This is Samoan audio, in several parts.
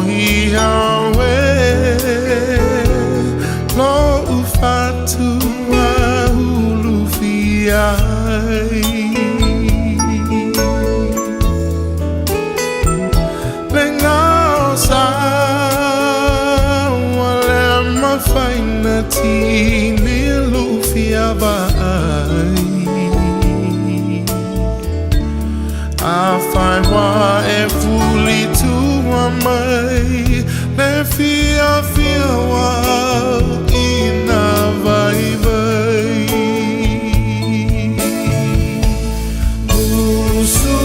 Ia oe lo'u fatu ulufia ai. Le gao sa ua le mafai na tini lufia vaai. Afai ua e fuli tua mai le fiafia ua ina vaivai. Usu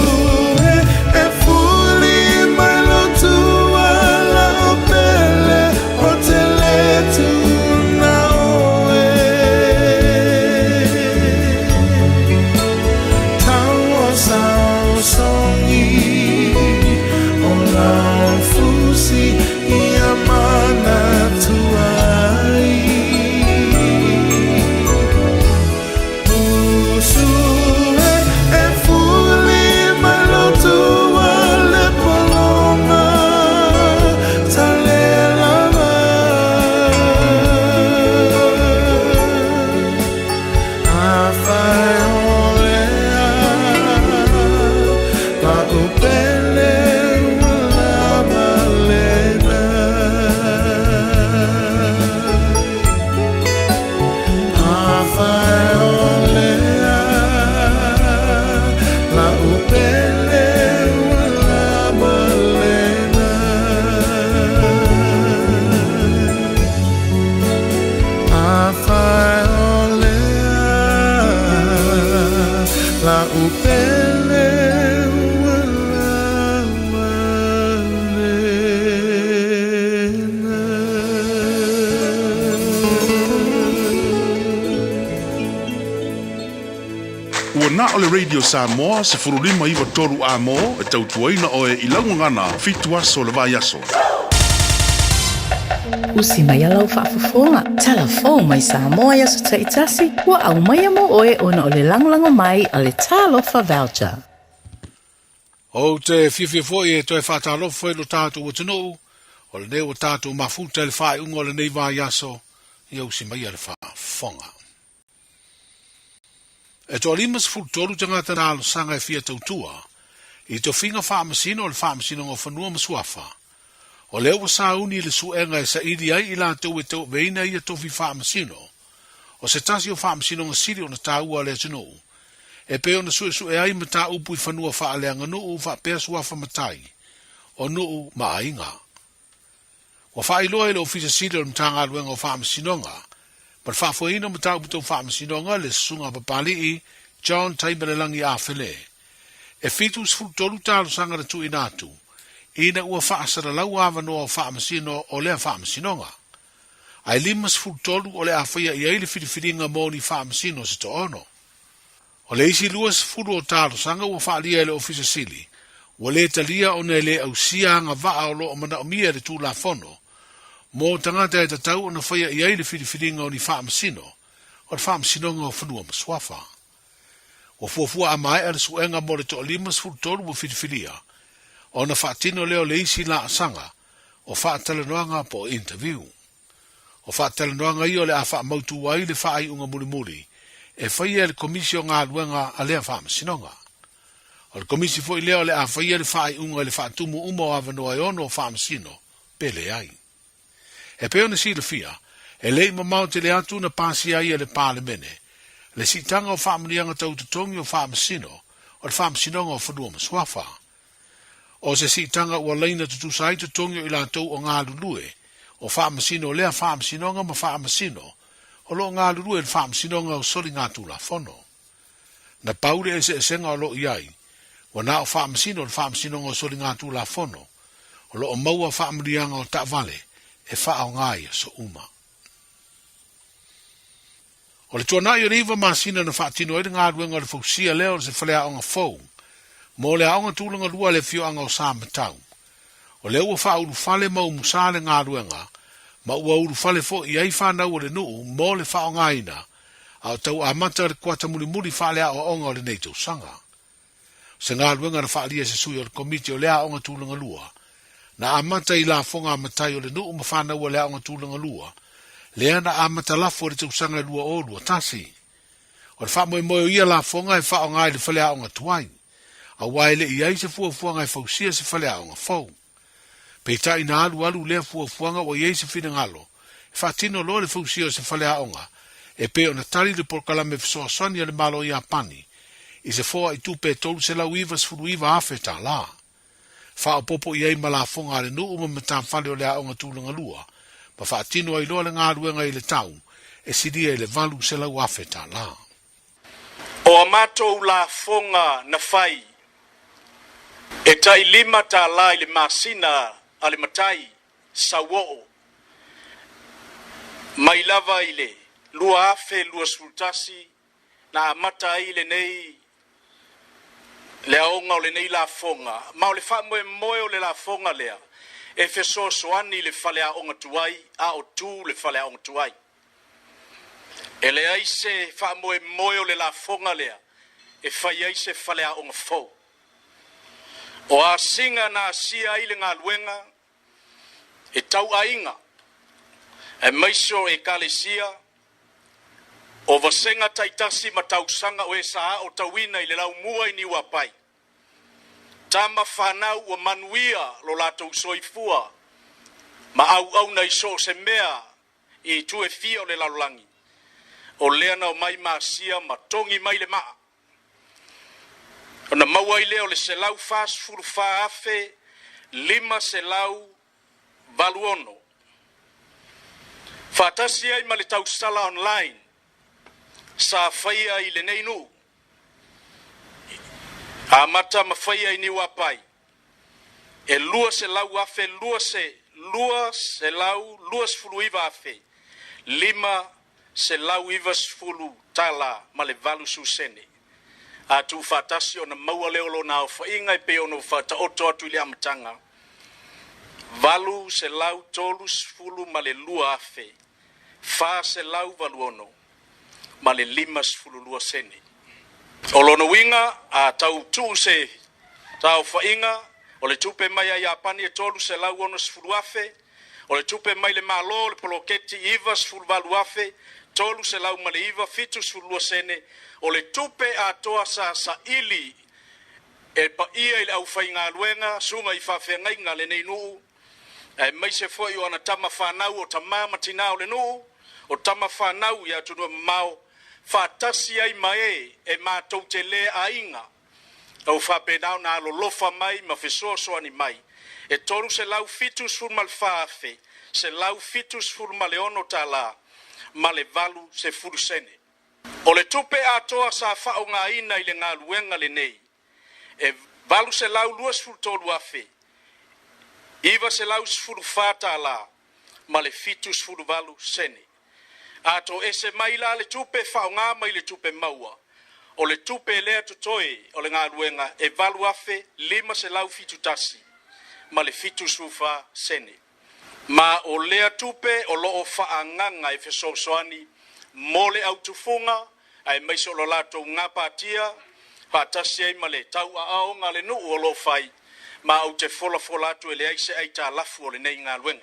e, e fuli mai lou tua la'u pele o te le tuuna oe. Tauosaosogi o lau fusi ia manatua ai. Usu e, e fuli mai lou tua le pologa talelava. Afai o lea la'u pele ua lava lena. Afai o lea la'u pele ua lava lena. Afai o lea la'u pele ua lava lena. Ua na o le Radio Samoa 15 93 A-mo e tautuaina oe i lau gagana 7 aso o le vaiaso. Usi mai lau faafofoga, talafou mai Samoa i aso taitasi, ua aumaia mo oe ona o le lagolago mai a le Talofa Voucher. Ou te fiafia foi e toe faatalofa i lo tatou atunuu, o lenei ua tatou mafuta i le faaiuga o lenei vaiaso, ia usi maia le faafofoga. E toa 53 tagata talosaga e fia tautua i tofiga faamasino o le Faamasinoga o Fanua ma Suafa. O lea ua sauni i le suega e saili ai i latou e tauaveina ia tofi faamasino, o se tasi o faamasinoga sili ona taua a le atunuu, e pei ona suesue ai mataupu i fanua faaleaganuu faapea suafa matai o nuu ma aiga. Ua faailoa e le Ofisa Sili o le Matagaluega o Faamasinoga ma le Faafoeina o Mataupu Tau Faamasinoga le Susuga a Papalii John Taimalelagi Afele, e 73 talosaga na tuuina atu ina ua faasalalau avanoa o faamasino o lea faamasinoga, ae 53 o le a faia i ai le filifiliga mo ni faamasino se toaono. O le isi 20 o talosaga ua faaalia e le Ofisa Sili, ua le talia ona e le ausia agavaa o lo o manaomia e le Tulafono mo tagata e tatau ona faia i ai le filifiliga o ni faamasino o le Faamasinoga o Fanua ma Suafa. Ua fuafua a maea le suega mo le toa 53 ua filifilia, ona faatino lea o le isi laasaga o faatalanoaga po o interview. O faatalanoaga ia o le a faamautu ai le faaiuga mulimuli e faia e le Komisi o Galuega a lea Faamasinoga. O le Komisi foi lea o le a faia le faaiuga i le faatumu uma o avanoa e ono o Faamasino pe leai. E pei ona silafia, e le i mamao tele atu na pasia ai e le Palemene le siitaga o faamanuiaga tau totogi o Faamasino o le Faamasinoga o Fanua ma Suafa. O se siitaga ua laina tutusa ai totogi o i latou o galulue o faamasino o lea faamasinoga ma faamasino o lo o galulue i le faamasinoga o soligatulafono. Na pau le eseesega o lo o i ai, ua na o faamasino o le faamasinoga o soligatulafono o lo o maua faamanuiaga o taavale e faaaoga i aso uma. O le tuanai o le iva masina na faatino ai le galuega o le fausia lea o se faleaoga fou mo le aoga tulaga lua a le afioaga o Samatau. O lea ua faaulufale ma umusa le galuega ma ua ulufale foi i ai fanau o le nuu mo le faaaogaina a o tau amata le kuata mulimuli faaleaoaoga o lenei tausaga. O se galuega na faaalia e se sui o le Komiti o le Aoga Tulaga Lua. Na amata i lafoga a matai o le nuu ma fanau a le Aoga Tulaga Lua, lea na amata lafo i le tausaga e 2021. O le faamoemoe o ia lafoga e faaaoga i le faleaoga tuai, aua e le i ai se fuafuaga e fausia se faleaoga fou. Peitai na alualu lea fuafuaga ua i ai se finagalo e faatino loa le fausia o se faleaoga e pei ona tali le polokalame fesoasoani a le Malo o Iapani i se foai tupe e $399,000. Faaopoopo i ai ma lafoga a le nuu ma matafale o le aoga tulaga lua ma faatino ai loa le galuega i le tau e silia i le $800,000. O a matou lafoga na fai, e tai $5 i le masina a le matai sauoo mai lava i le 2021 na amata ai lenei le aoga o lenei lafoga, ma o le faamoemoe o le lafoga lea e fesoasoani i le faleaoga tuai a o tu le faleaoga tuai. E leai se faamoemoe o le lafoga lea e fai ai se faleaoga fou. O asiga na asia ai le galuega e tau aiga, aemaise o Ekalesia, o vasega taitasi ma tausaga o e sa aotauina i le laumua i Niuapai, tama fanau ua manuia lo latou soifua ma auauna i so o se mea i itu e fia o le lalolagi, o lea na omai ma asia ma togi mai le maa, ona maua ai lea o le $144,586, faatasi ai ma le tausala online sa faia i lenei nuu, amata ma faia i Niuapai, e $200,000, $229,590 ma le 80 sene. A tuufaatasi ona maua lea o lona aofaiga e pei ona ou faataoto atu i le amataga, $832,486 ma le 52 sene. O lona uiga, a tau tuu se taaofaiga, o le tupe mai a Iapani e $360,000, o le tupe mai le Malo o le poloketi $98,309.72 sene, o le tupe atoa sa saili e paia i le aufaigaluega, susuga i faafeagaiga a lenei nuu, aemaise foi o ana tama fanau, o tama ma tina o le nuu, o tama fanau i atunuu e mamao, faatasi ai ma e e matou te le aiga, ua faapena ona alolofa mai ma fesoasoani mai e $374,176 ma le 80 sene. O le tupe atoa sa faaaogaina i le galuega lenei e $823,914 ma le 78 sene. A toese mai la le tupe faaaoga mai le tupe maua, o le tupe lea totoe o le galuega e $8,571 ma le 74 sene. Ma o lea tupe o lo o faaagaaga e fesoasoani mo le autufuga aemaise o lo latou gapatia faatasi ai ma le tauaaoga a le nuu o lo o fai, ma ou te folafola atu e leai se aitalafu o lenei galuega.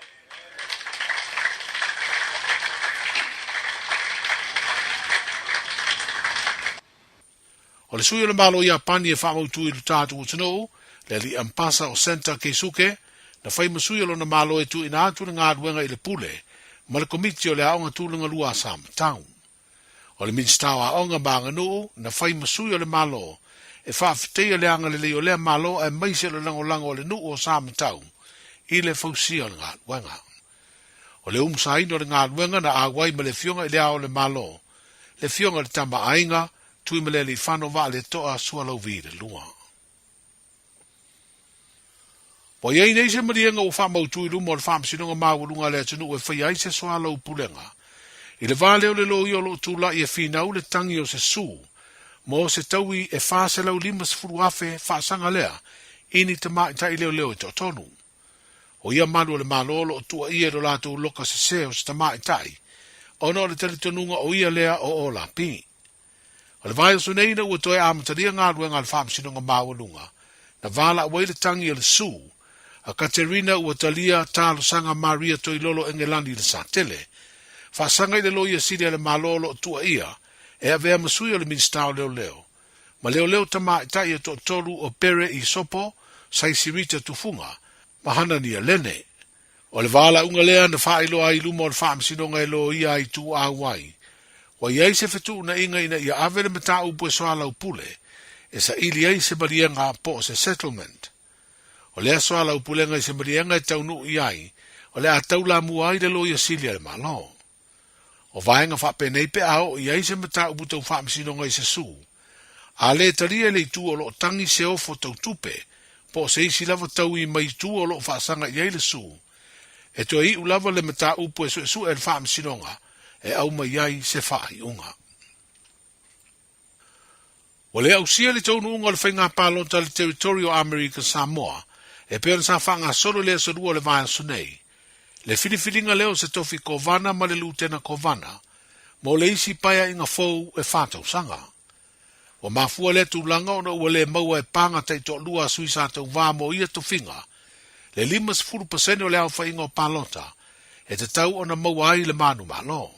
O le sui o le Malo o Iapani e faamautu i lo tatou atunuu, le alii Ampasa o Senta Keisuke, na fai ma sui o lona Malo e tuuina atu le galuega i le Pule ma le Komiti o le Aoga Tulaga Lua a Samatau. O le Minisita o Aoga ma Aganuu na fai ma sui o le Malo e faafetaia le agalelei o lea Malo aemaise o le lagolago a le nuu o Samatau i le fausia o le galuega. O le umusaina o le galuega na auai ma le Afioga i le Ao o le Malo, le Afioga i le Tama a Aiga, Tuimalealiifano Vaaleto'a Sualauvi le Lua. Ua i ai nei se maliega ua faamautu i luma o le Faamasinoga Maualuga a le atunuu e faia ai se soalaupulega. I le va lea o le loia o lo o tulai e finau le tangi o se su mo se taui e 450,000 faasaga lea i ni tamaitai leoleo e toatolu. O ia malu o le Malo o lo o tuuaia i lo latou loka sese o se tamaitai ona o le talitonuga o ia lea o Olapi. O le vaiaso nei ina ua toe amatalia galuega a le Faamasinoga Maualuga, na valaau ai le tangi a le Su, a Katerina ua talia talosaga Maria Toilolo Engelani i le Satele. Faasaga i le Loia Sili a le Malo o lo o tuuaia e avea ma sui o le Minisita o Leoleo ma Leoleo Tamaitai e toatolu o Pere Isopo, Saisirita Tufuga ma Hanania Lene. O le valaauga lea na faailoa ai i luma o le Faamasinoga e Loia ai Ituau ai, ua i ai se fetuunaiga ina ia ave le mataupu e soalaupule e saili ai se maliega po o se settlement. O lea soalaupulega i se maliega e taunuu i ai, o le a taulamua ai le Loia Sili a le Malo. O vaega faapenei pe a oo i ai se mataupu tau faamasinoga i se sū, a lē talia e le itu o lo o tagi se ofo tau tupe po o se isi lava taui mai itu o lo o faasaga i ai le sū, e toe iu lava le mataupu e suesue e le faamasinoga e aumai ai se faaiuga. Ua le ausia le taunuuga o le faiga palota a le Territory o Amerika Samoa e pei ona sa faagasolo i le aso Lua o le vaiaso nei. Le filifiliga lea o se tofi Kovana ma le Lutena Kovana mo le isi paeaiga fou e tausaga. Ua mafua lea tulaga ona ua le maua e paga taitoalua a sui sa tauvā mo ia tofiga le 50% o le aofaiga o palota e tatau ona maua ai le manumalo.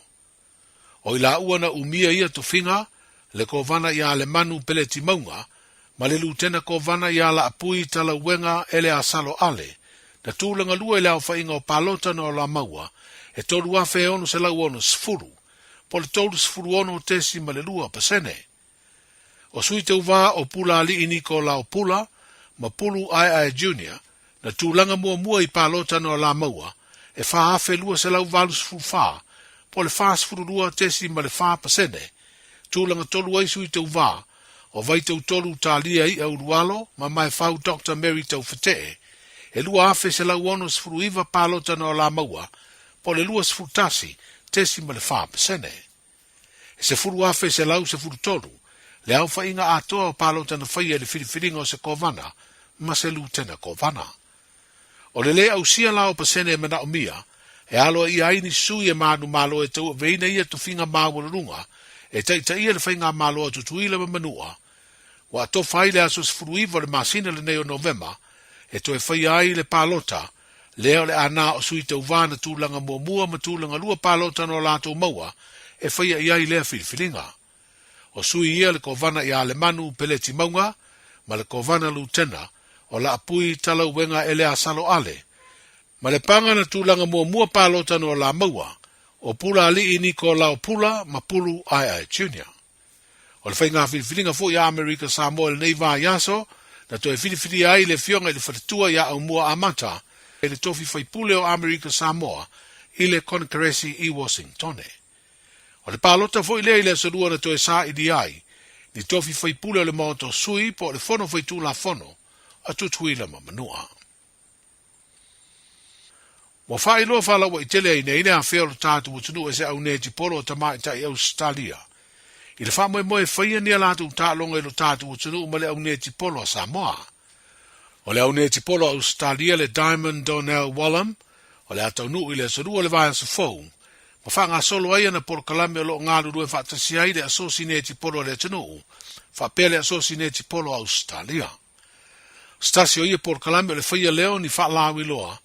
O i laua na umia ia tofiga, le Kovana ia Lemanu Peleti Mauga ma le Lutena Kovana ia Laapui Talauega Eleasalo Ale, na tulaga lua i le aofaiga o palota na ola maua e 3,660, po o le 36.2%. O sui tauvā o Pulaalii Niko Lao Pula ma Pulu Aeae Junior na tulaga muamua i palota na ola maua e 4,284, po o le 42.4%, tulaga tolu ai sui tauvā o Vaitautolu Talia I'a Ulualo ma Maefau Doctor Mary Taufetee e 2,169 palota na ola maua, po o le 21.4%. E 10,113 le aofaiga atoa o palota na faia i le filifiliga o se Kovana ma se Lutena Kovana. O le lē ausia la o pasene e manaomia e aloaia ai ni sui e manumalo e tauaveina ia tofiga maualuluga e taitaia le faigamalo a Tutuila ma Manua, ua atofa ai le aso 19 o le masina lenei o Novema e toe faia ai le palota lea o le a na o sui tauvā na tulaga muamua ma tulaga lua palota no latou maua e faia i ai lea filifiliga. O sui ia le Kovana ia Lemanu Peleti Mauga ma le Kovana Lutena o Laapui Talauega Eleasalo Ale, ma le paga na tulaga muamua palota no la maua o Pulaalii Niko Lao Pula ma Pulu Aeae Junior. O le faiga filifiliga foi a Amerika Samoa i lenei vaiaso, na toe filifilia ai le Afioga i le Faletua ia Aumua Amata i le tofi faipule o Amerika Samoa i le Konekeresi i Washingtone. O le palota foi lea i le aso Lua na toe saili ai ni tofi faipule o le Maota o Sui po o le Fono Faitulafono a Tutuila ma Manua. Ua faailoa faalauaitele ai nei le afea o lo tatou atunuu e se au netipolo o tamaitai Ausetalia i le faamoemoe e faia ni a latou taaloga i lo tatou atunuu ma le au netipolo a Samoa. O le au netipolo a Ausetalia le Diamond Donnell Wallam o le a taunuu i le aso Lua o le vaiaso fou ma faagasolo ai ana polokalame o lo o galulue faatasi ai le Asosi Netipolo a le atunuu faapea le Asosi Netipolo a Ausetalia. O se tasi o ia polokalame o le faia lea o ni faalauiloa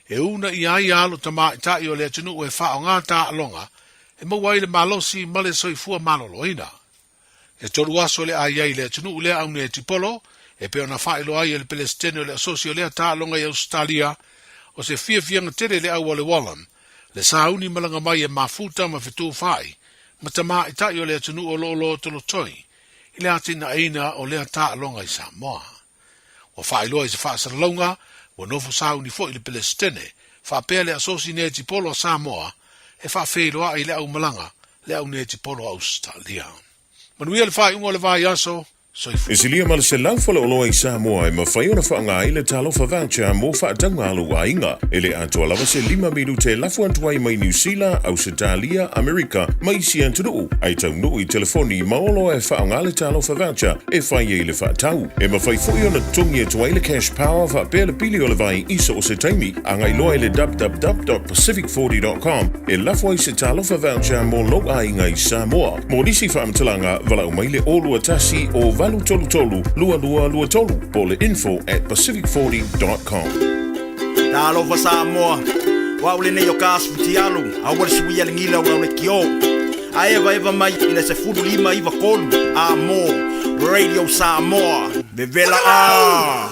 e uunaia ai alo tamaitai o le atunuu e faaaoga taaloga e maua ai le malosi ma le soifua maloloina. E tolu aso le a i ai i le atunuu lea aunetipolo e pei ona faailoa ai e le Pelesitene o le Asosi o lea taaloga i Ausetalia, o se fiafiaga tele i le au a le Wallam, le sauni malaga mai e mafuta ma fetufaai ma tamaitai o le atunuu o lo o lotolotoi i le atinaeina o lea taaloga i Samoa. Ua faailoa i se faasalalauga, ua nofo sauni foi le Pelesitene, faapea le Asosi Netipolo a Samoa e faafeiloai i le aumalaga le au netipolo a Ausetalia. Manuia le faaiuga o le vaiaso, E soifua. silia ma le 100 faleoloa i Samoa e mafai ona faaaoga ai le Talofa Voucher mo faatauga a lou aiga. E le atoa lava se lima minute e lafo atu ai mai Niu Sila, Ausetalia, Amerika ma isi atunuu, ae taunuu i telefoni ma oloa e faaaoga le Talofa Voucher e fai ai le faatau. E mafai foi ona totogi atu ai le Cash Power faapea le pili o le vai i so o se taimi. Agai loa i le www.pacific40.com e lafo ai se Talofa Voucher mo lou aiga i Samoa. Mo nisi faamatalaga, valaau mai le 021 o 833 2223 po o le info@pacific40.com. Talofa Samoa, o au lenei o ka asu futialu, aua le suia le gila o lau leitio. A evaeva mai i le 15 93 a mo Radio Samoa, vevela a!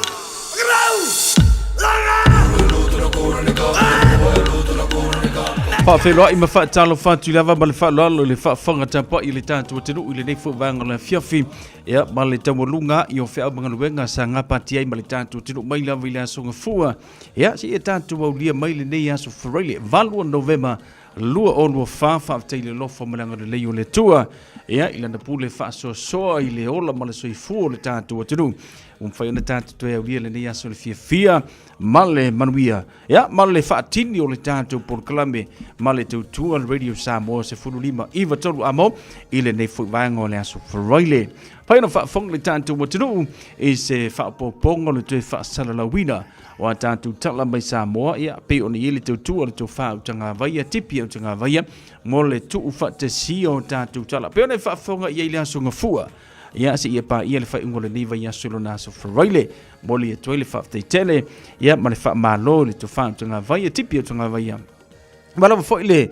Faafeiloai ma faatalofa atu lava ma le faaaloalo i le faafofoga tapuai i le tatou atunuu i lenei foi vaega o le afiafi. Ia, ma le taualuga i o feau ma galuega sa gapatia ai ma le tatou atunuu mai lava i le aso Gafua. Ia, seia tatou aulia mai lenei aso Faraile 8 o Novema 2024. Faafetai i le alofa ma le agalelei o le Atua, ia, i lana pule faasoasoa i le ola ma le soifua o le tatou atunuu. Ua mafai ona tatou toe aulia lenei aso le fiafia ma le manuia, ia, ma le faatini o le tatou polokalame ma le tautua le Radio Samoa 15 93 amo i lenei foi vaega o le aso Faraile. Pai ona faafofoga le tatou atunuu i se faaopoopoga o le toe faasalalauina o a tatou tala mai Samoa, ia, pei ona i ai le tautua le tofa Utagavaia, Tipi Utagavaia, mo le tuufaatasia o tatou tala. Pei ona e faafofoga i ai le aso Gafua, ia, seia paia le faaiuga o lenei vaiaso i lona aso Faraile. Momoli atu ai le faafetai tele, ia, ma le faamalo i le tofa Utagavaia, Tipi Utagavaia. Ma lava foi le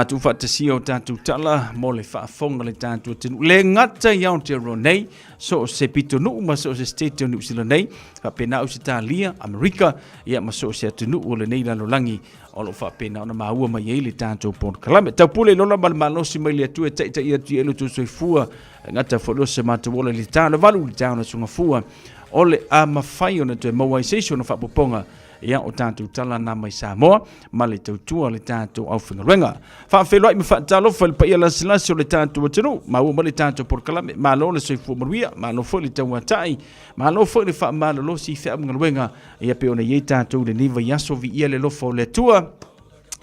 tuufaatasia o tatou tala mo le faafofoga le tatou atunuu. Le gata i Aotearoa nei, so o se pitonuu ma so o se state o Niu Sila nei, faapena Ausetalia, Amerika, ia ma so o se atunuu o lenei lalolagi o lo o faapena ona maua mai ai le tatou polokalame. Taupule i lola ma le malosi mai le Atua e taitai atu i ai lo outou soifua, e gata foi o se matou ola i le ta o le valu i le ta o le sugafua, o le a mafai ona toe maua ai se isi ona faapopoga ia o tatou tala na mai Samoa ma le tautua le tatou aufaigaluega. Faafeiloai ma faatalofa i le paia lasilasi o le tatou atunuu, maua mai le tatou polokalame, malo le soifua manuia, malo foi le tauatai, malo foi le faamalolosi i feaugaluega, ia pei ona i ai tatou i lenei vaiaso, viia le alofa o le Atua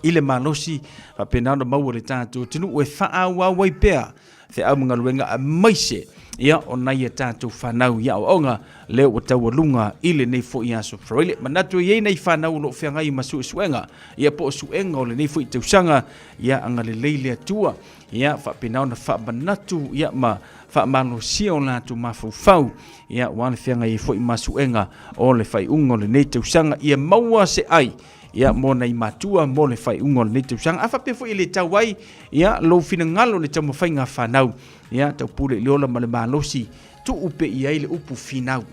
i le malosi faapena ona maua le tatou atunuu e faaauau ai pea feau ma galuega aemaise ia o nai a tatou fanau i aoaoga lea ua taualuga i lenei foi aso Faraile. Manatu e i ai nai fanau o lo o feagai ma suesuega ia po o suega o lenei foi tausaga, ia agalelei le Atua ia faapena ona faamanatu ia ma faamalosia o latou mafaufau ia aua le feagai ai foi ma suega o le faaiuga o lenei tausaga, ia maua se ai ia mo nai matua mo le faaiuga o lenei tausaga. A faapea foi e le tau ai ia lou finagalo le taumafaiga a fanau, ia taupule i le ola ma le malosi, tuu pe i ai le upu finau,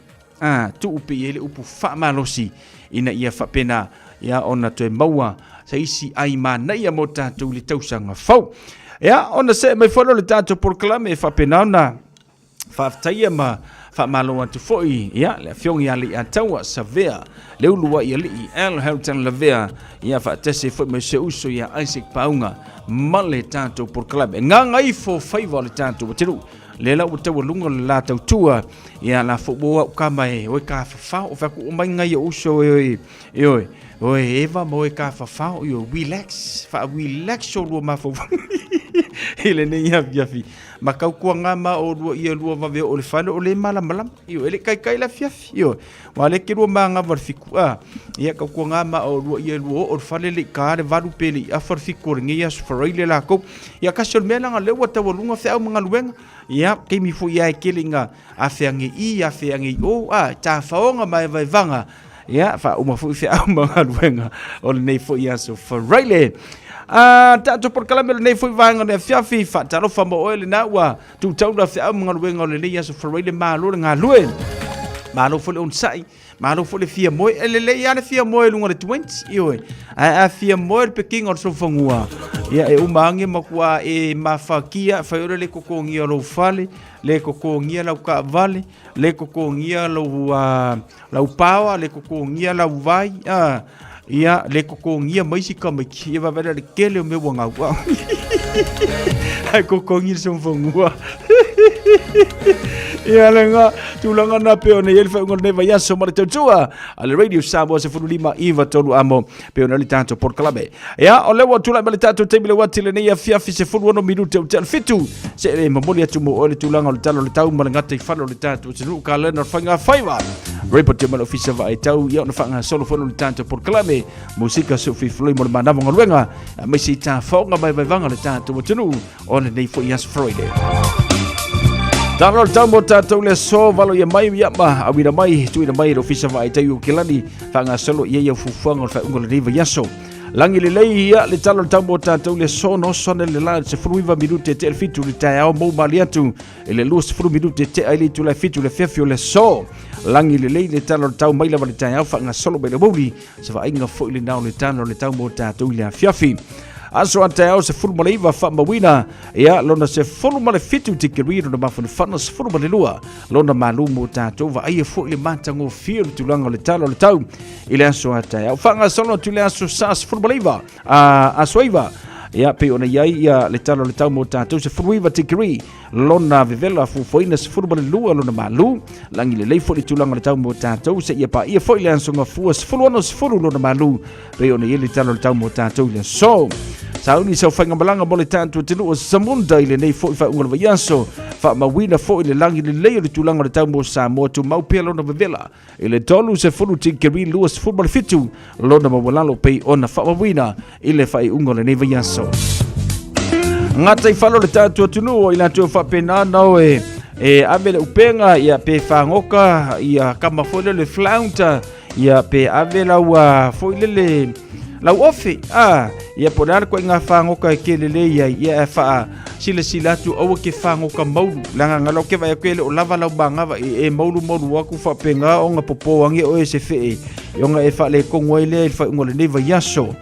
a tuu pe i ai le upu faamalosi, ina ia faapena ia ona toe maua se isi ai manaia mo tatou i le tausaga fou. Ia ona see mai foi lea o le tatou polokalame e faapena ona Faafetaia ma faamalo atu foi ia le afioga ia Leiataua Savea, le uluai alii Al Helton Lavea, ia faatasi foi ma se uso ia Isaac Pauga ma le tatou polokalame. Gagaifo faiva o le tatou atunuu. Le la ua taualuga le la tautua, ia la fo ua au kama e oe ka fafao, o faku o mai ngai o uso e oe, e oe, oe Eva ma oe ka fafao, io relax, fa relax o lua mafaufau i lenei afiafi. Ma kaukuaga ma o lua ia lua vave o le fale o le malamalama. Io, e le kaikai le afiafi. Io, wa le ke lua mangawa le fiku. A, ia kaukuaga ma o lua ia lua o le fale le i ka le valu pe le i afa le fiku o lenei aso faraile lakou. Ia kasi o le mea langa lea ua taualuga feau ma galuega. Ia, taimi foi ia e kele ina afe age i, afe age i o, a, tafaoga ma evaevaga. Ia, faauma foi feau ma galuega o lenei foi aso Faraile. A tatou polokalame o lenei foi vaega o le afiafi, faatalofa mo oe lena ua tutaula feau ma galuega o lenei aso Faraile, malo le galue. Malo foi le onosai, malo foi le fia moe. E lelei lava le fia moe i luga o le 20, ioe. Ae a fia moe le pekiga o le sofanua, ia e uma age matua e mafakia, fai ora le totogia o lou fale, le totogia lau taavale, le totogia lou lau paoa, le totogia lau vai, a, ia, le totogia mai isi tamaiti, ia vaavaai la le tele o mea ua gau, a. Ae totogi le sofanua. Ia lena tulaga na pei ona i ai le faaiuga o lenei vaiaso ma le tautua a le Radio Samoa 15 93 amo pei ona i ai le tatou polokalame. Ia, o lea ua tulai mai le tatou taimi le uati lenei afiafi 16 minute o te fitu. Se e momoli atu mo oe le tulaga o le tala o le tau ma le gataifale o le tatou atunuu ka lena o le faiga faiva. Report mai le ofisa vaai tau ia ona faagasolo foi le tatou polokalame musika sofifoloi mo le manava o galuega aemaise i tafaoga mai vaivaga o le tatou atunuu o lenei foi aso Friday. Talo le tau mo tātou le aso valo ia mai ia ma awina mai tuina mai le ofisa vaaitai o Kilani faagasolo i ai au fuafuaga o le faaiuga o lenei vaiaso. Lagi lelei ia le talo le tau mo tātou le aso no sone le la 19 minute te le 7 le taeao mou mali atu i le 20 minute te ai le itula e 7 le afiafi o le aso. Lagi lelei le talo le tau mai lava le taeao faagasolo mai le aoauli se vaaiga foi lena o le tala o le tau mo tatou i le afiafi. Aso a taeao 19 faamauina ia lona 17 tikeri lona mafanafana 12 lona malu mo tatou vaaia foi le matagofie o le tulaga o le tala o le tau i le aso a taeao. Faagasolo atu i le aso sa 19 a aso 9 ia pei ona i ai ia le tala o le tau mo tatou 19 tikeri lona vevela fuafuaina 12 lona malu lagi lelei foi le tulaga o le tau mo tatou seia paia foi le aso gafua 16 lona malu pei ona i ai le tala o le tau mo tatou i le aso. Sauni sau faigamalaga mo le tatou atunuu o Zamunda i lenei foi faaiuga o le vaiaso. Faamauina foi le lagi lelei o le tulaga o le tau mo Samoa tumau pea lona vevela i le 30 tikeri 27 lona maualalo pei ona faamauina i le faaiuga o lenei vaiaso. Gataifale o le tatou atunuu o i latou faapena na o e ave le upega ia pe fagoka ia kama foi lele flounder ia pe ave lau foi lele lau ofe a ia po o le a le koaiga fagoka e ke lelei ai ia e faa silasila atu aua ke fagoka maulu leaga galo ke vaai atu e le o lava lau magava e maulu maulu aku faapena ona popo ange oe se fee e ona e faaletonu ai lea i le faaiuga o lenei vaiaso.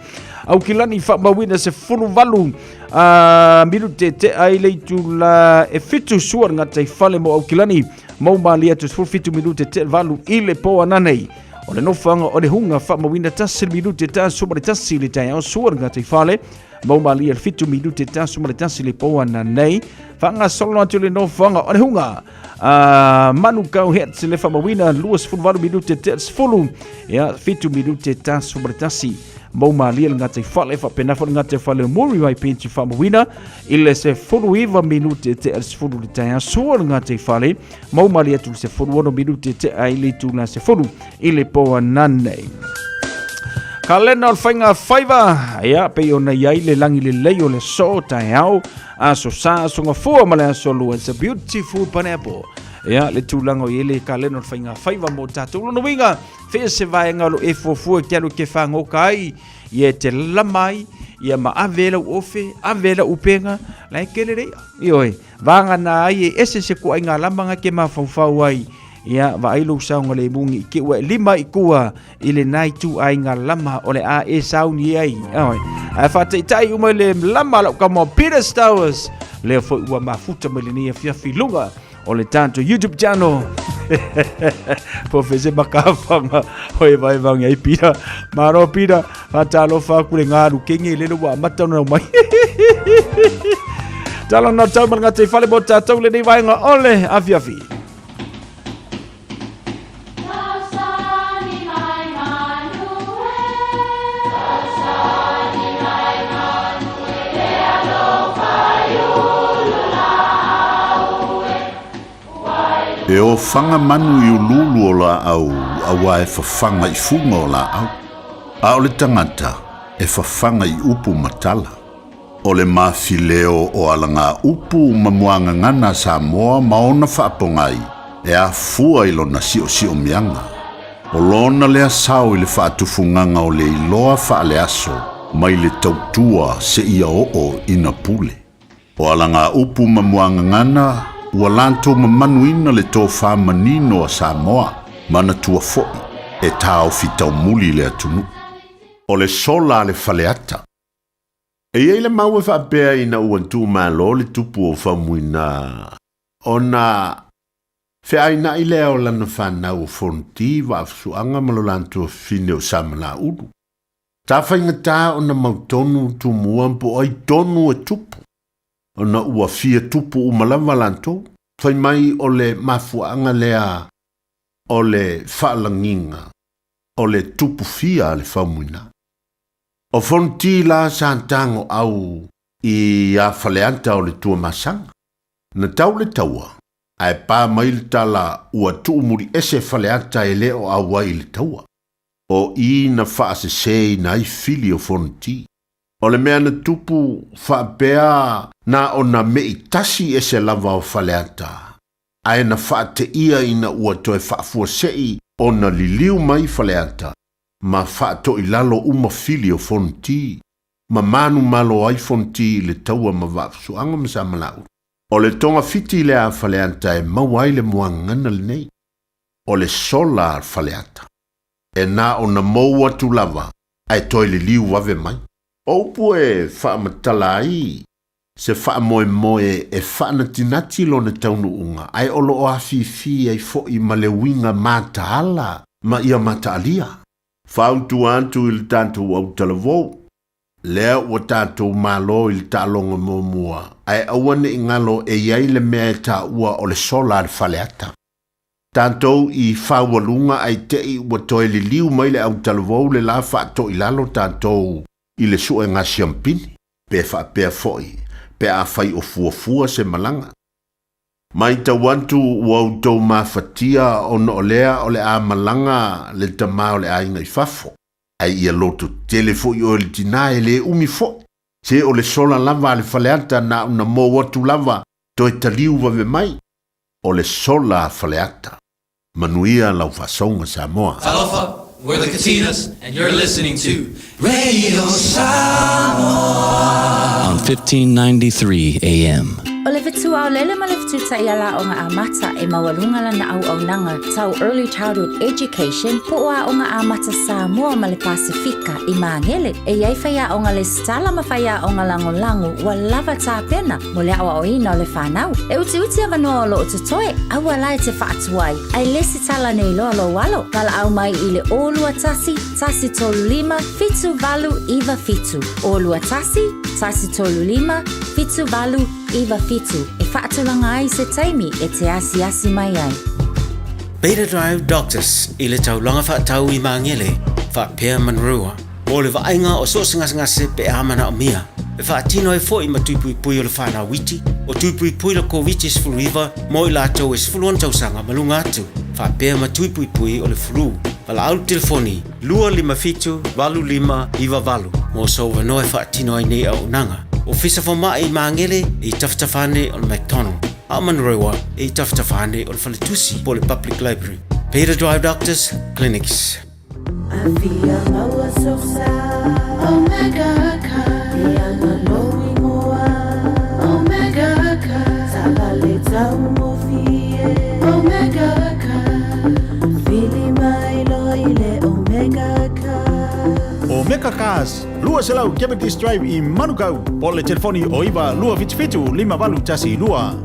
Aukilani faamauina 18 minute tea ai le itula e 7 sua le gataifale mo Aukilani mau malie atu 17 minute tea valu i le po ananei. O le nofoaga o le huga faamauina 1 minute ta suma le 1 le taeao sua le gataifale mau malie le 7 minute ta suma le 1 le po ananei. Faagasolo atu le nofoaga o le huga a Manukau Hats le faamauina 28 minute tea 10 ia 7 minute ta suma le 1 mau malie le gataifale faapena foi le gataifale o Muriwai Bench faamauina i le 19 minute tea 10 le taeao sua le gataifale mau malie atu le 16 minute tea i le itula 10 i le po ananei. Kalena o le faiga faiva, ia, pei ona i ai le lagi lelei o le aso taeao, aso sa, aso gafua ma le aso lua. It's a beautiful pineapple. Ia, le tulaga o i ai le kalena o le faiga faiva mo tatou. Lona uiga, fea se vaega o lo e fuafua ke alu ke fagoka ai, ia e te lama ai, ia ma ave e lau ofe, ave e lau upega, la e kele reia. Ioe, vagana ai e ese se kuaiga lama nga ke mafaufau ai, ia vaai lou saogalemu i ke ua e lima i kua i le nai tu aiga lama o le a e sauni ai. Oi. Ae faataitai uma i le lama lau kama Peter Stowers lea foi ua mafuta mai lenei afiafi luga o le tatou YouTube channel. Po fese makafanga o e vai vangi ai Peter. Maro Peter, faatalofa aku le ngalu kenge lele ua amata ona mai. Tala na tau ma le gata i fale mo tatou lenei vaega o le afiafi. E ofaga manu i uluulu o laau auā e fafaga i fuga o laau, a o le tagata e fafaga i upu ma tala. O le mafileo o alagaupu ma muagagana a Samoa ma ona faapogai e afua i lona siosiomiaga. O lona lea sao i le faatufugaga o le iloa faaleaso mai le tautua seia oo ina pule. O alagaupu ma muagagana ua latou mamanuina le tofa manino a Samoa, manatua foi e taofi taumuli le atunuu. O le sola a le Faleata. E i ai le mau e faapea ina ua tumalo le tupu o Faumuina ona feaina'i lea o lana fanau o Fonoti, Vaafusuaga ma lo latou afafine o Samalaulu. Tafaigata ona mautonu Tumua po o ai tonu e tupu, ona ua fia tupu uma lava latou. Fai mai o le mafuaaga lea o le faalagiga o le tupu fia a le Faumuina. O Fonoti la sa tago au i a Faleata o le Tuamasaga. Na tau le taua, ae pa mai le tala ua tuumuli ese Faleata e le o auai i le taua. O i na faaseseina ai fili o Fonoti. O le mea na tupu faapea na ona me'i tasi ese lava o Faleata. Ae na faateia ina ua toe faafuasei ona liliu mai Faleata ma faatoilalo uma fili o Fonoti, ma manumalo ai Fonoti i le taua ma Vaafusuaga ma Samalauli. O le togafiti lea a Faleata e maua ai le muagagana lenei, o le sola a Faleata. E na ona mou atu lava ae toe liliu vave mai. O upu e faamatala ai se faamoemoe e faanatinati lona taunuuga ae o lo o afifi ai foi ma le uiga mataala ma ia mataalia. Fautua atu i le tatou autalavou, lea ua tatou malo i le taaloga muamua, ae aua ne i galo e i ai le mea e taua o le sola a le Faleata. Tatou i faualuga ae te i ua toe liliu mai le autalavou le la faatoilalo tatou i le suega siampini. Pe faapea foi pe afai o fuafua se malaga. Maitau atu ua outou mafatia ona o lea o le a malaga le tama o le aiga i fafo. Ae ia loto tele foi oe le tina e le umi foi. Se o le sola lava a le Faleata na ona mou atu lava toe taliu vave mai. O le sola a Faleata. Manuia lau faasouga Samoa. Talofa, we're the Katinas and you're listening to Radio Samoa on 1593 AM. O le fetuaolele ma le fetutaiala aoga amata e maualuga lana auaunaga tau Early Childhood Education po o Aoga Amata Samoa ma le Pasefika i Magele. E i ai faiaoga lesitala ma faiaoga lagolago ua lava tapena mo le aoaoina o le fanau. E utiuti avanoa o lo o totoe, aua la e te faatuai, ae lesitala nei loa lou alo. Valaau mai i le 021 135 7897. 021 135 7897 e faatulaga ai se taimi e te asiasi mai ai. Beta Drive Doctors i le taulaga faatau i Magele, faapea Manurewa. Mo le vaaiga o so o se gasegase pe a manaomia, e faatino ai foi ma tui puipui o le whanau iti, o tui puipui le Koviti-19 mo i latou e 16 tausaga ma luga atu, faapea ma tui puipui o le flu. Valaau le telefoni 257 8598 mo sou avanoa e faatino ai nei auaunaga. Ofisa Fomai i Magele e i tafatafa ane o le McDonald, a o Manurewa e i tafatafa ane o le Faletusi po o le Public Library. Beta Drive Doctors Clinics. Afia maua sosa Omega Car E ana lou ingoa Omega Car Taavale taugofie Omega Car Vili mai loa i le Omega Car. Omega Cars, 200 Cavendish Drive i Manukau, po o le telefoni o 9 277 5812.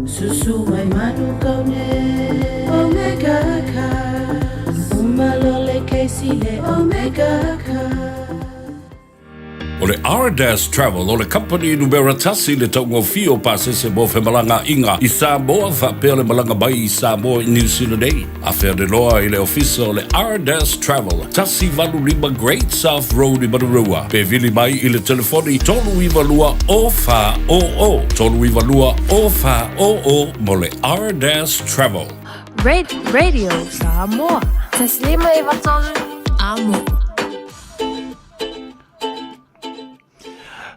Susu mai Manukau nei Omega Cars. Uma loa le kesi le Omega Car. O le Ardas Travel o le kamupani numera tasi i le taugofie o pasese mo femalagaaiga i Samoa faapea le malaga mai i Samoa i Niu Sila nei. Afe ane loa i le ofisa o le Ardas Travel, 185 Great South Road i Manurewa, pe vili mai i le telefoni 392 0400, 392 0400 mo le Ardas Travel. Radio Samoa. Taslima i Vatolu. Amo.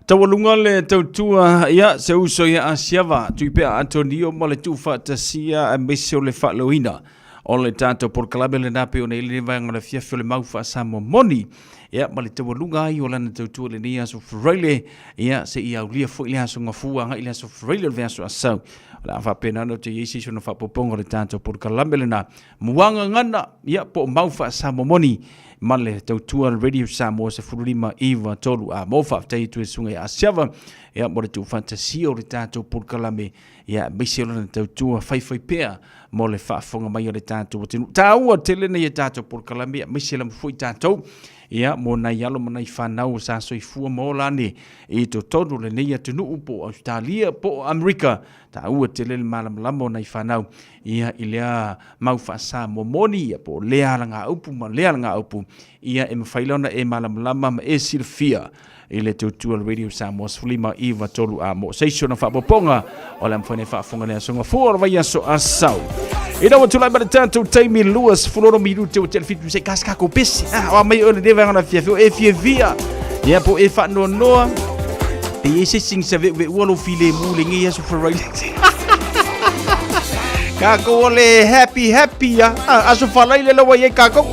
Taualuga le tautua ia se uso ia Asiava Tuipea Antonio ma le tuufaatasia aemaise o le faaleoina o le tatou polokalame lena pei ona i lenei vaega o le afiafi o le mau faasamoa moni ia ma le taualuga ai o lana tautua i lenei aso Faraile ia seia aulia foi le aso Gafua agai le aso Faraile o le vaiaso Asau. O le a faapena ona te i ai se isi ona faaopoopoga o le tatou polokalame lena. Muagagana, ia, po o mau faasamoa moni ma le tautua le Radio Samoa 15 9 3 a mo faafetai atu e susuga ia Asiava ia mo le tuufaatasia o le tatou polokalame ia aemaise o lana tautua faifai pea mo le faafofoga mai o le tatou atunuu. Taua tele nei e tatou polokalame aemaise lava foi tatou ia mo nai alo ma nai fanau sa soifua ma ola ane i totonu o lenei atunuu po o Ausetalia po o Amerika. Taua tele le malamalama o nai fanau ia i lea mau faasamoa moni ia po o lea alagaupu ma lea alagaupu ia e mafai la ona e malamalama ma e silafia i le tautua le Radio Samoa 15 9 3 a mo se isi ona faaopoopoga o le a mafai ona e faafofoga i le aso Gafua o le vaiaso Asau. Ina ua tulai mai le tatou taimi 26 minute ua tele fitu se i kasi kako pese. Ah, o mai o le vaega o le afiafi o e fiafia. Ia po e faanoanoa. Pe i ai se isi sa ve'uve'ua lou filemu i lenei aso Faraile. Kākou o le happy happy a. Aso falaile lawa i ai kākou.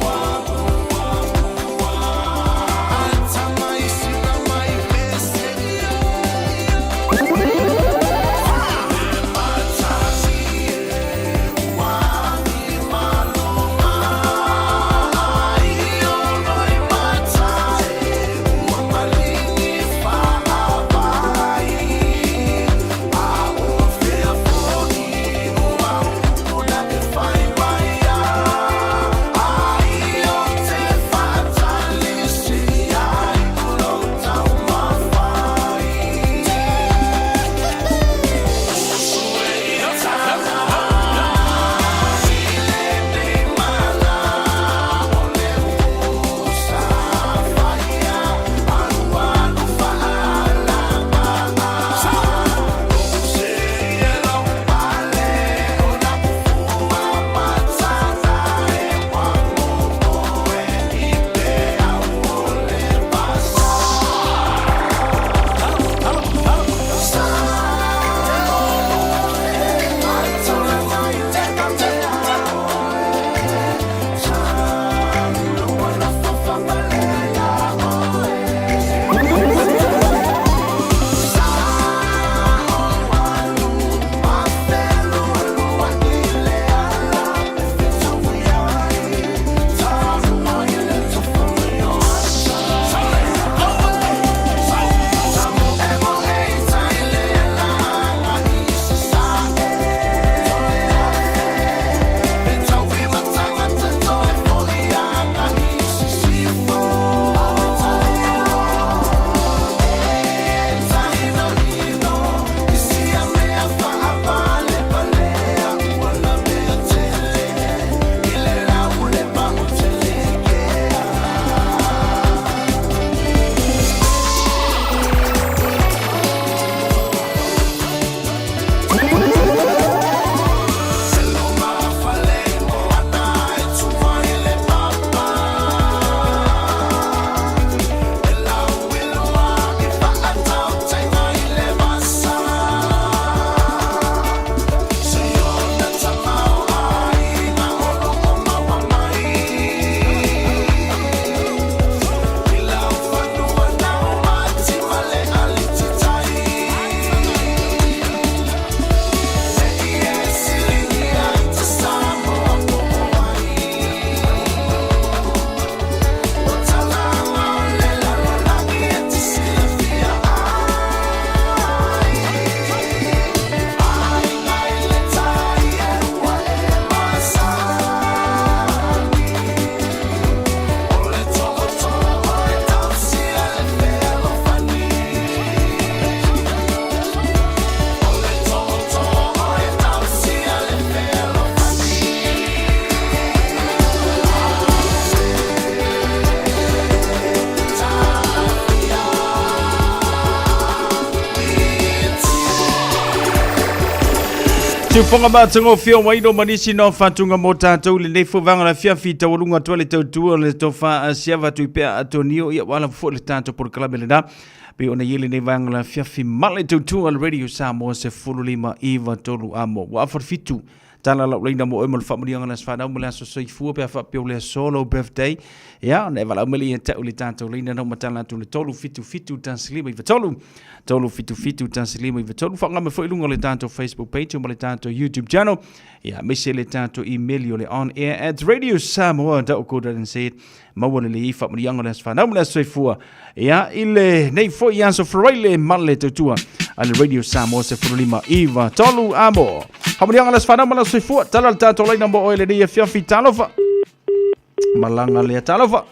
Tufonga matagofie o maino ma nisi no fatunga mo tātou lenei fo vaega o le afiafi taualuga atu ai le tautua o le tofa siava tuipea Atonio ia ua ala foi le tatou polokalame lena pei ona i ai lenei vaega o le afiafi ma le tautua o le Radio Samoa 15 9 3 amo ua afa le fitu tala lau laina mo oe mo le faamanuiaga o le aso fanau ma le aso soifua pe a faapea o le aso lou birthday ia ona e valaau mai lea ia te au i le tatou laina na matala atu le 3 7 7 1 5 9 3 3 7 7 1 5 9 3 faaaoga mai foi i luga o le tatou Facebook page ma le tatou YouTube channel ia aemaise le tatou email o le on air at radiosamoa.co.nz maua lelei ai faamanuiaga o le aso fanau ma le aso soifua ia i lenei foi aso Friday ma le tautua a le Radio Samoa 15 9 3 amo. Faamanuiaga o le aso fanau ma le aso soifua tala le tatou laina mo oe lenei afiafi talofa. Malaga lea talofa.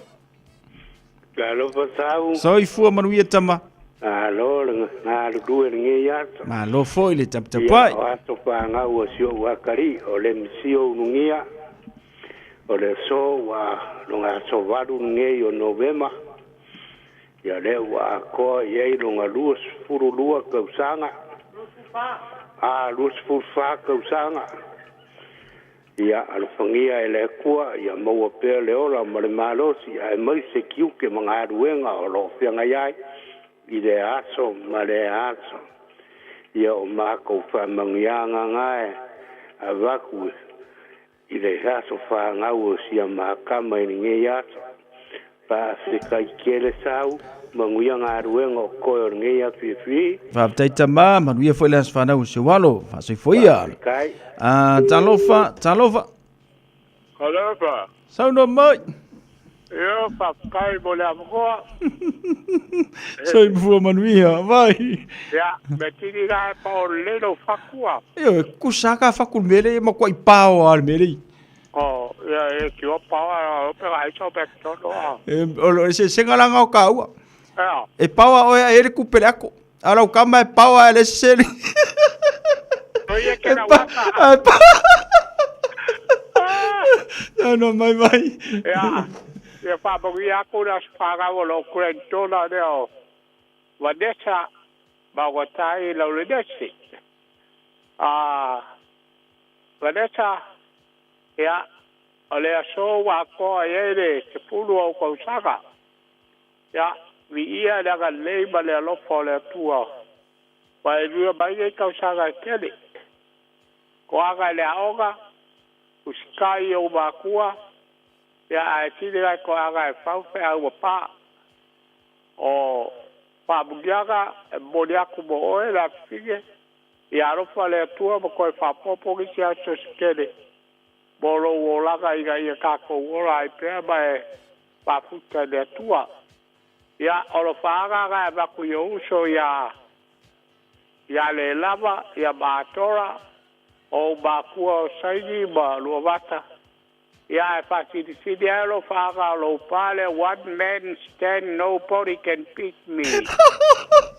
Talofa sau. Soifua manuia tama. Malo le galulue lenei aso. Malo foi le taputapuai. Ia, o aso fanau a si ou akalii, o le Misio Ulugia, o le aso ua loga aso valu lenei o Novema, ia lea ua atoa i ai loga 22 tausaga, a 24 tausaga. Ia alofagia e le Atua ia maua pea le ola ma le malosi aemaise tiute ma galuega o lo o feagai ai i lea aso ma lea aso. Ia o matou faamanuiaga na e Avaku i le aso fagau o sia makama i lenei aso. Faafetai tele sau, manuia galuega o koe o lenei afiafi. Faafetai tama, manuia foi le aso fanau o si ou alo. Faasoifua ia. Faafetai. Ah, talofa, talofa. Talofa. Saunoa mai. Io, faafetai mo le avanoa. Soifua manuia, vai. Ia, me tini la e pa o lelei lou fatua. Io, e kusa ka faku le mele, e makuai pao a le mele. O, ia, e tio pao a o pe ga iso pe tono a. E, o lo se senga langa o ka ua. Ea. E pao a oe a ele kupe le ako. A lau kama e pao a ele sele. Oye, que na waka. E pa. No, mai mai. Ia, ia whamangi aku na spanga o lo kurentona leo. Vanessa, ma ua tai lau le nesi. Ah, Vanessa, ia, o le aso ua akoa i ai le 10 o kausaga. Ia, viia le agalelei ma le alofa o le Atua. Ua e lua mai nei kausaga e tele. Koaga i le aoga, usikai i ou makua, ia ae tili ai koaga e fau feau ua pā. O faamuniaga e momoli aku mo oe le afifine, ia alofa le Atua ma toe faaopoopo nisi aso se tele mo lou olaga ina ia tatou ola ai pea ma e faafuta i le Atua. Ia, o lo faaagaaga e avatu i ou uso ia ia le lava, ia Matora, o ou makua o Saini ma Luavata. Ia, ae faasilisili ai lo faaga o lou pa lea, one man stand, nobody can beat me.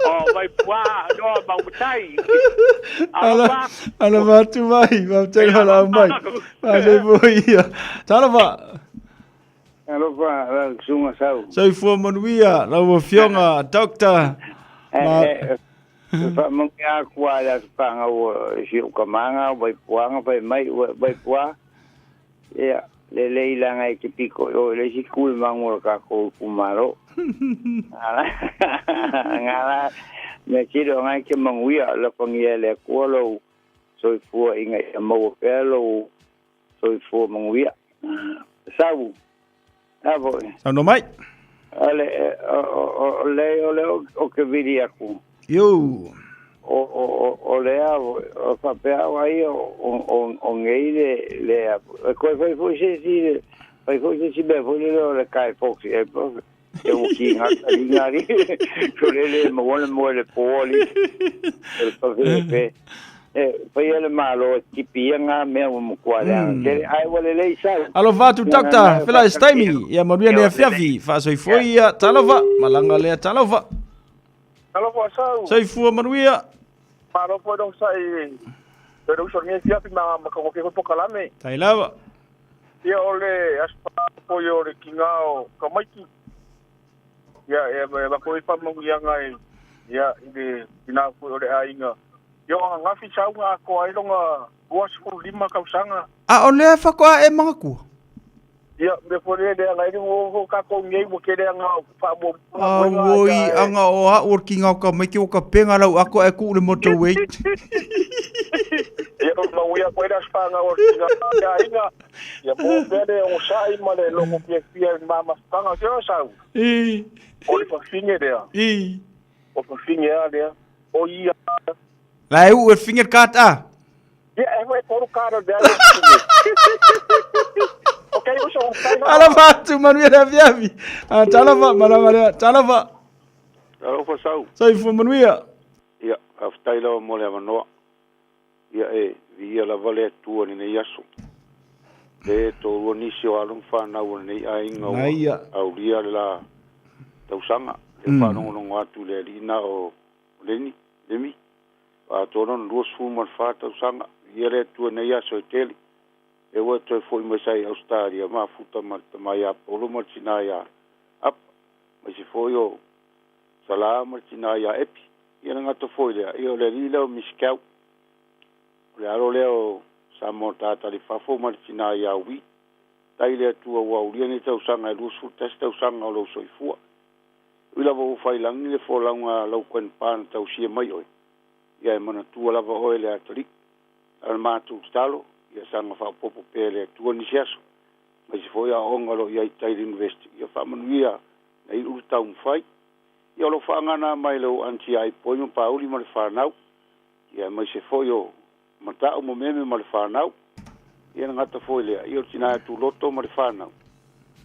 O Vaipuā, Noa Maumatai. Ala, ala watu mai, faafetai le lau mai. Faasoifua ia. Talofa. Alofa, lau susuga sau. Soifua manuia, lau afioga, Doctor. Ma... E faamanuia aku lava i le aso pagau o si ou tamaga o Vaipuaga fai mai Vaipua ia lelei laga e te piko i o i le isi itu i magu o le tatou itumalo. Ngala mea tele o lena e te manuia lofagia e le Atua lou soifua ina ia maua pea lou soifua manuia. Sau, a foi. Saunoa mai. O le o le o le o ke vili aku. Io. O lea o faapea o ai o nei le e koe fai foi se isi fai foi se isi mea foi lele o le Guy Fawkes e e ua ki ngā tari ngā ri so lele maua le moe le pō ali o le pawhele pe e fai le malo e tipi ia ngā mea ua matua leaga tele ai ua lelei sau. Alofa atu Doctor, fela e se taimi, ia manuia nei afiafi, faasoifua ia, talofa, malaga lea talofa. Talofa sau. Soifua manuia. Malo foi dong sai pero uso ni fiafi ma ma ko ke ko kalame. Tai lava. Ia o le aspa po yo le kinga o kamaiki. Ia e ma ko ipa mo ia ngai ia i le ina ko o le ainga. Yo nga ngafi sau nga ko ai longa 25 kausaga. A o lea faatoa e magakua. Ia, me fo le le ngai ni wo ka ko ngei mo ke le nga fa mo. A oi anga o a o ki ngā ka mai ki o ka penga lau ako e ku le motorway. Ia o ma uia ko era spa nga o ki nga ya inga. Ia mo pele o sai ma le logo pia pia ma ma stanga ke o sau. I. O le fa finge lea. I. O fa finge a lea. O ia. La e u e finger kat a. Ia e foi por caro de. Okay, uso Ala fatu manuia le afiafi. Ah, talofa, malama lea, talofa. Alofa sau. Soifua manuia. Ia, faafetai lava mo le avanoa. Ia e viia lava le Atua i lenei aso. Le toalua nisi o alo ma fanau o lenei aiga ua Aia. aulia le la tausaga. Le faalogologo atu i le alii na o Leni, Lemi. Atoa lona 24 tausaga. Viia le Atua i lenei aso e tele. E ua toe foi mai sai Australia mafuta ma le tama ia Polo ma le tina ia Apa. Mai se foi o Sala ma le tina ia Epi. Ia le gata foi lea. Ia o le alii lea o Misikau. O le alo lea o Samoa Tatali Fafo ma le tina ia Wi. Tai le Atua ua aulia nei tausaga e 21 tausaga o lou soifua. Ui lava ua failangi le folauga a lau grandpa na tausia mai oe. Ia e manatua lava oe le atalii. A o le matou tatalo, ia saga faaopoopo pea e le Atua nisi aso, aemaise foi aoaoga o lo o i ai i tai i le University, ia faamanuia ina iu le taumafai. Ia o lo o faagana mai lou aunty ia Aipoi ma Pauli ma le fanau, ia aemaise foi o Mata'u ma Meme ma le fanau. Ia e le gata foi i lea, ia o le tina ia Tuloto ma le fanau,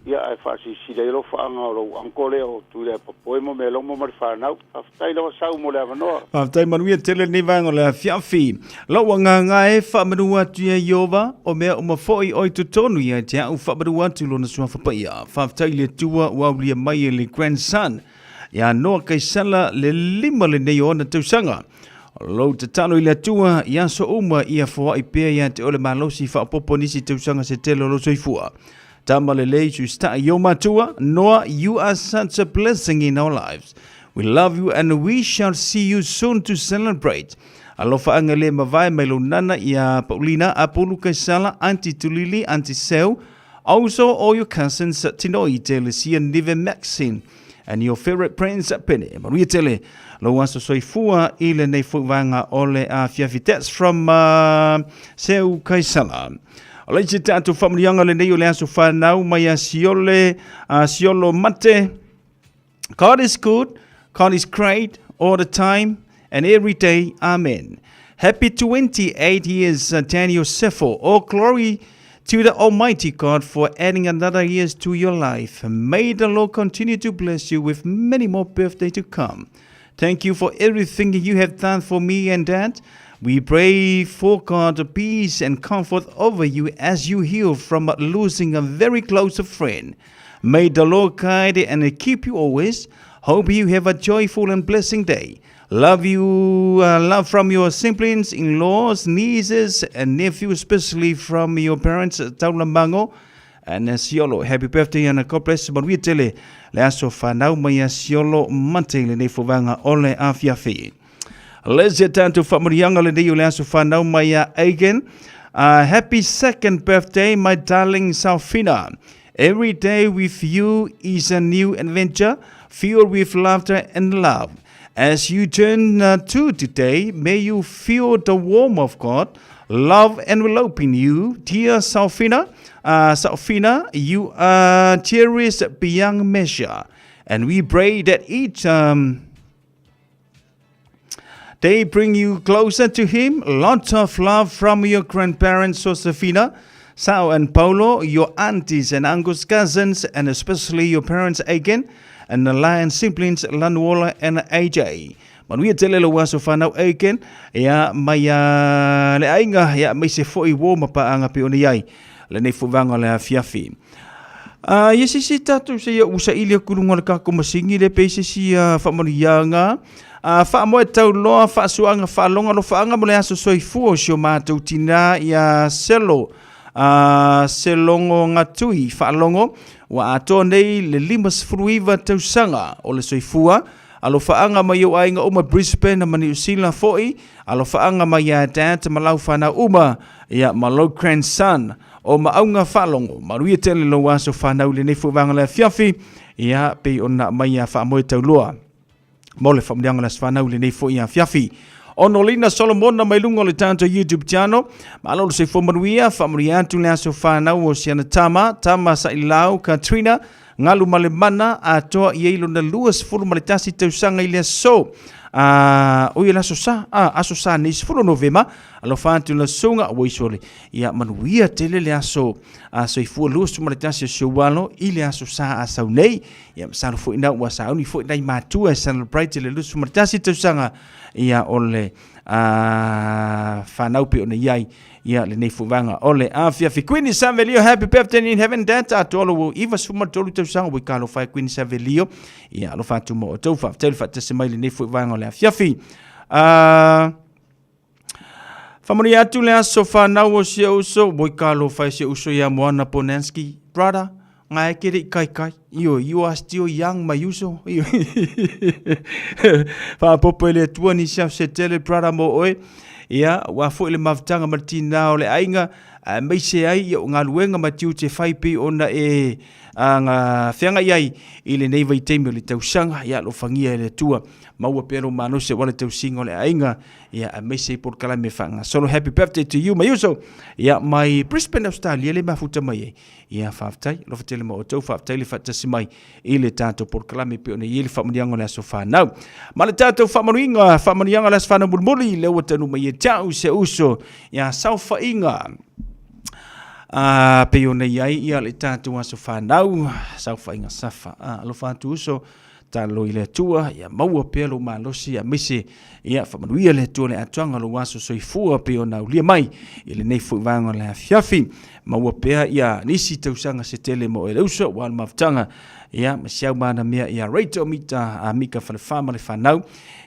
ia ae faasilasila ai alofaaga o lou uncle lea o Tuilaepa Poe ma Mealoma ma le fanau. Faafetai lava Sau mo le avanoa. Faafetai manuia tele lenei vaega o le afiafi. Lou agaga e faamanu atu ia Ieova, o mea uma foi o i totonu ia te au faamanu atu lona suafa paia. Faafetai i le Atua ua aulia mai e le grandson ia Noa Kaisala le 5 lenei o ona tausaga. Lou tatalo i le Atua i aso uma ia foai pea ia te oe le malosi faaopoopo nisi tausaga se tele o lou soifua. Tama lelei sustai i ou matua, Noa, you are such a blessing in our lives. We love you and we shall see you soon to celebrate. Alofa anga le mavae mai lou nana ia Paulina, Apulu Kaisala, Auntie Tulili, Auntie Seu, also all your cousins Tinoi, Telesia, Nive Maxine, and your favorite prince Pene. Manuia tele, lou aso soifua i lenei foi vaega o le afiafi. That's from Seu Kaisala. O le isi tatou faamanuiaga lenei o le aso whanau mai a Siole, a Siolo Mate. God is good, God is great all the time and every day. Amen. Happy 28 years, Daniel Sefo. All glory to the Almighty God for adding another years to your life. May the Lord continue to bless you with many more birthdays to come. Thank you for everything you have done for me and Dad. We pray for God's peace and comfort over you as you heal from losing a very close friend. May the Lord guide and keep you always. Hope you have a joyful and blessing day. Love you, love from your siblings, in-laws, nieces, and nephews, especially from your parents, Taulamango and Siolo. Happy birthday and God bless. Manuia tele le aso whanau mai a Siolo Mate lenei fovanga o le afiafi. Let's get down to whamurianga lenei o le aso whanau mai a Aiken. Happy second birthday, my darling Salfina. Every day with you is a new adventure, filled with laughter and love. As you turn 2 today, may you feel the warmth of God, love enveloping you. Dear Salfina, Salfina, you are cherished beyond measure. And we pray that each day bring you closer to Him. Lots of love from your grandparents, Josefina, Sao and Paulo, your aunties and uncles, cousins, and especially your parents again, and the lion siblings, Lanuola and AJ. Manuia tele lou aso whanau Aiken, ia mai a le aiga, ia mai se foi wo ma paanga pe ona iai, lenei fuvanga le afiafi. Ia sisi tatou se ia usa ili aku lunga le kako masingi le pe sisi whaamanuianga. Whaamoe tau loa, whaasuanga, whaalonga, lofaanga mo le aso soifua o si o mātou tina ia Selo. Selongo Ngatui, whaalongo, ua atoa nei le 59 tausaga o le soifua. Alofaanga mai ou aiga uma Brisbane ma Niu Sila foi. Alofaanga mai ia Dad ma lau whanau uma, ia ma lou grandson o Maauga Faalogo. Manuia tele lou aso whanau lenei foi vaega le afiafi, ia pei ona mai ia faamoe tauloa mo le faamanuiaga o le aso fanau lenei foi afiafi. Onolina Solomona mai luga o le tatou YouTube channel. Malo le soifua manuia, faamanuia atu le aso fanau o siana tama, tama Sailau Katrina, Ngalu ma le mana, atoa i ai lona 21 tausaga i le aso. Oi le aso sa, aso sa nei 10 Novema, alofa atu la susuga, ua iso le, ia manuia tele le aso a soifua 21 o Seualo i le aso sa a sau nei. Ia masalo foi na ua sauni foi nai matua e celebrate le 21 tausaga ia o le whanau pe ona iai ia lenei fuvaga o le afiafi. Queen Savelio, happy birthday in heaven dad. Atoa lo ua 93 tausaga ua i kalofa e Queen Savelio. Ia alofa atu mo outou faafetai le faatasi mai lenei fuvaga o le afiafi. Whamanuia atu le aso whanau o si uso, ua i kalofa e si uso ia Moana Ponanski. Brother, ngā e kere i kai kai. Io, you are still young, my uso. Io. Whaapopo e le atua ni siau se tele, brother, mo oe. Ia, ua foi le mafutanga ma le tina o le aiga. aemaise ai ia o galuega ma tiute fai pei ona e feagai ai i lenei vaitaimi o le tausaga. Ia alofagia e le Atua maua pea lou malosi aua le tausiga o le aiga, ia aemaise i polokalame faagasolo. Happy birthday to you my uso, ia mai Brisbane Australia le mafuta mai ai. Ia faafetai, alofa tele ma outou, faafetai le faatasi mai i le tatou polokalame pei ona i ai le faamanuiaga o le aso fanau. Ma le tatou faamanuiaga, faamanuiaga o le aso fanau mulimuli, lea ua taunuu mai ia te au se uso ia saofaiga. A pei ona i ai ia le tatou aso fanau, saofaiga safa. A, alofa atu uso, talo i le Atua, ia maua pea lou malosi, aemaise ia faamanuia le Atua le atoaga o lou aso soifua pei ona aulia mai i lenei foi vaega o le afiafi. Maua pea ia nisi tausaga se tele mo oe le uso, ua le mafutaga ia ma si au mana mea ia Rachel Mita a Mika Falefa ma le fanau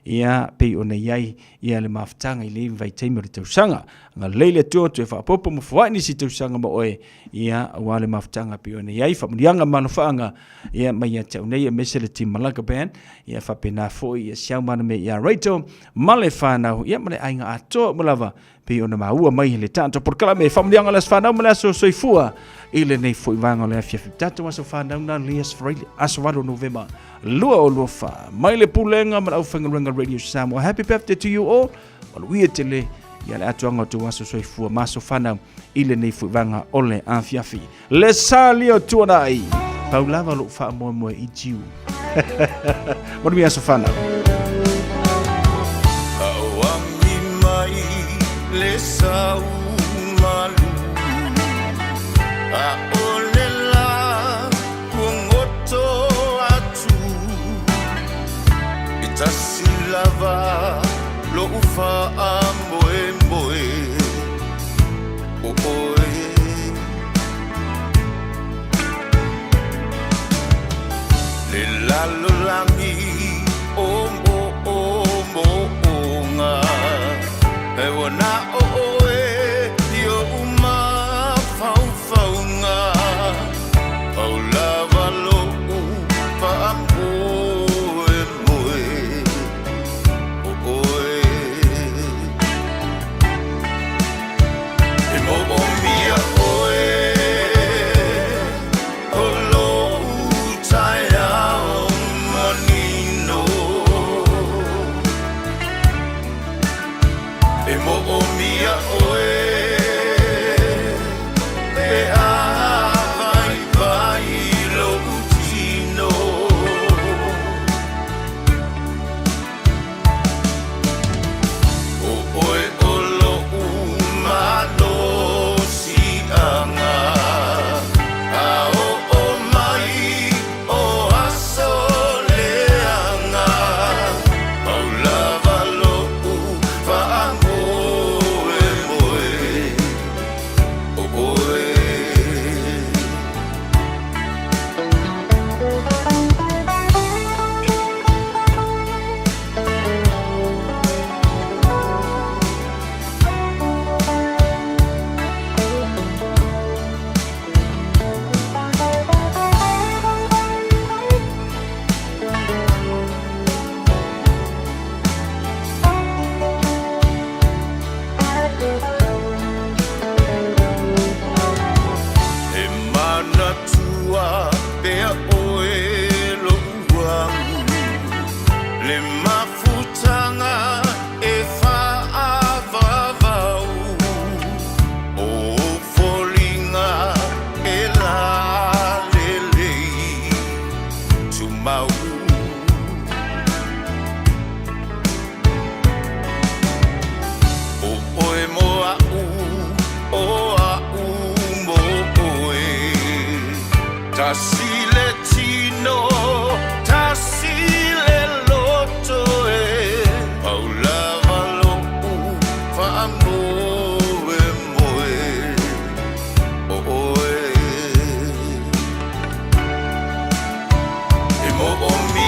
ia pei ona i ai ia le mafutaga i le vaitaimi o le tausaga. Agalelei le Atua toe faaopoopo ma foai nisi tausaga mo oe ia aua le mafutaga pei ona i ai faamanuiaga ma alofaaga ia mai ia te au nei aemaise le team Malaka Band ia faapena foi ia siau mana me ia Rachel ma le whanau ia ma le aiga atoa uma lava pei ona maua mai le tatou polokalame faamanuiaga o le aso fanau ma le aso soifua i lenei foi vaega o le afiafi tatou aso fanau na le aso Friday aso 8 Novema 2024 mai le pulega ma le aufaigaluega Radio Samoa. Happy birthday to you all. Manuia tele ia le atoaga o tou aso soifua ma aso fanau i lenei foi vaega o le afiafi. Le sa lia o tuanai, pau lava lou faamoemoe i tiu. Manuia aso fanau. Auami mai le sau malu A o le la kuagoto atu E tasi lava lo'u faamoemoe o oe. Le lalolagi o moomooga, e ua na o oe i oʻu mafaufauga, pau lava loʻu faamoemoe o oe. E moomia oe o lou taeao manino. E moomia oe pe a vaivai lou tino. O oe o loʻu malosiaga, A oo mai o aso leaga, Pau lava loʻu faamoemoe o oe. E manatua pea oe loʻu amu, Le mafutaga e fa'avavau, O foliga e lalelei tumau. O oe mo a'u, o a'u mo oe. Tasi le tino, tasi le loto e. Pau lava lo'u faamoemoe o oe. E moomia.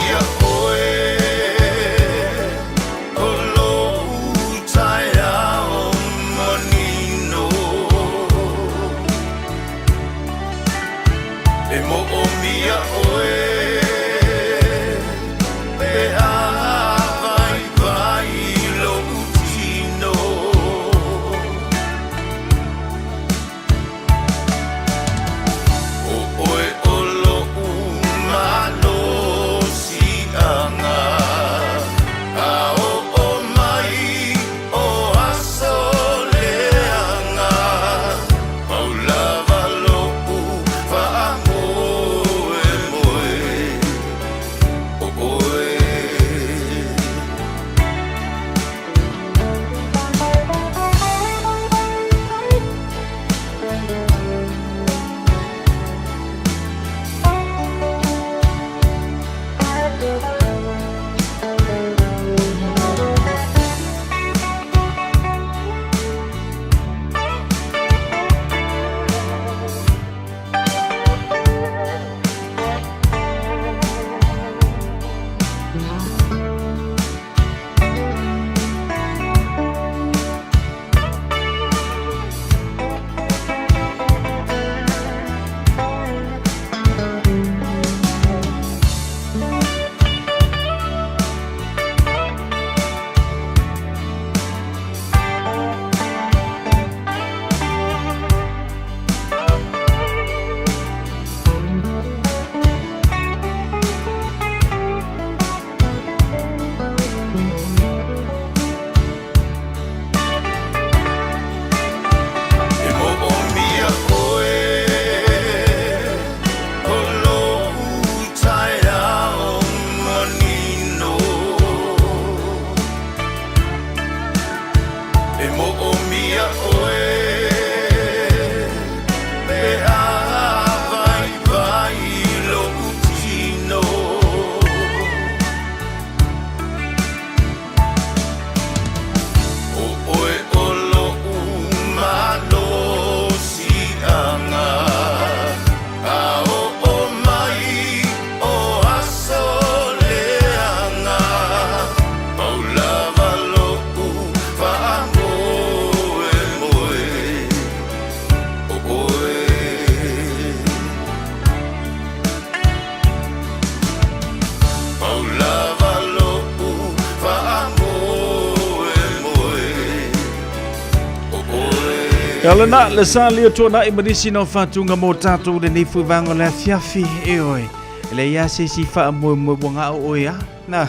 Ia lena, le sa leo tuanai ma nisi na o faatuga mo tātou lenei foi vaega o le afiafi. E oe, e leai lava se isi faamoemoe ua gao oe a. Na.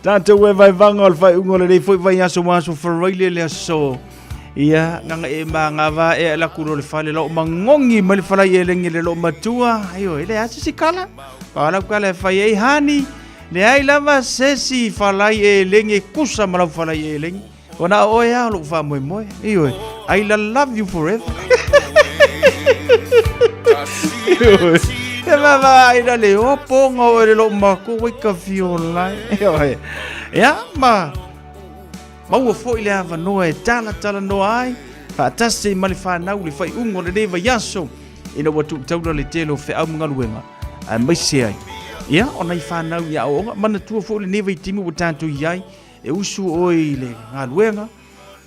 Tātou e vaevaga o le faaiuga o lenei foi vaiaso ua aso Faraile le aso. Ia, nganga e mangava e ala kulo le fale lo mangongi mai le falai e lenge le lo matua. Aio, e leai se isi kala. Palau kala e fai ai hani. Leai lava se isi falai e lenge kusa ma lau falai e lenge. Ona o oe a o lou faamoemoe. Ioe, I love you forever. Ioe. E vava ai la le opo nga oe le lou mako wai ka fiola. Ioe. Ia, ma maua foi le avanoa e talatalanoa ai faatasi ai ma le fanau le faaiuga o lenei vaiaso ina ua tuutaula le tele o feau ma galuega aemaise ai ia o nai fanau i aoaoga. Manatua foi lenei vaitaimi ua tatou i ai e usu oe i le galuega,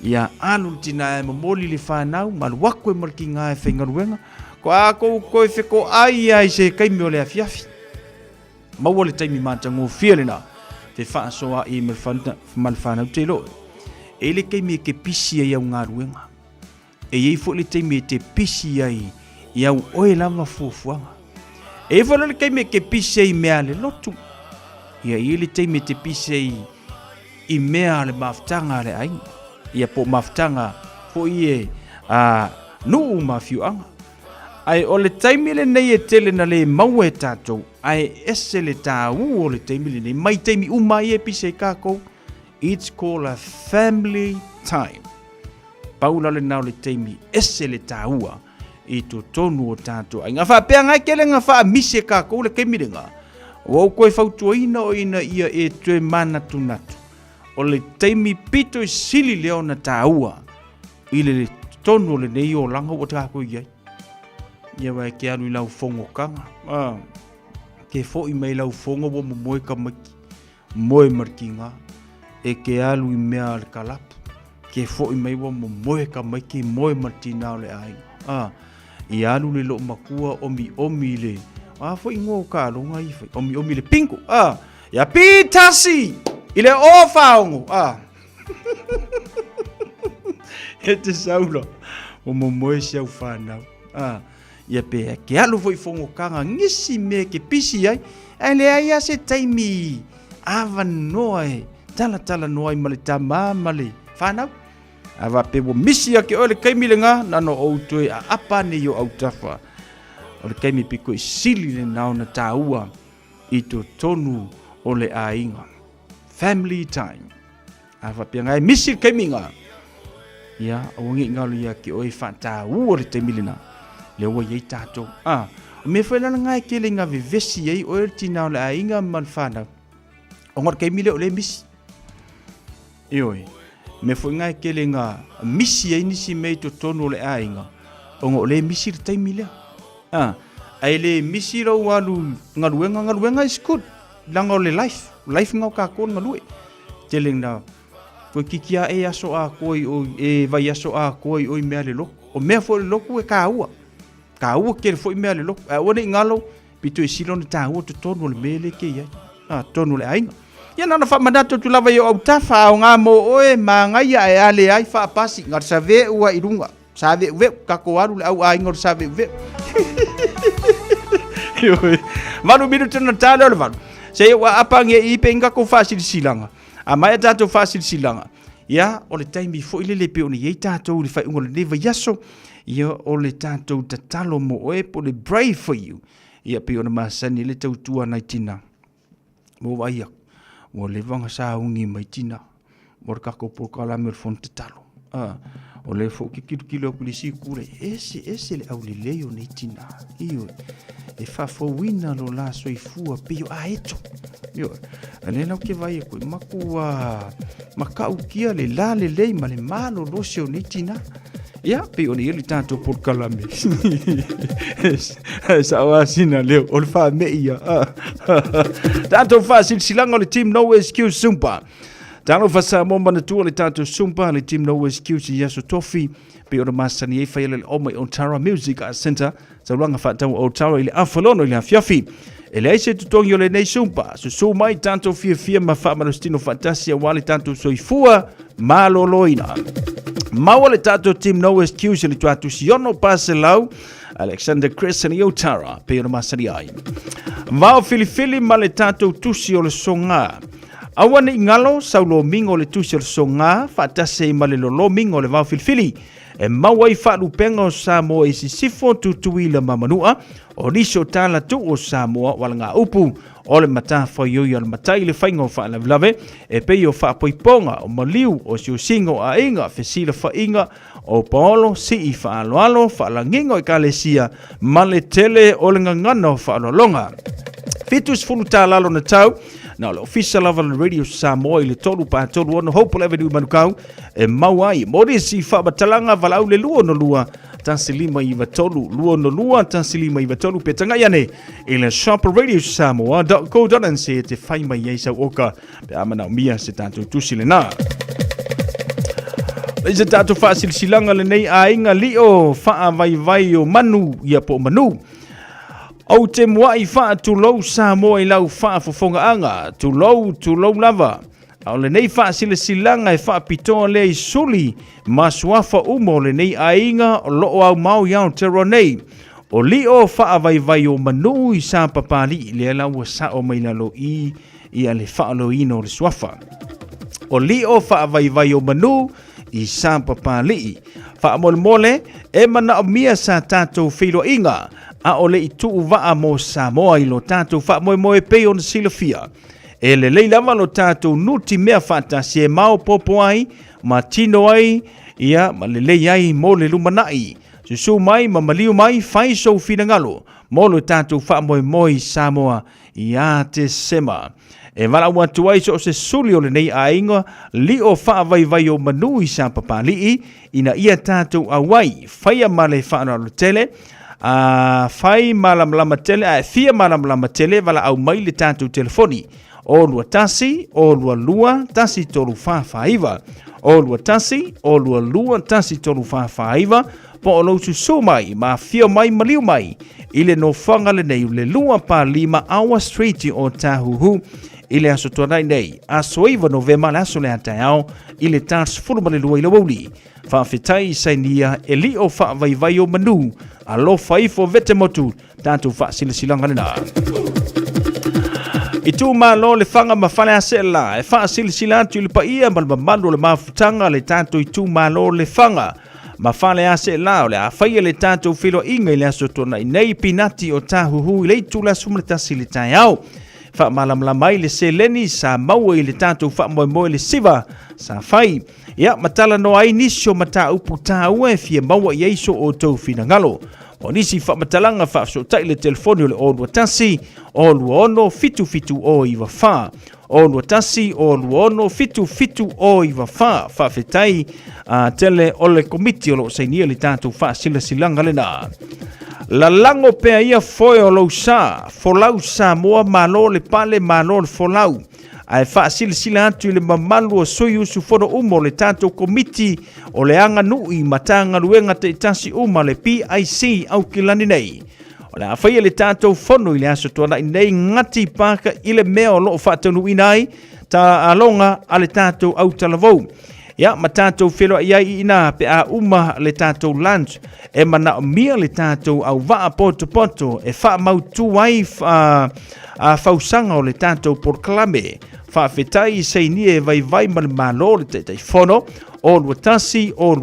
ia alu le tina e momoli le fanau ma alu aku e ma le kiga e faigaluega. Ko a kou koe fekoai ai se kaimi o le afiafi. Maua le taimi matagofie lena te faasoa'i ma le fanau te iloa e i le taimi e te pisi ai au galuega. E i ai foi le taimi e te pisi ai i au oe lava fuafuaga. E i ai foi le taimi e te pisi ai i mea a le lotu. Ia e i ai le taimi e te pisi ai i mea a le mafutaga a le aiga. Ia po o mafutaga foi e a nuu ma afioaga. Ae o le taimi lenei e tele na le maua e tatou, ae ese le tāu o le taimi lenei, mai taimi uma ai e pisi ai kākou, it's called a family time. Pau la lena o le taimi ese le tāua i totonu o tātou aiga. A faapea ngai kele nga whaamisi e kākou le taimi lenga, ua ou koe fautuaina o ina ia e toe manatunatu o le taimi pito i sili lea ona tāua i le totonu o lenei olaga ua tākou i ai. Ia wai ke alu i lau fongokaga. Ah, ke fo'i mai lau fongo ua momoe ka maiki. Moe markinga, e ke alu i mea a le kalapu, ke fo'i mai ua momoe ka maiki, moe ma le tina o le aiga. A, i alu le loo makua omi omi le, a foi ingoa o kaaloga i fai, omi omi le pingo, a, ia pitasi i le o faongo, a. E te saula, ua momoe si au whanau, a. Ia pe ke alu foi fongokaga ngisi mea ke pisi ai, ae leai a se taimi avanoa e talatalanoa ai ma le tama ma le whanau. A wa pe ua misi ake oe le kaimi le ngā, nano ou toe a apa ane i o autafa. O le kaimi piko i sili le nao na tāua i totonu o le aiga. Family time. A faapea ngai misi le taimi ngā. Ia, aua nge ngalo ia ke oe whātāua le taimi lena. Le ua iai tātou. A, o mea whai lana ngai ke le ngā vevesi ai oe le tina o le aiga ma le whānau. O ngā taimi le o le misi. Eoi, mea foi ngai ke le ngā misi ai nisi mea i totonu o le aiga. O ngā o le misi le taimi lea. A, ai le misi rau alu ngaluenga, ngaluenga is good. Langa o le life, life ngau kākou ngalue. Tele na koe kiki a e aso a koe o e vai aso a koe o i mea le loku. O mea foi le loku e kāua. Kāua kere foi mea le loku. A ua nei ngalo, pito i silo na tāua totonu o le mea le ke iai. A, tonu le aiga. Ia nana whamanatu atu lava i o au tawha o ngā mō oe, māngaia e ale ai whaapasi, ngā save ua i runga. Saveuveu, kako alu le au aiga o le saveuveu. 8 minuta na tale o le 8. Se ua apangia i pe inga ko whaasilisilanga. A mai a tātou whaasilisilanga. Ia, o le taimi foi lele pe o ni ei tātou le whaiunga o lenei vaiaso. Ia, o le tātou tatalo mo oe po le pray for you. Ia, pe o na masani le tautua nai tina. Mo vai aku. Ua leva ona sauni mai tina. Mo le kako polokalame o le fono tatalo. Ah, o le fo ke kilokilo aku le isi kule. Ese, ese le aulelei o nei tina. Ioe. E faafouina lo la soifua pei o aeto. Ioe. A le lau ke vai aku. Makua, makaukia le la lelei ma le malolosi o nei tina. Ia, pei ona i ai le tatou polokalame. Sao lava sina leo, o le faamei ia. Tatou faasilasilaga o le Team No Excuse Zumba. Talofa Samoa manatua le tatou Zumba, le Team No Excuse i aso tofi. Pei ona masani ai whai le o mai Otara Music Arts Centre, taulaga faatau o Otara i le Afalono i le afiafi. E leai se totogi o lenei Zumba. Susu mai tatou fiafia ma faamalositino faatasi aua le tatou soifua maloloina. Maua le tatou team No Excuse i le tuatusi ono paselau Alexander Chris and Iotara pei ona masani ai. Vao filifili ma le tatou tusi o le soga. Aua ne i galo sau lomiga o le tusi o le soga faatasi ai ma le lolomiga o le vao filifili e maua ai faalupega o Samoa i sisifo, Tutuila ma Manua, o nisi o tala tuu o Samoa o alagaupu o le matafaioi a le matai i le faiga o faalavelave e pei o faapoipoga, o maliu, o siosiga o aiga, fesilafaiga o paolo, sii faaaloalo, faalagiga o ekalesia ma le tele o le gagana o faaaloaloga. 70 tala lona tau, na o le ofisa lava le Radio Samoa i le 3 pa 36 Hopewell Avenue Manukau e mau ai. Mo nisi faamatalaga valaau le 262 1593 262 1593 pe tagai ane i le shopradiosamoa.co.nz e te fai mai ai sau oka pe a manaomia se tatou tusi lena. Lei se tatou faasilasilaga lenei aiga lio faavaivai o manu ia po o manu. Ou te muai faatulou Samoa i lau faafofogaaga, tulou, tulou lava. A o lenei faasilasilaga e faapitoa lea i suli ma suafa uma o lenei aiga o lo o aumao i Aotearoa nei. O lio faavaivai o manu i Sapapalii, lea la ua sao mai lalo i ia le faaloina o le suafa. O lio faavaivai o manu i Sapapalii. Faamolemole, e manaomia sa tatou feiloaiga, a o le i tuu vaa mo Samoa i lo tatou faamoemoe pei ona silafia. E lelei lava lo tatou nutimea faatasi e maopoopo ai ma tino ai ia ma lelei ai mo le lumanai. Susu mai ma maliu mai, fai sou finagalo mo lo tatou faamoemoe i Samoa ia Tesema. E valaau atu ai so o se suli o lenei aiga lio faavaivai o manu i Sapapalii ina ia tatou auai, faia ma le faaaloalo tele, a fai malamalama tele, a e fia malamalama tele, valaau mai le tatou telefoni, o 21 o 22 1349, o 21 o 22 1349, po o lou susu mai ma afio mai maliu mai i le nofoaga lenei o le 25 Awa Street o Tāhuhu i le aso tuanai nei, aso 9 Novema le aso lea taeao i le ta 12 i le aoauli. Faafetai i sainia e lio faavaivai o manu, alofa ifo vete motu, tatou faasilasilaga lena. Itumalo Lefaga ma Faleaseela e faasilasila atu i le paia ma le mamalu o le mafutaga le tatou itumalo Lefaga ma Faleaseela o le a faia le tatou feiloaiga i le aso tuanai nei Pinati o Tāhuhu i le itula 11 i le taeao. Faamalamalama ai le seleni sa maua i le tatou faamoemoe le siva sa fai. Ia, ma talanoa ai nisi o mataupu tāua e fia maua i ai so outou finagalo. O nisi faamatalaga faafesootai le telefoni o le 021 026 7794. 021 026 7794. Faafetai a tele o le komiti o lo o sainia le tatou faasilasilaga lena. Lalago pea ia foe o lou sa, folau Samoa, malo le pale, malo le folau. Ae faasilasila atu i le mamalu o sui usufono uma o le tatou komiti o le aganuu i Matagaluega taitasi uma le PIC Aukilani nei. O le a faia le tatou fono i le aso tuanai nei gati paka i le mea o lo o faataunuuina ai taaloga a le tatou autalavou. Ia, ma tatou feiloai ai i ina pe a uma le tatou lunch. E manaomia le tatou auvaa potopoto e faamautu ai a fausaga o le tatou polokalame. Faafetai i sainia e vaivai ma le Malo le Taitaifono, o 21 o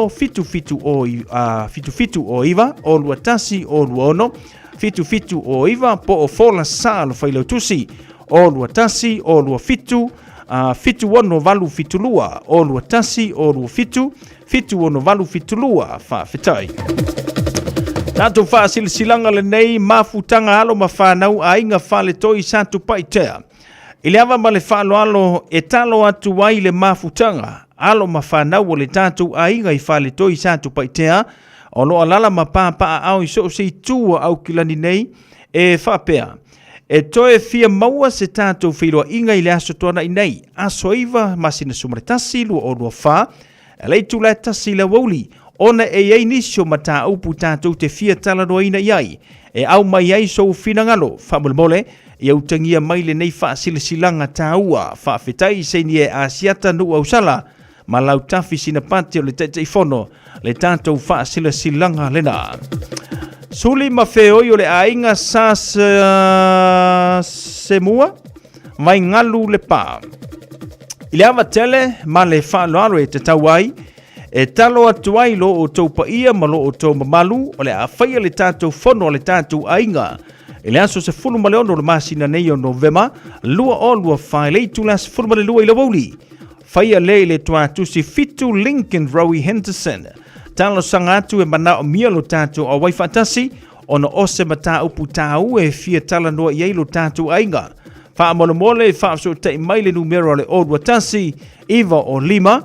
26 77 o 77 o 9 o 21 o 26 77 o 9 po o Fola Sa lo Failautusi o 21 o 27 76 72 o 21 o 27 7672 Faafetai. Tatou faasilasilaga lenei mafutaga alo ma fanau aiga faletoi Satupaitea. I le ava ma le faaaloalo e talo atu ai le mafutaga alo ma fanau o le tatou aiga i faletoi Satupaitea o lo o alala ma papaaao i so o se itu o Aukilani nei e faapea, E toe fia maua se tatou feiloaiga i le aso tuanai nei, aso 9 masina 11 2024, e le itula e tasi i le aoauli, ona e i ai nisi o mataupu tatou te fia talanoaina i ai, e au mai ai sou finagalo, faamolemole, ia utagia mai lenei faasilasilaga taua. Faafetai i sainia e Asiata Nuuausala. ma Lautafi Sinapati o le Taitaifono le tatou faasilasilaga lena. Suli ma feoi o le aiga sa Semua mai galu le pa. I le ava tele ma le faaaloalo e tatau ai, e talo atu ai lo outou paia ma lo outou mamalu o le a faia le tatou fono a le tatou aiga i le aso 16 o le masina nei o Novema 2024 i le itula 12 i le aoauli. Faia lea i le tuatusi 7 Lincoln Rowie Henderson. Talosaga atu e manaomia lo tatou auai faatasi ona o se mataupu tāua e fia talanoa i ai lo tatou aiga. Faamolemole faafesootai mai le numera o le 021 905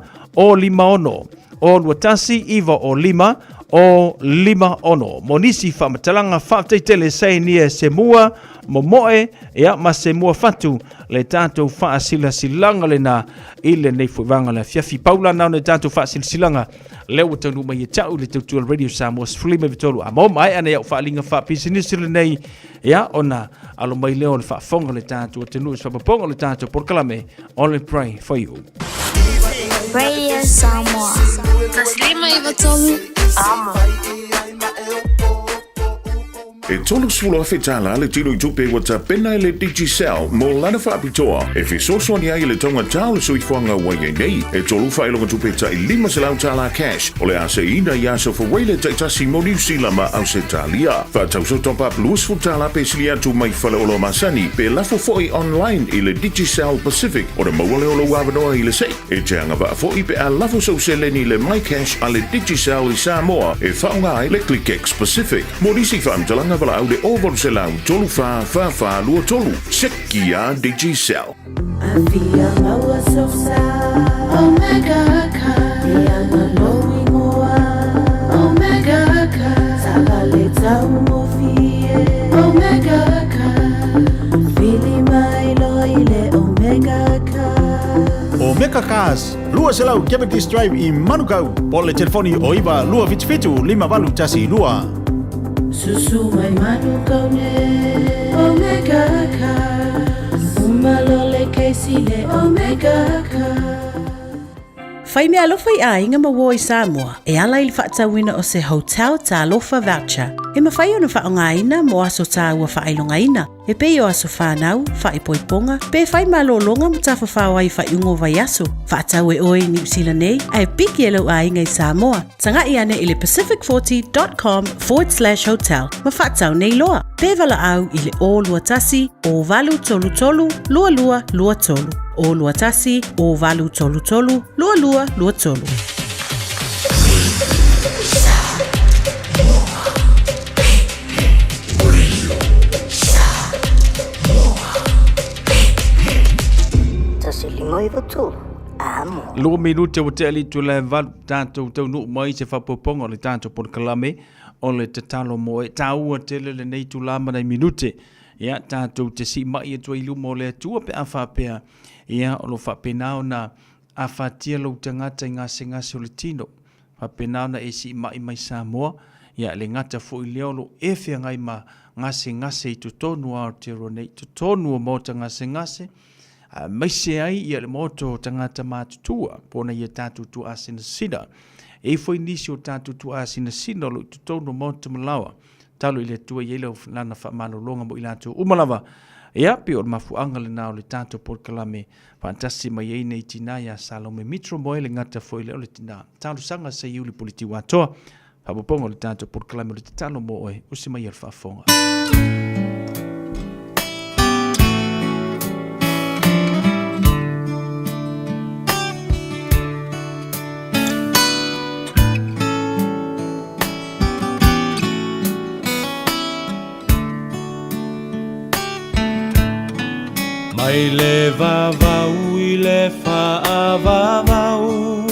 056 021 905 056. Mo nisi faamatalaga faafetai tele sainia e Semua Momoe ia ma Semua Fatu le tatou faasilasilaga lena i lenei foi vaega o le afiafi. Pau la na o le tatou faasilasilaga lea ua taunuu mai ia te au i le tautua Radio Samoa 13 a mo maea nei au faaaliga faapisinisi lenei ia ona alo mai lea o le faafofoga le tatou atunuu i se faapapoga o le tatou polokalame Only Pray For You. Radio Samoa. Taslima iwa tolu. Amo. E $30,000 le tino i tupe ua tapena e le Digicel mo lana faapitoa e fesoasoani ai i le taugata o le soifuaga ua i ai nei. E tolu faailoga tupe tai $500 cash o le a seiina i aso Fuaile taitasi mo Niu Sila ma Ausetalia. Faatauso top up $20 pe sili atu mai faleoloa masani pe lafo foi online i le Digicel Pacific ona maua lea o lou avanoa i le sei. E te agavaa foi pe a lafo sou seleni i le MyCash a le Digicel i Samoa e faaaoga ai le ClickX Pacific. Mo nisi faamatalaga valaau le 0800 34 44 23. Seki a Digicel. Afia maua sosa Omega Car E ana lou ingoa Omega Car Taavale taugofie Omega Car Vili mai loa i le Omega Car Omega Cars, 200 Cavendish Drive i Manukau, po o le telefoni o 9 277 5812. Susu mai Manukau nei Omega Cars Uma loa le kesi le Omega Cars. Fai meaalofa i aiga ma uo i Samoa e ala i le faatauina o se Hotel Talofa Voucher e mafai ona faaaogaina mo aso taua faailogaina e pei o aso whānau, whaipoiponga, pe whai malōlōga ma tafafao ai whaiuga o vaiaso. Faatau e oe i Niu Sila nei, ae piki e lou aiga i Samoa. Taga'i ane i le pacific40.com/hotel ma faatau nei loa. Pe valaau i le 021 0833 2223. 021 0833 2223. Lua minute ua tea le itula e valu tatou taunuu mai se faaopoopoga o le tatou polokalame o le tatalo mo e taua tele lenei itula ma nai minute ia tatou te siimai atu ai i luma o le Atua pe a faapea ia o lo o faapena ona afatia lou tagata i gasegase o le tino Faapena ona e siimai mai Samoa, ia le gata foi lea o lo o e feagai ma gasegase i totonu o Aotearoa nei, totonu o maota gasegase, aemaise ai ia le maota o tagata matutua, po o nai a tatou tuaasinasina. E i ai foi nisi o tatou tuaasinasina o lo o i totonu o maota malaoa, Talo i le Atua i ai lau lana faamalologa mo i latou uma lava. Ia, pei o le mafuaaga lena o le tatou polokalame faatasi mai ai nei tina ia Salome Mitro Moe le gata foi lea o le tina talosaga sa Iuli Politiua Atoa. Faaopoopoga o le tatou polokalame o le tatalo mo oe, usi mai ia le faafofoga. Mai le vavau i le faavavau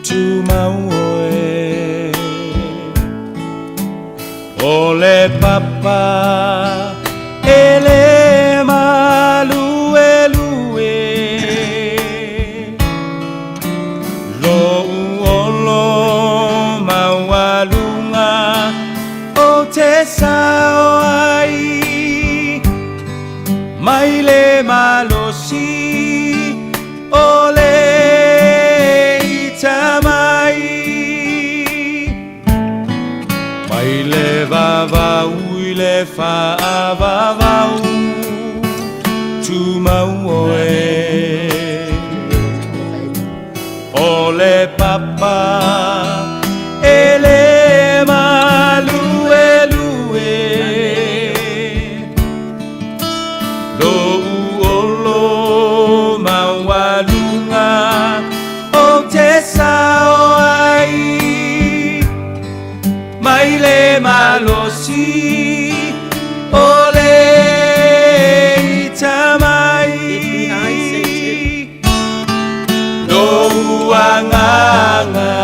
Tumau oe O le papa e le maluelue Lou olo maualuga o te sao ai mai le malosi o le mau oe. O le papa e le maluelue. Lou olo maualuga o te sao ai mai le malosi o le ita mai. Lou agaga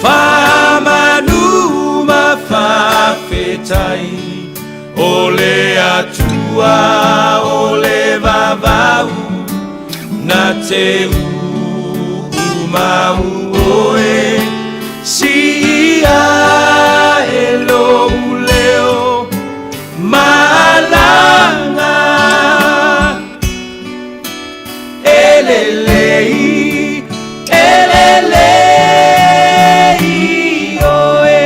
faamanu ma faafetai o le Atua o le vavau na te uumau oe siia e lou leo malaga e lelei e lelei oe.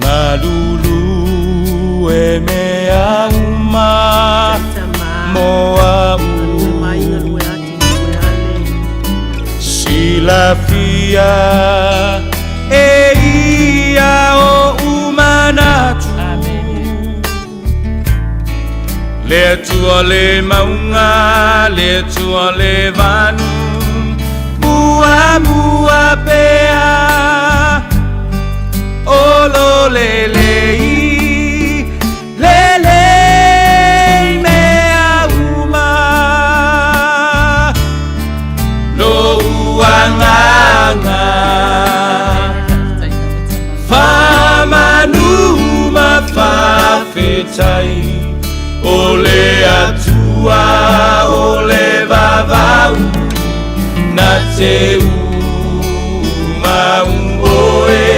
Malulu e mea uma mo a'u Silafia e ia oʻu manatu Le Atua le mauga, le Atua le vanu, muamua pea, o lo lelei, lelei mea uma. Lou agaga, faamanu ma faafetai, o le Atua o le vavau, na te uumau oe,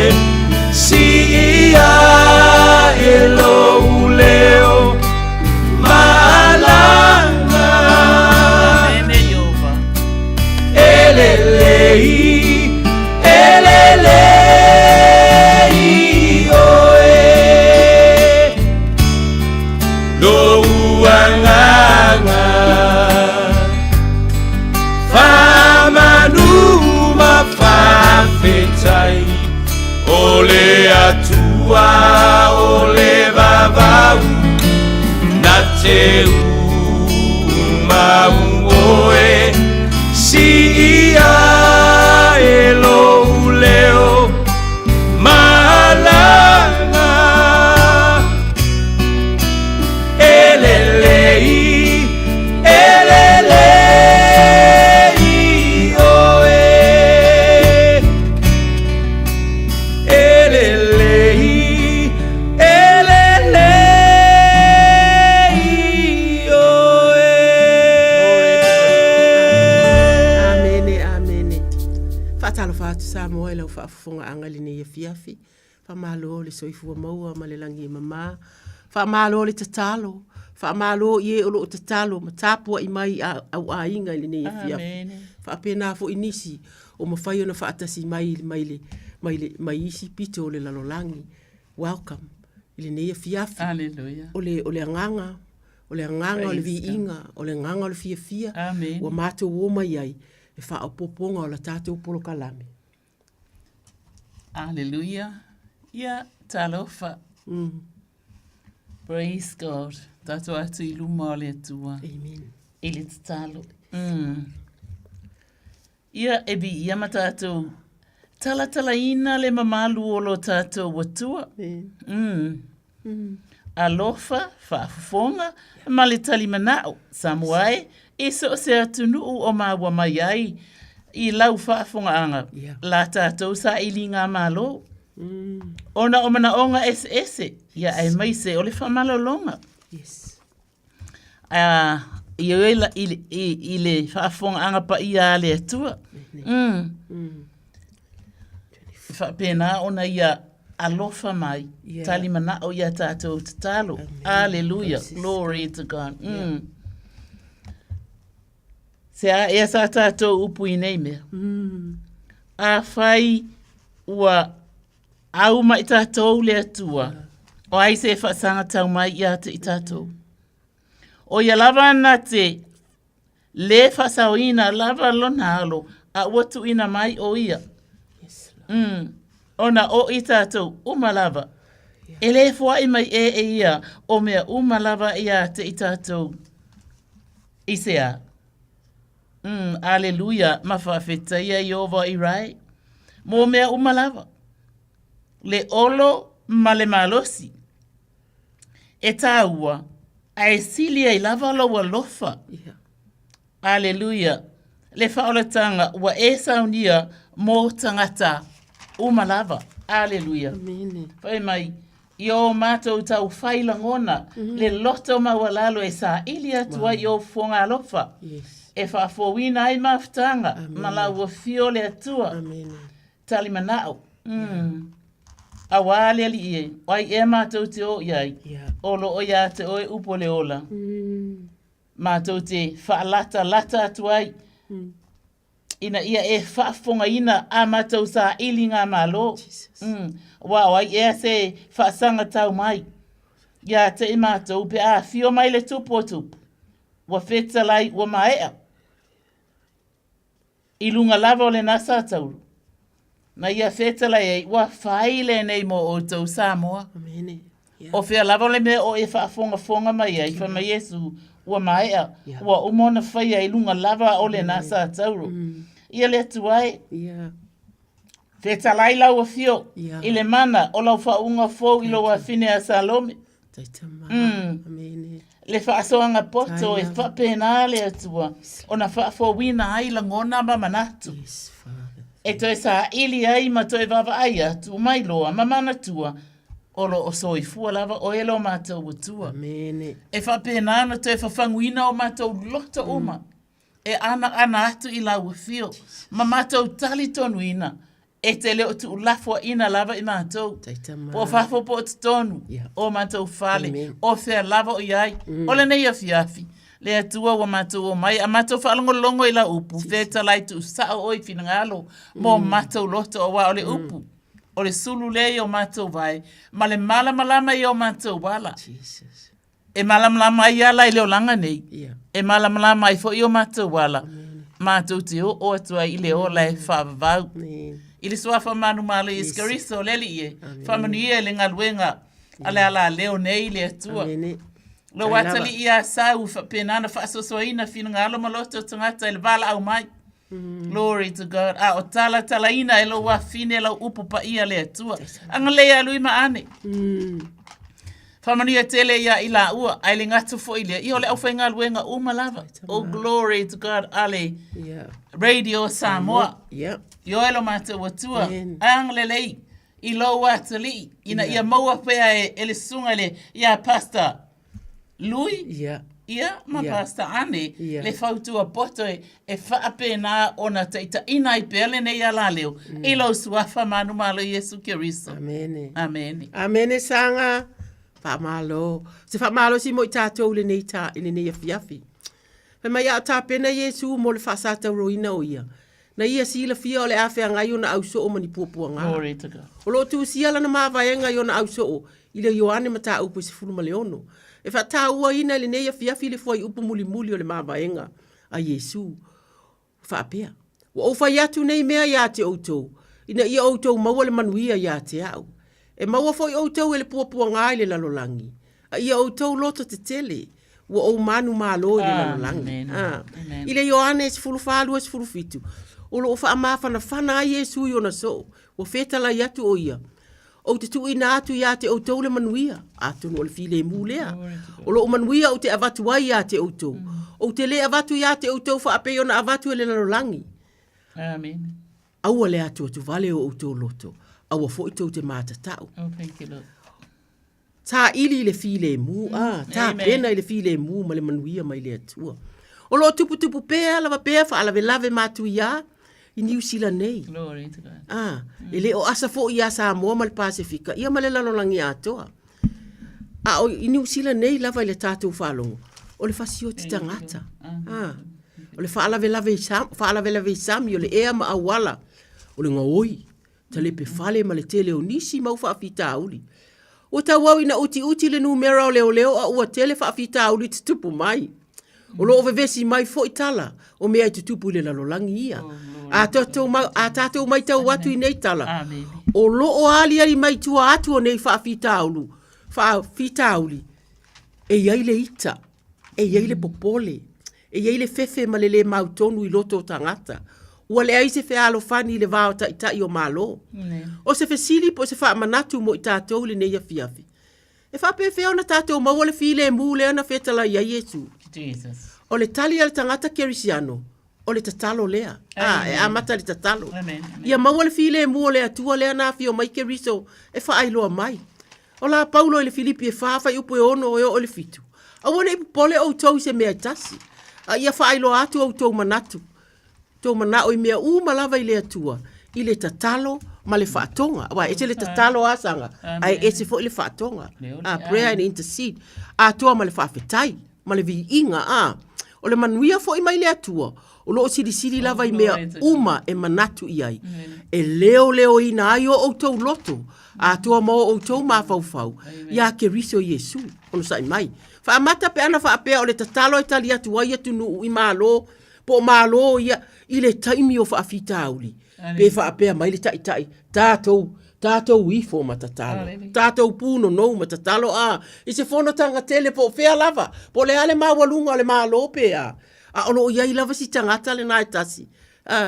siia e lou leo malaga. E lelei, e lelei oe, lou agaga, faamanu ma faafetai, o le Atua o le vavau, na te uumau oe, siia e lou leo malaga. E lelei, e lelei oe. E lelei, e lelei oe. Amene, amene. Faatalofa atu Samoa i lau faafofogaaga i lenei afiafi. Faamalo le soifua maua ma le lagi e mama. Faamalo le tatalo. Faamalo i e o lo o tatalo ma tapuai mai i au aiga i lenei afiafi. Faapena foi nisi o mafai ona faatasi mai mai le mai le mai isi pito o le lalolagi. Welcome i lenei afiafi. Hallelujah. O le o le agaga o le agaga o le viiga, o le agaga o le fiafia. Amen. Ua matou o mai ai e faaopoopoga o la tatou polokalame. Aleluia. Ia, talofa. Praise God. Tatou atu i luma o le Atua. Amen. I le tatalo. Mm. Ia, e viia ma tatou talatalaina le mamalu o lo tatou Atua. Mm. Alofa, faafofoga, ma le talimanao, Samoa e, i so o se atunuu o maua mai ai i lau faafogaaga, la tatou sailiga Malo. Ona o manaoga eseese, ia aemaise o le faamalologa. A, i oe la, i, i, i le faafofogaaga paia a le Atua. Mm. E faapena ona ia alofa mai, yeah. tali manao ia tātou tatalo. Hallelujah. Glory to God. Mm. Yeah. Se a ea sa tātou upu i nei mea. Afai ua au mai tātou le Atua, o ai se whaasanga tau mai ia te i tātou. O ia lava na te le whaasaoina lava lona alo, a ua tuuina mai o ia. Yes, Ona o i tātou uma lava. E le foai mai e e ia o mea uma lava ia te i tātou. I se a? Aleluia, ma faafetaia Ieova i rae, mō mea uma lava, le olo ma le malosi. E tāua, a e sili ai lava lou alofa. Yeah. Aleluia, le faaolatanga ua e saunia mō tagata uma lava. Aleluia. Amene. Fai mai, I ō mātou tau whai langona, le loto maualalo e saili atu ai i ō fofoga alofa, e faafouina ai mafutaga ma la ua fio le Atua. Talimanao. Mm. Auā le Alii e, o ai ea mātou te ō i ai, o lo o iā te oe upu o le ola. Mātou te whaalatalata atu ai, ina ia e faafofogaina a matou sailiga malo. Aua o ai ea se faasaga tau mai ia te i matou pe a afio mai le Tupu o Tupu, ua fetalai ua maea i luga lava o lena satauro. Na ia fetalai ai ua fai lenei mo outou Samoa. Amene. O fea lava le mea o e faafogafoga mai ai, fai mai Iesu, ua maea, ua uma ona faia i luga lava o lena satauro. Ia le Atua e, fetalai lau afio i le mana o lau faauuga fou i lou afine a Salome. Le faasoaga poto e faapena le Atua ona faafouina ai lagona ma manatu. E toe saili ai ma toe vaavaai atu ma iloa ma manatua O lo o soifua lava oe lo matou Atua. Amene. E faapena ona toe fafaguina o matou loto uma e anaana atu i lau afio ma matou talitonuina e te le o tuulafoaina lava i matou, po o fafo po o totonu o matou fale, o fea lava o i ai. O lenei afiafi, le Atua ua matou omai a matou faalogologo i lau upu, fetalai tuusao oe i finagalo mo matou loto aua o le upu. O le sulu lea i o matou vae, ma le malamalama i o matou ala. Jesus. E malamalama ai ala i le olaga nei. Yeah. E malamalama ai foi o matou ala. Matou te oo atu ai i le ola e faavavau. I le suafa manumalo Iesu Keriso, le Alii e, faamanuia i le galuega a le alaleo nei le Atua. Amene. Lou atalii ia Sau, faapena ona faasoasoaina finagalo ma loto o tagata i le valaau mai. Glory to God. A o talatalaina e lou afine lau upu paia le Atua. Agalelei ia Lui ma Ane. Faamanuia tele ia i laua, ae le gata foi lea, ia o le aufaigaluega uma lava. Oh, glory to God. Ale Radio Samoa. Yeah. Ioe lo matou Atua. Agalelei i lou atalii, ina ia maua pea e, e le susuga i le, ia Pastor Lui, Ia. ia, ma Ia. Pastor Ane, Ia. le fautua poto e, e faapena ona taitaiina ai pea lenei alaleo i lou suafa manumalo Iesu Keriso. Amene. Amene. Amene Saga. Faamalo. Se faamalosi mo i tatou i lenei ta, i lenei afiafi. Fai mai a o tapena Iesu mo le faasatauroina o ia. Na ia silafia o le a feagai ona ausoo ma ni puapuaga. Glory to God. O lo o tusia lana mavaega i ona ausoo i le Ioane mataupu e 16. E faatauaina i lenei afiafi le fuaiupu mulimuli o le mavaega a Iesu, faapea, Ua ou fai atu nei mea iā te outou, ina ia outou maua le manuia iā te au. E maua foi outou e le puapuaga i le lalolagi, a ia outou loto tetele, ua ou manumalo i le lalolagi. A. I le Ioane 14, 27, o lo o faamafanafana ai Iesu i ona soo, ua fetalai atu o ia, Ou te tuuina atu iā te outou le manuia, atonu o le filemu lea. O lou manuia ou te avatu ai iā te outou. Ou te le avatu iā te outou faapei ona avatu e le lalolagi. Amen. Aua le atuatuvale o outou loto, aua foi tou te matatau. Oh, thank you, Lord. Saili i le filemu, a, tapena i le filemu ma le manuia mai le Atua. O lo o tuputupu pea lava pea faalavelave matuia i Niu Sila nei. Glory to God. A, e le o asa foi iā Samoa ma le Pasefika, ia ma le lalolagi atoa. A o i Niu Sila nei lava i le tatou faalogo, o le fasioti tagata. A, O le faalavelave i sa, faalavelave i sami o le ea ma auala, o le gaoi, talepe fale ma le tele o nisi mau faafitauli. Ua tauau ina utiuti le numera o leoleo a ua tele faafitauli tutupu mai. O lo o vevesi mai foi tala o mea e tutupu i le lalolagi ia. A tatou, ma, a tatou maitau atu i nei tala, o lo o aliali mai tua atu o nei faafitaulu, faafitauli, e i ai le ita, e i ai le popole, e i ai le fefe ma le lē mautonu i loto o tagata. Ua leai se fealofani i le va o taitai o Malo. O se fesili po o se faamanatu mo i tatou i lenei afiafi, e faapefea ona tatou maua le filemu lea na fetalai ai Iesu? O le tali a le tagata kerisiano, o le tatalo lea. A, e amata i le tatalo. Ia maua le filemu o le Atua lea na afio mai Keriso e faailoa mai. O la Paulo i le Filipi e 4 fuaiupu e 6 e oo i le 7. Aua ne i popole outou i se mea e tasi, a ia faailoa atu outou manatu, outou manao i mea uma lava i le Atua, i le tatalo ma le faatoga. Aua e ese le tatalo a saga, ae ese foi le faatoga. A, prayer and intercede. Atoa ma le faafetai, ma le viiga, a. O le manuia foi mai le Atua, o lo o silisili lava i mea uma e manatu i ai, e leoleoina ai o outou loto, atoa ma o outou mafaufau, iā Keriso Iesu. Onosai mai. Faamata pe ana faapea o le tatalo e tali atu ai atunuu i Malo, po o Malo ia i le taimi o faafitauli, pe faapea mai le Taitai, tatou, tatou ifo ma tatalo, tatou pūnonou ma tatalo, a, i se fonotaga tele po o fea lava, po o le a le maualuga o le Malo pe a, a o lo o i ai lava si tagata lena e tasi. A,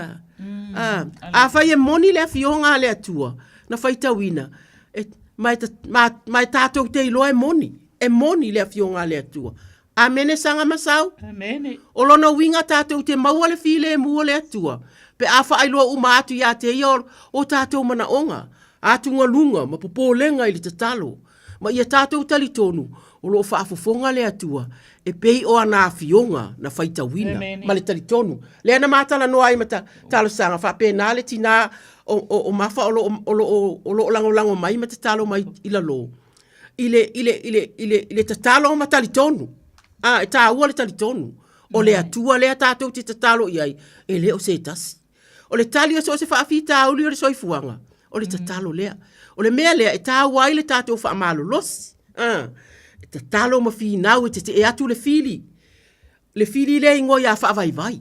a, afai e moni le Afioga a le Atua na faitauina, e, ma e, ma, ma e tatou te iloa e moni, e moni le Afioga a le Atua. Amene saga ma sau. Amene. O lona uiga tatou te maua le filemu o le Atua, pe a faailoa uma atu ia te ia o, o tatou manaoga, atugaluga ma popolega i le tatalo. Ma ia tatou talitonu o lo o faafofoga le Atua e pei o ana afioga na faitauina. Amene. Ma le talitonu. Lea na ma talanoa ai ma ta, talosaga, faapena le tinā o, o, o Mafa o lo o, o lo o, o lo o lagolago mai ma tatalo mai i lalo. I le, i le, i le, i le, i le tatalo ma talitonu. A, e tāua le talitonu. O le Atua lea tatou te tatalo i ai, e le o se tasi. O le tali o so o se faafitauli o le soifuaga, o le tatalo lea. O le mea lea e tāua ai le tatou faamalolosi. A, e tatalo ma finau e tetee atu le fili. Le fili lea e igoa ia faavaivai.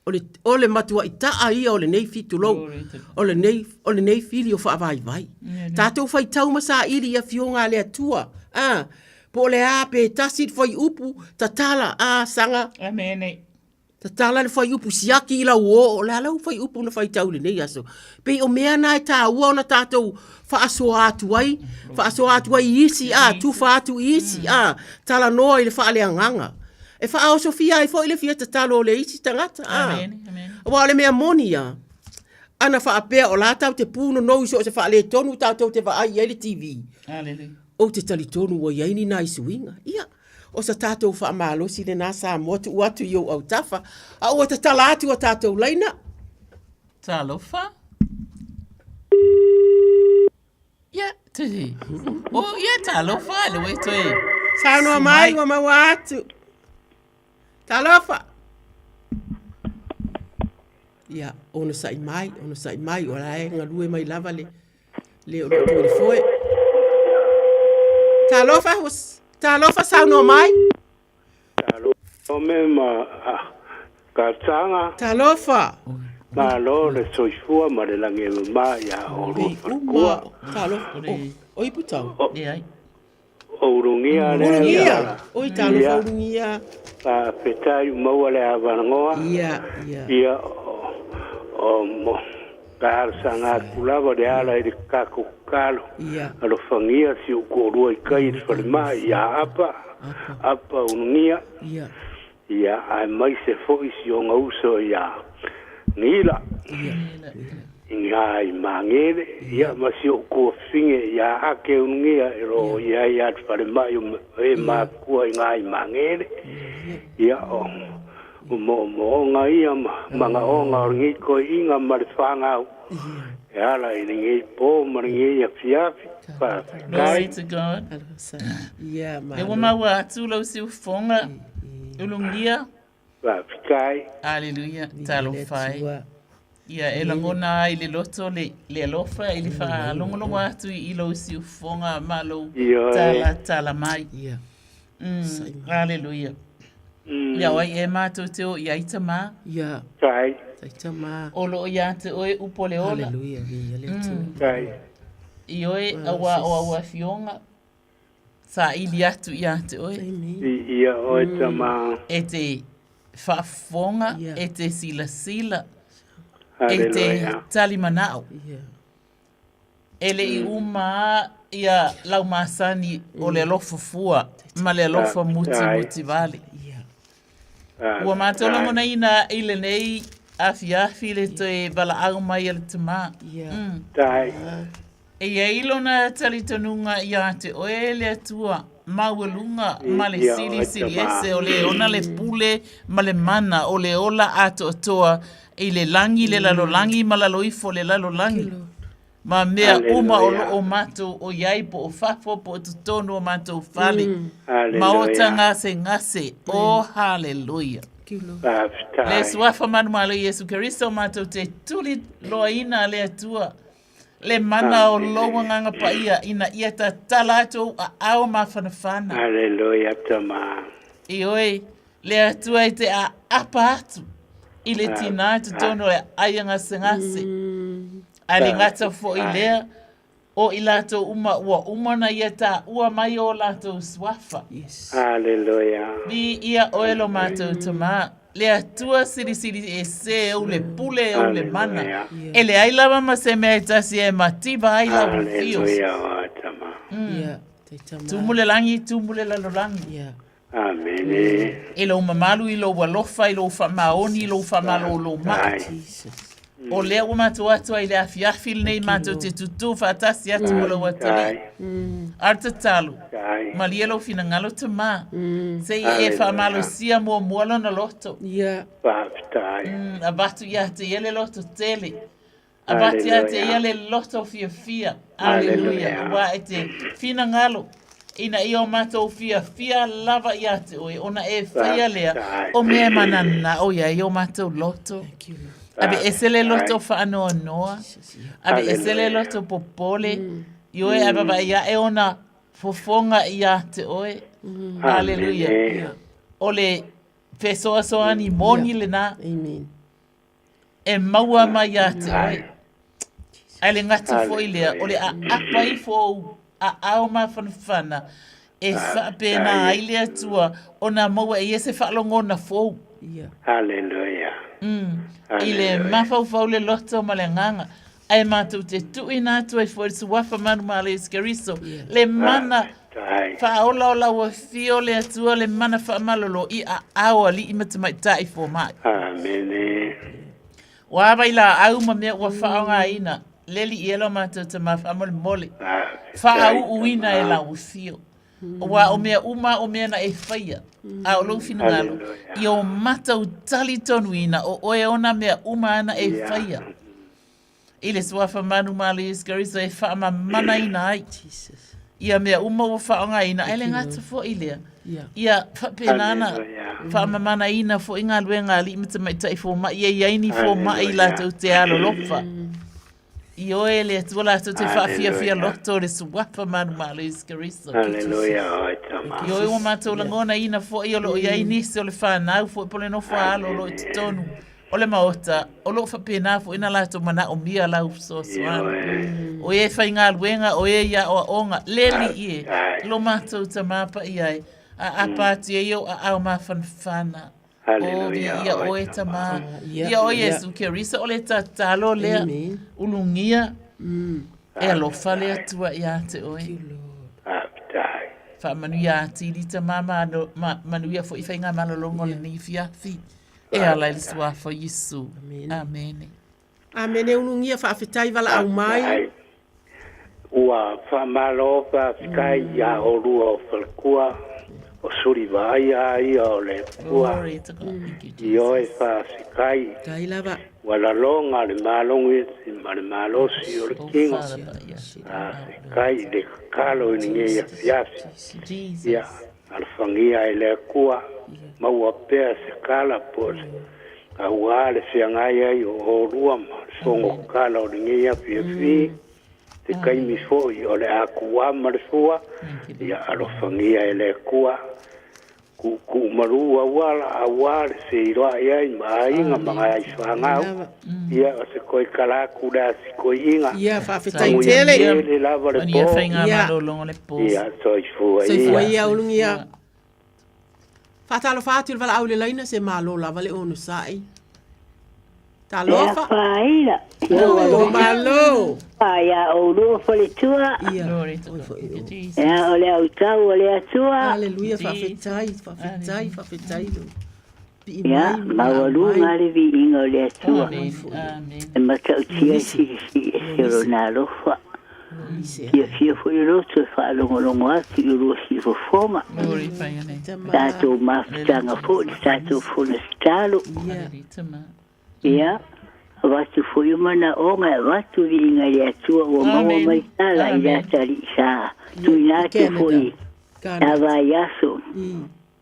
O le, o le matuai taa ia o lenei fi, tulou, o lenei, o lenei fili o faavaivai. Tatou faitau ma saili i afioga a le Atua. A, po o le a pe tasi le fuaiupu, tatala, a, saga. Amene. Tatala le fuaiupu, siaki i lau oo, o le a lau fuaiupu na faitau i lenei aso? Pei o mea na e taua ona tatou faasoa atu ai, faasoa atu ai i isi, a, tufa atu i isi, a, talanoa i le faaleagaga. E faaosofia ai foi le fia tatalo o le isi tagata, a. Aua o le mea moni ia, ana faapea o la tatou te punonou i so o se faaletonu tatou te vaai i ai le TV, ou te talitonu ua i ai ni nai suiga. Ia, o sa tatou faamalosi lena Samoa tuu atu i ou autafa, a ua tatala atu a tatou laina. Talofa. Ia, tuhi. Oh, ia, talofa, le ue toe. Saunoa mai, ua maua atu. Talofa. Ia, onosai mai, onosai mai, o la e galue mai lava le, le o lo o tu i le foe. Talofa, talofa saunoa mai. Talofa me ma Kataga. Talofa. Malo le soifua ma le lagi e mama ia olua falekua. Talofa. O i putau. O Ulugia lea. Ulugia. Oi talofa Ulugia. Faafetai ua maua le avanoa. Ia, ia. Ia o mo talosaga atu lava le ala i le tatou tatalo. Ia. Alofagia si ou toalua i tai i le falemai ia Apa. Apa Ulugia. Ia. Ia, aemaise foi si ona uso ia Nila, i ngā i Māngere, ia, ma si ou tuafafine ia Ake Unugia e lo o i ai a te falemai o e mātua i ngā i Māngere. Ia, o, o moomooga ia ma manaoga o lenei toeaiina ma le fanau e ala i lenei pō ma lenei afiafi. Faafetai. Glory to God. Ia, Le ua maua atu lau siufofoga, Ulugia. Faafetai. Aleluia, talofa e. Ia, e lagona ai le loto le, le alofa i le faalogologo atu i lou siufofoga ma lou tala tala mai. Ia. Mm, aleluia. Ia o ai e matou te o i ai tamā. Ia. Tai. Tai tamā. O loo ia te oe upu o le ola. Haleluia, viia le Atua. Tai. Ioe, auā o au afioga. Saili atu ia te oe. Viia oe tamā. E te faafofoga, e te silasila, e te talimanao. E le i uma ia lau masani o le alofa fua ma le alofa mutimuti vale. Ua matou lagonaina i lenei afiafi le toe valaau mai a le tamā. E i ai lona talitonuga ia te oe le Atua maualuga ma le Silisili Ese o le ona le pule ma le mana o le ola atoatoa i le lagi, le lalolagi ma lalo ifo o le lalolagi, ma mea uma o lo o matou o i ai po o fafo po o totonu o matou fale, maota gasegase. O haleluia! Le Suafa manumalo Iesu Keriso matou te tuli loaina le Atua Le mana o lou Agaga Paia ina ia tatala atu ou aao mafanafana. Aleluia Tama. Ioe, le Atua e te aapa atu i le tinā i totonu o le aia gasegase. A le gata foi lea, o i latou uma ua uma ona ia taua mai o latou suafa. Aleluia. Viia oe lo matou Tama. Le Atua silisili ese ou le pule ou le mana. E leai lava ma se mea e tasi e mativa ai lau afio. Aleluia oe Tama. Tumu le lagi, tumu le lalolagi. Amene. I lou mamalu, i lou alofa, i lou faamaoni, i lou faamalolo mai. O lea ua matou atu ai i le afiafi lenei matou te tutū faatasi atu ma lou atalii. A o le tatalo, malie lou finagalo tamā, se i e faamalosia muamua lona loto. Faafetai. Avatu ia te ia le loto tele. Avatu ia te ia le loto fiafia. Aleluia. Aua e te finagalo ina ia o matou fiafia lava ia te oe, ona e faia lea o mea e mananao i ai o matou loto. Ave ese le loto faanoanoa, ave ese le loto popole, ioe ae vaavaai ae ona fofoga ia te oe. Aleluia. O le fesoasoani moni lena. E maua mai ia te oe. Ae le gata foi lea, o le aapa ifo o ou aao mafanafana e faapena ai le Atua ona maua e ia se faalogona fou. Haleluia. I le mafaufau le loto ma le agaga, ae matou te tuuina atu ai foi le Suafa manumalo Iesu Keriso, le mana faaola o lau afio le Atua, le mana faamalolo i aao alii ma tamaitai fomai. Amene. Ua ava i laau ma mea ua faaaogaina, le alii e lo matou tama faamolemole, faauuina e lau afio. Aua o mea uma o mea na e faia, a o lou finagalo, ia o matou talitonuina o oe ona mea uma ana e faia. I le Suafa manumalo Iesu Keriso e faamamanaina ai ia mea uma ua faaaogaina, ae le gata foi lea, ia faapena ona faamamanaina foi galuega a alii ma tamaitai fomai, ia i ai ni fomai latou te alolofa. Ioe le Atua latou te faafiafia loto i le Suafa manumalo Iesu Keriso. Aleluia oe Tama. Ioe ua matou lagonaina foi o lo o i ai nisi o le fanau foi po o le nofo a alo o lo o i totonu o le Maota, o lo o faapena foi ona latou manaomia lau fesoasoani. O e faigaluega, o e i aoaoga, le Alii e, lo matou Tama Paia e, aapa atu ai ou aao mafanafana. O viia oe Tama, ia oe Iesu Keriso, o le tatalo lea, ulugia, e alofa le Atua ia te oe. Faamanuia atili Tama, ma manuia foi faigamalologa o lenei afiafi. E ala i le suafa o Iesu. Amene. Amene ulugia faafetai valaau mai. Ua faamalo faafetai ia olua o faletua o suli vaaia a ia o le Atua. Ioe faafetai. Tai lava. Ua laloga le malogi ma le malosi o le tino. Faafetai i le tatalo i lenei afiafi. Ia alofagia e le Atua. maua pea se kala po o se auā le feagai ai o oulua ma le fogo kala o lenei afiafi, se taimi foi o le a kuā ma le fua, ia alofagia e le Atua, tuutuumalu auala auā le feiloai ai ma aiga ma nai fanau, ia o se toe tala atu le a si toeaina. Ia, faafetai tele. Manuia tele lava le Manuia po. faigamalologa o le po. Ia, soifua ia. Soifua ia, Ulugia. Faatalofa atu i le valaau i le laina, se malo lava le onosai. Talofa. Faaila. Oh, malo. Ia oulua faletua. Ia. Ia o le autau o le Atua. Aleluia, faafetai, faafetai, faafetai. Pii Ia, mai, maualuga le viiga o le Atua. Amen. E matautia e silisili ese o lona alofa. Fiafia foi le loto e faalogologo atu i olua siufofoga. Tatou mafutaga foi le tatou fono tatalo. Ia, avatu foi o manaoga e avatu viiga i le Atua ua maua mai tala i le atalii sa tuuina atu foi la vaiaso.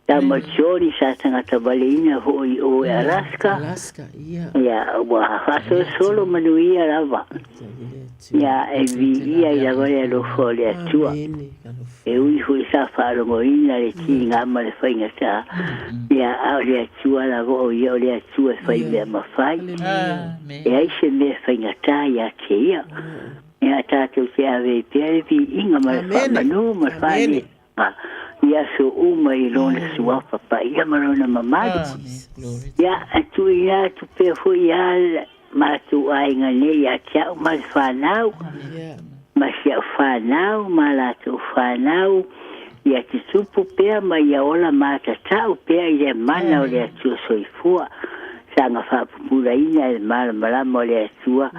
Tama Johnny sa tagata valeina foi i o i Alaska. Alaska, ia. Ia, ua faasolosolo manuia lava. Ia, e viia i lava le alofa o le Atua. E ui foi sa faalogoina le tiga ma le faigata. Ia, a o le Atua lava o ia o le Atua e fai mea mafai. E ai se mea faigata ia te ia. Ia, tatou te ave ai pea le viiga ma le faamanu ma le faaleaga i aso uma i lona suafa paia ma lona mamalu. Ia, e tuuina atu pea foi ia matou aiga nei ia te au ma le fanau, ma si au fanau ma latou fanau, ia tutupu pea ma ia ola matatau pea i le mana o le Atua Soifua, saga faapupulaina e le malamalama o le Atua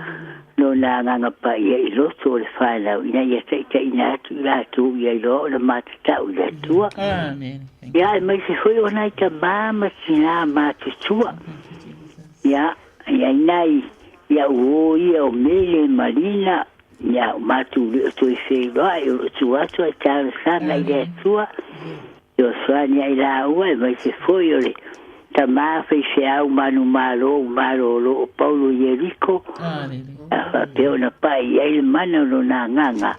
lona agaga paia i loto o le fanau, ina ia taitaiina atu i latou ia iloa ona matatau i le Atua. Ia, aemaise foi o nai tamā ma tinā matutua. Ia, i ai nai ia uō ia o Mele ma Lina, ia o matou le o toe feiloai o lo o tua atu ai talosaga i le Atua, fesoasoani ai laua aemaise foi o le tamā faifeau manumalo malolo o Paulo Ieriko, a faapea ona pa'i i ai le mana o lona agaga,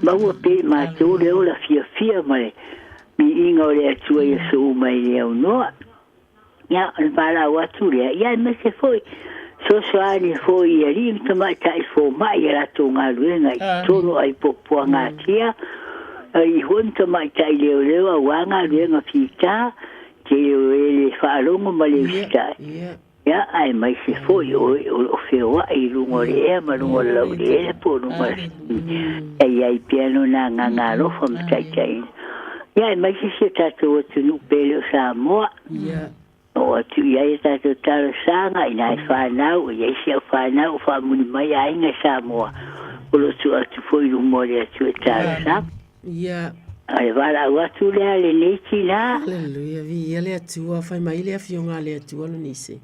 maua pea i matou le ola fiafia ma le viiga o le Atua i aso uma e le aunoa. Ia, o le valaau atu lea, ia aemaise foi fesoasoani foi i alii ma tamaitai fomai i a latou galuega i totonu o Aipopoagatia, alii foi ma tamaitai leoleo aua galuega fita, tele o e le faalogo ma le usitai. Ia, aemaise foi o e o lo o feoai i luga o le ea ma luga o le laueleele po o luga o le sami, e i ai pea lona agaga alofa ma taitaiga. Ia, aemaise si o tatou atunuu pele o Samoa. Oo atu i ai a tatou talosaga i nai fanau, e i ai si au fanau o faamuli mai aiga i Samoa, o lo o tua atu foi i luma o le Atua e talosaga. O le valaau atu lea a lenei tinā. Aleluia, viia le Atua, fai mai le Afioga a le Atua Lonise.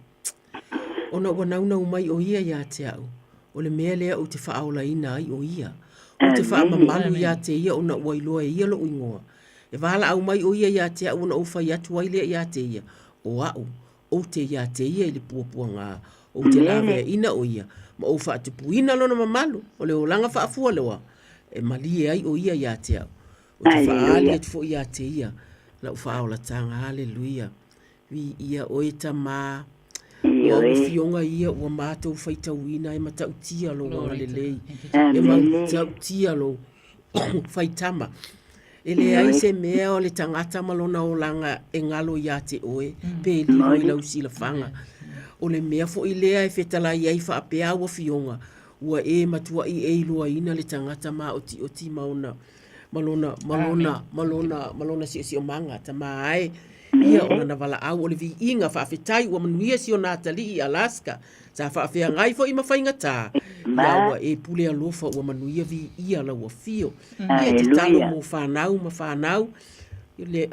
Ona ua naunau mai o ia ia te au, o le mea lea ou te faaolaina ai o ia. Ou te faamamalu ia te ia ona ua iloa e ia lou igoa. E valaau mai o ia ia te au ona ou fai atu ai lea ia te ia, o au, ou te ia te ia i le puapuaga, ou te laveaina o ia, ma ou faatupuina lona mamalu, o le olaga faafualoa, e malie ai o ia ia te au. Ou te faaali atu foi ia te ia lau faaolataga. Aleluia. Viia oe Tamā. O au afioga ia ua matou faitauina e matautia lou agalelei, e matautia lou faitama. E leai se mea o le tagata ma lona olaga e galo ia te oe, pe lilo i lau silafaga. O le mea foi lea e fetalai ai faapea au afioga, ua e matuai e iloaina le tagata maotioti ma ona ma lona ma lona ma lona ma lona siosiomaga tama ae ia o lana valaau o le viiga faafetai ua manuia si ona atalii i Alaska sa faafeagai foi ma faigatā ia ua e pule alofa ua manuia viia lau afio ia tatalo mo fanau ma fanau le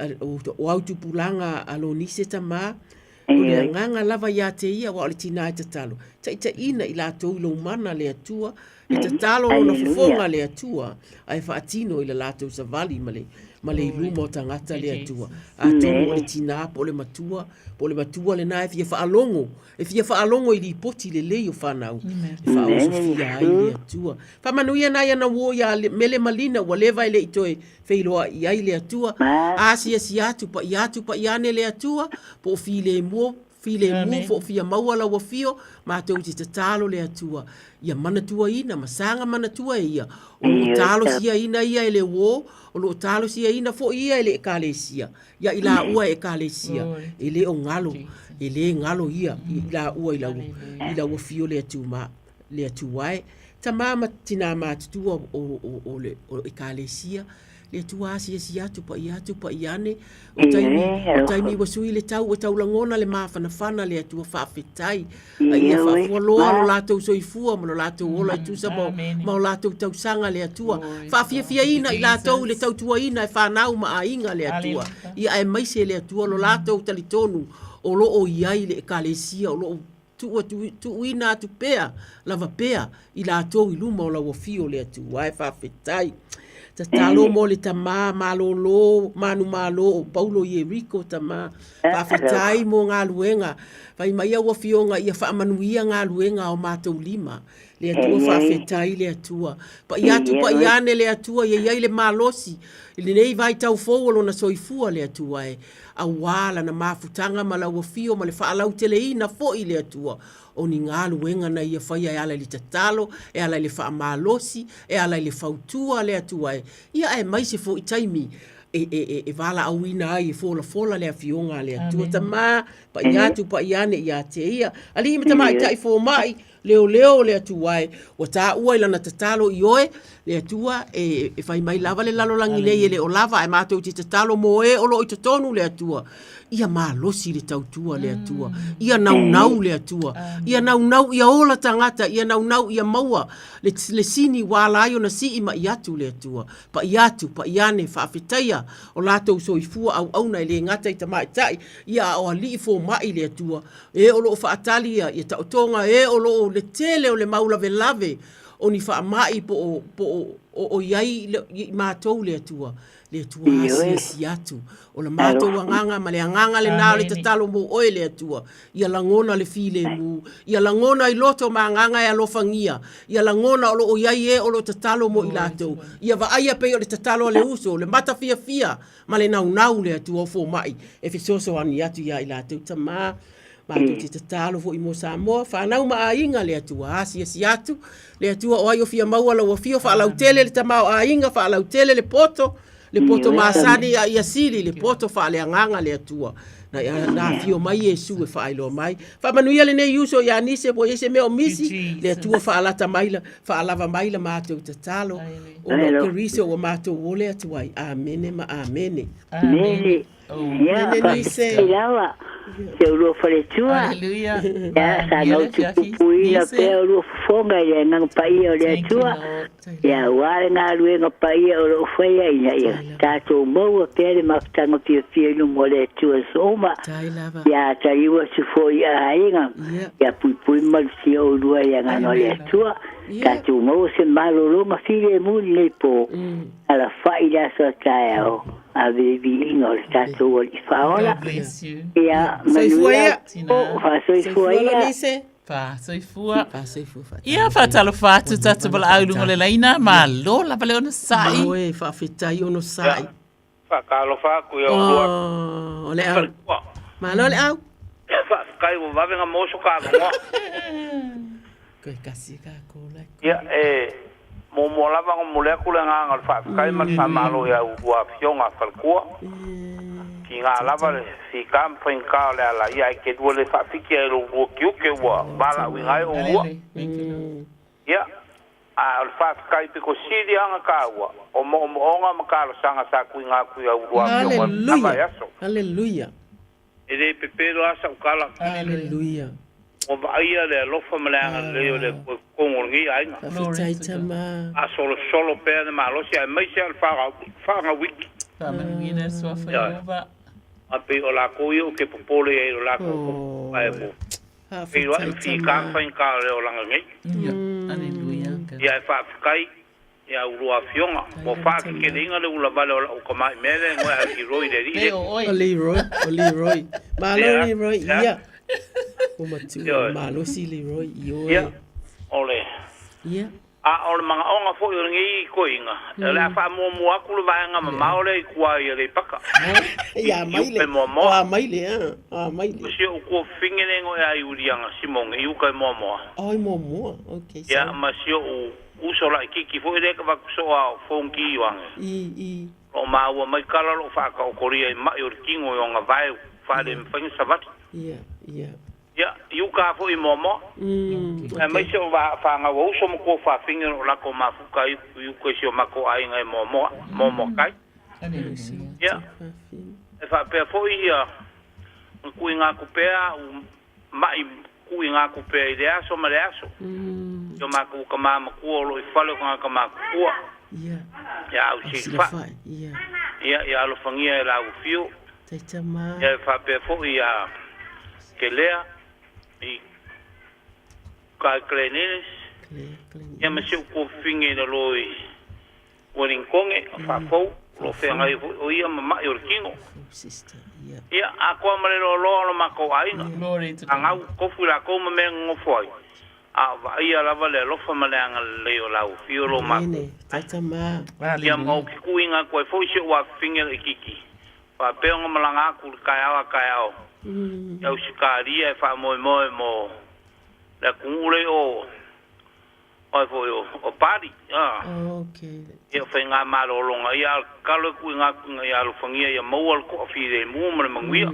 o au tupulaga a Lonise tama O le agaga lava ia te ia, aua o le tinā e tatalo, taitaiina i latou i lou mana le Atua, e tatalo lona fofoga le Atua, ae faatino i le latou savali ma le, ma le iluma o tagata le Atua. Atonu o le tinā po o le matua, po o le matua lena e fia faalogo, e fia faalogo i lipoti lelei o fanau e faaosofia ai le Atua. Faamanuia nai ana uo iā Mele ma Lina ua leva e le i toe feiloai ai le Atua. Asiasi atu, paia atu, paia ane le Atua, po o filemu, filemu fo o fia maua lau afio, matou te tatalo le Atua ia manatuaina ma saga manatua e ia, o lo o talosiaina ia e le uo, o lo o talosiaina foi ia e le Ekalesia, ia i laua e Ekalesia, e le o galo, e le galo ia i laua i lau, i lau afio le Atua, le Atua e. Tama ma tinā matutua o, o, o le o Ekalesia, le Atua asiasi atu, paia atu, paia ane, o taimi, o taimi ua sui le tau, ua tau lagona le mafanafana le Atua faafetai. A ia faafualoa lo latou soifua ma lo latou ola e tusa ma, ma o latou tausaga le Atua. Faafiafiaina i latou i le tautuaina e fanau ma aiga le Atua. Ia aemaise le Atua lo latou talitonu o lo o i ai le Ekalesia o lo o tuu atu, tuuina atu pea, lava pea, i latou i luma o lau afio le Atua e faafetai. Tatalo mo le tamā malōlō manumalo o Paulo Ieriko tamā. Faafetai mo galuega. Fai mai au afioga ia faamanuia galuega a o matou lima. Le Atua faafetai le Atua. Paia atu paia ane le Atua ia i ai le malosi i lenei vaitau fou o lona soifua le Atua e. Auā lana mafutaga ma lau afio ma le faalauteleina foi le Atua o ni galuega na ia faia e ala i le tatalo, e ala i le faamalosi, e ala i le fautua le Atua e, ia aemaise foi taimi e, e, e, e valaauina ai e folafola le Afioga a le Atua. Tamā, paia atu, paia ane ia te ia. Alii ma tamaitai fomai, leoleo o le Atua e, ua taua i lana tatalo i oe, le Atua e, e fai mai lava le lalolagi nei e le o lava, ae matou te tatalo mo e o lo o i totonu le Atua. Ia malosi le tautua le Atua, ia naunau le Atua, ia naunau ia ola tagata, ia naunau ia maua le, le sini ua ala ai ona sii mai atu le Atua. Paia atu, paia ane, faafetaia o latou soifua auauna e le gata i tamaitai, ia a o alii fomai le Atua, e o lo o faatali ia, ia taotoga e o lo o le tele o le mau lavelave o ni faamai po o, po o, o, o i ai i matou le Atua, le Atua asiasi atu. O le matou agaga ma le agaga lena o le tatalo mo oe le Atua, ia lagona le filemu, ia lagona i loto ma agaga e alofagia, ia lagona o lo o i ai e o lo o tatalo mo i latou, ia vaaia pei o le tatalo a le uso, le matafiafia ma le naunau le Atua o fomai e fesoasoani atu iā i latou. Tama, matou te tatalo foi mo Samoa, fanau ma aiga le Atua, asiasi atu le Atua o ai o fia maua lau afio, faalautele le tamaoaiga, faalautele le poto, le poto masani a ia sili le poto faaleagaga le Atua. Na, na afio mai Iesu e faailoa mai. Faamanuia lenei uso ia Nise, ua i ai se mea o misi, le Atua faalata mai la, faalava mai la matou tatalo. Ona o Keriso ua matou ole atu ai. Amene ma amene. Amene. Ia, faafetai lava i o lua faletua. Ia, sa nautupupuina pea o lua fofoga i le agaga paia o le Atua. Ia, aua le galuega paia o lo o faia ina ia tatou maua pea le mafutaga fiafia i luma o le Atua i aso uma. Ia, taliu atu foi i aiga, ia puipui ma malutia oulua i le agaga o le Atua. Tatou maua se malologa filemu i lenei po, alafai i le aso a taeao, ave le viiga o le tatou Alii Faaola. Ia, manuia. Faasoifua ia. Faasoifua. Faasoifua. Ia, faatalofa atu tatou valaau i luga o le laina, malo lava le onosai. Malo e, faafetai onosai. Faatalofa atu ia oulua. Oh, o le au. Malo le au. Faafetai ua vave na maua so ta avanoa. Koe kasi ka kola. Ia, e muamua lava ona momoli atu le agaga o le faafetai ma le faamalo i a oulua afioga faletua. Tiga lava le fita ma faigata o le ala, ia ae te lua le faafiti ai i lo oulua tiute ua valaauina ai oulua. Ia, a o le faafetai pito sili lava ona taua, o moomooga ma talosaga sa tuuina atu i a oulua afioga i lena vaiaso. Haleluia! E le pepelo lava sau tala. Haleluia! Ua vaaia le alofa ma le agalelei o le Atua i totonu o lenei aiga. Faafetai tama. A solosolo pea le malosi aemaise lava le faagauiki. Faamanuia le Suafa Ieova. A pei o lakou ia ou te popole ai i lo lakou ae ua feiloai ma fika ma faigata o le olaga nei. Aleluia. Ia e faafetai. Ia ulua afioga, ua faakekeleiga le ulavale o la'u tama'i mea lea e goe a Leroy le alii lea. O Leroy, o Leroy. Malo Leroy, ia. Ua matua, malosi Leroy, ioe. Ia, o le... Ia. A o le manaoga foi o lenei toeaina, o le a faamuamua atu le vaega mamao lea i tua i Aleipata. Ia Amaile. O Amaile, a. O Amaile. O si ou tuafafine lea e igoa ia Iuliana Simone i uta i Moamoa. Oh, i Moamoa. Okay. Ia, ma si ou uso laitiiti foi lea e avatu soo a o Fonti Ioane. I, i. O lo o maua mai tala o lo o faataotolia i ma'i o le tino i ona vae faalemafai ona savali. Ia, ia. Ia, i uta foi i Moamoa. Aemaise o fanau a uso ma tuafafine o lo o latou mafuta ai i uta i si o matou aiga i Moamoa, Moamoa tai. Ia, e faapea foi ia na tuuina atu pea a'u ma'i tuuina atu pea i le aso ma le aso i o matou tama matua o lo o i fale o tagata matutua ia Ausilafai, ia, ia alofagia e la Afio, ia e faapea foi ia Kelea i uta i Glen Innes, ia ma si ou tuafafine i lalo i Ueligitone, o Faafou, o lo o feagai foi o ia ma ma'i o le tino. Ia, atoa ma le loaloa o lo matou aiga. Angau, tofu i latou ma mea e nonofo ai, a o vaaia lava le alofa ma le agalelei o lau afio lo matou. Ia, ma ou te tuuina atu ai foi si ou afafine laitiiti, faapea ona malaga atu i le taeao a taeao i Ausetalia e faamoemoe mo le atunuu lea o Oe foi o Pali, a. Ia o faigamalologa ia, a o le tatalo e tuuina atu ina ia alofagia ia maua le toafilemu ma le manuia.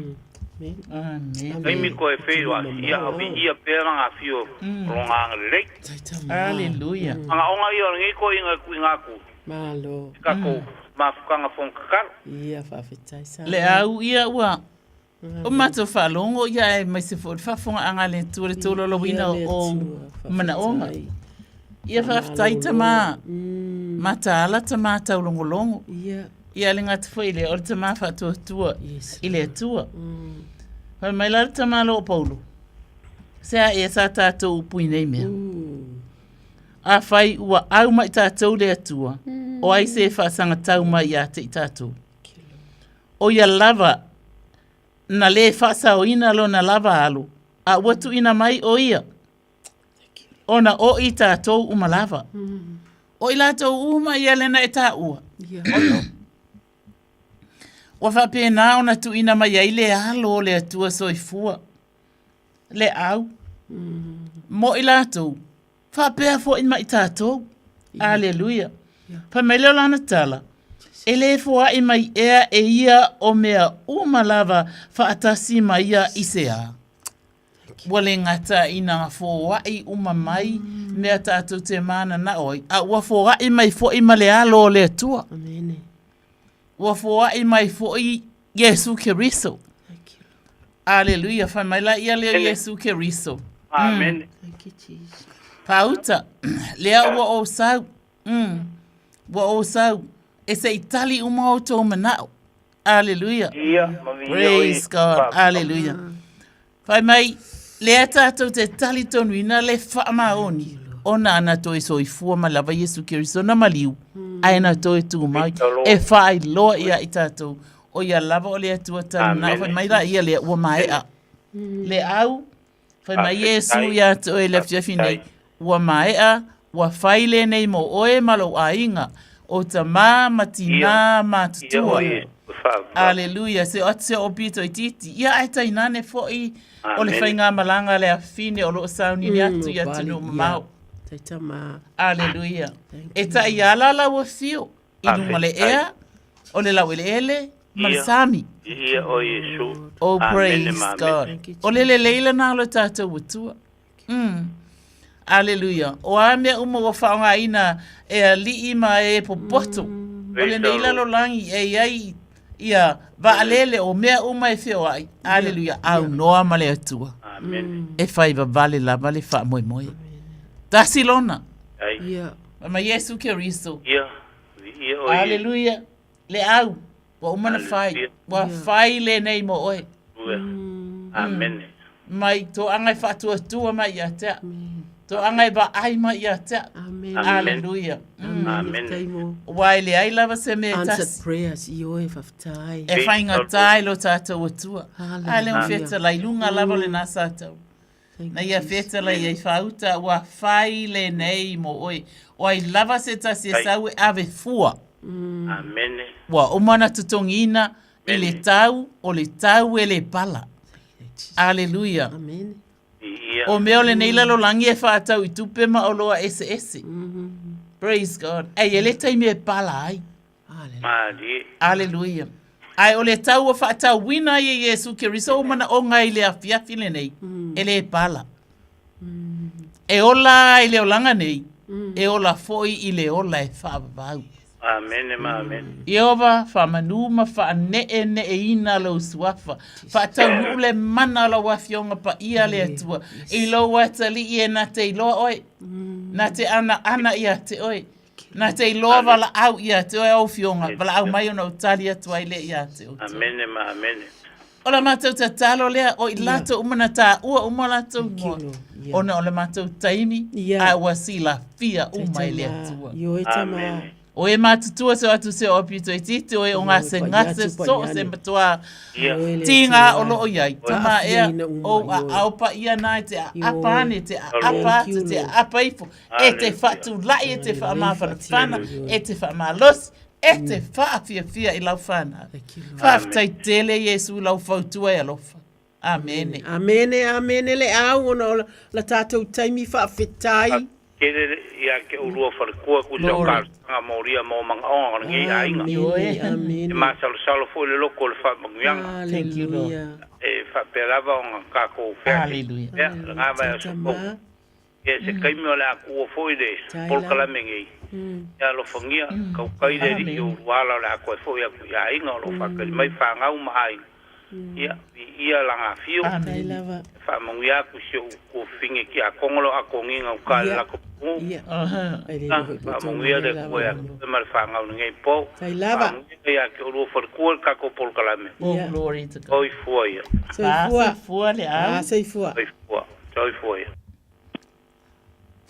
Taimi toe feiloai, ia a viia pea lana afio o lona agalelei. Aleluia. Manaoga ia o lenei toeaina e tuuina atu i tatou mafutaga fono tatalo. Le au ia ua O matou faalogo ia aemaise foi o le faafofogaaga a le Atua i le tolaulauina o manaoga. Ia faafetai tama mataala tama taulogologo. Ia le gata foi i lea o le tama faatuatua i le Atua. Fai mai la le tama lea o Paulo, se a ea sa tatou upu i nei mea? Afai ua au mai tatou le Atua, o ai se faasagatau mai ia te i tatou? ʻO ia lava na lē faasaoina lona lava alo, a ua tuuina mai ʻo ia, ona o i tatou uma lava. O i latou uma ia lena e taua. Ua faapena ona tuuina mai ai le alo o le Atua soifua, le au, mo i latou, Faapea foi ma i tatou. Aleluia. Fai mai lea o lana tala, E lē foaʻi mai ea e ia o mea uma lava faatasi ma ia i se a? Ua le gata ina foaʻi uma mai mea tatou te mananao ai, a ua foaʻi mai foi ma le alo o le Atua. Ua foaʻi mai foi Iesu Keriso. Aleluia. Fai mai la ia lea Iesu Keriso. Amen. Pauta, lea ua ou sau. Ua ou sau. E se i tali uma outou manao. Aleluia. Ia, ma viia Praise God. Aleluia. Fai mai, lea tatou te talitonuina le faamaoni ona na toe soifua mai lava Iesu Keriso na maliu, ae na toe tu mai e faailoa ia i tatou, o ia lava o le Atua talu Fai mai la ia lea ua maea. Le au, fai mai Iesu ia te oe i le afiafi nei, ua maea, ua fai lenei mo oe ma lou aiga, o tamā ma tinā matutua. Aleluia, se o atu se o pito itiiti. Ia ae tainane foi o le faigamalaga a le afafine o lo o sauniuni atu i atunuu mamao. Aleluia. E taiala lau afio i luga le ea, o le laueleele ma le sami. Ia o Iesu. Oh, praise God. O le lelei lena o le tatou Atua. Mm. Aleluia. O a mea uma ua faaaogaina e aliʻi ma e popoto. O lenei lalolagi e i ai ia vaalele o mea uma e feoai. Aleluia. Aunoa ma le Atua. Amen. E fai vavale lava le faamoemoe. Tasi lona. Ia. Ma Iesu Keriso. Ia. Ia o Aleluia. Le au. Ua uma na fai. Ua fai lenei mo oe. Amene. Mai toaga e faatuatua mai ia te au. Toaga e vaai mai ia te au. Amen. Aleluia. Amen. Amen. Ua e leai lava se mea e Answered tasi. prayers, ioe, faafetai. E faigata ai lo tatou Atua. A lea ua fetalai luga lava o lena sa tau. Na ia fetalai ai faauta ua fai lenei mo oe. O ai lava se tasi e sau e ave fua. Amene. Ua uma ona totogiina i le tau o le tau e le pala. Aleluia. Amen. O mea o lenei lalolagi e whātau i tupe ma oloa eseese. Praise God. Ei, e le taimi e pala ai. Malie. Aleluia. Ae o le tau o whaatauina ai e Iesu Keriso o mana o ngai le afiafi lenei, e le pala. E ola ai le olanga nei, e ola foi i le ola e whaavavau. Amene ma amene. Ieova, faamanu ma faaneeneeina lou suafa. Faataunuu le mana o lau Afioga paia le Atua i lou atalii e na te iloa oe, na te anaana ia te oe, na te iloa valaau ia te oe, o Afioga, valaau mai ona ou tali atu ai lea ia te outou. Amene ma amene. O la matou tatalo lea, o i latou uma na taua uma o latou ingoa, ona o le matou taimi, ae ua silafia uma e le Atua. O e matutua se o atu se o pito itiiti, o e o gasegase so o se matoa tiga o loo iai. Tama ea, ou aao paia na e te aapa ane, te aapa atu, te aapa ifo, e te faatulai, e te faamafanafana, e te faamalosi, e te faafiafia i lau whanau. Faafetai tele Iesu i lau fautua e alofa. Amene. Amene, amene le au ona o la tatou taimi faafetai. Tele ia te oulua faletua tusa o talosaga molia mo manaoga o lenei aiga. Amene. E masalosalo foi le loto o le faamanuiaga. Thank you, Lord. E faapea lava ona tatou feaseai pea lena vaiaso fou. Ia se taimi o le a tuua foi le polokalame nei, ia alofagia, tautai le Alii o ulua ala o le a toe foi atu i aiga o lo o faatali mai fanau ma aiga, ia, viia Lana afio, e faamanuia atu i si ou tuafafine tiakono lo Atoniga uta i le latou pulu, ia, faamanuia le Atua ia te oe ma le fanau i lenei po, faamanuia ia te oulua faletua i le tatou polokalame. Soifua ia. Soifua. Soifua. Soifua. Soifua ia.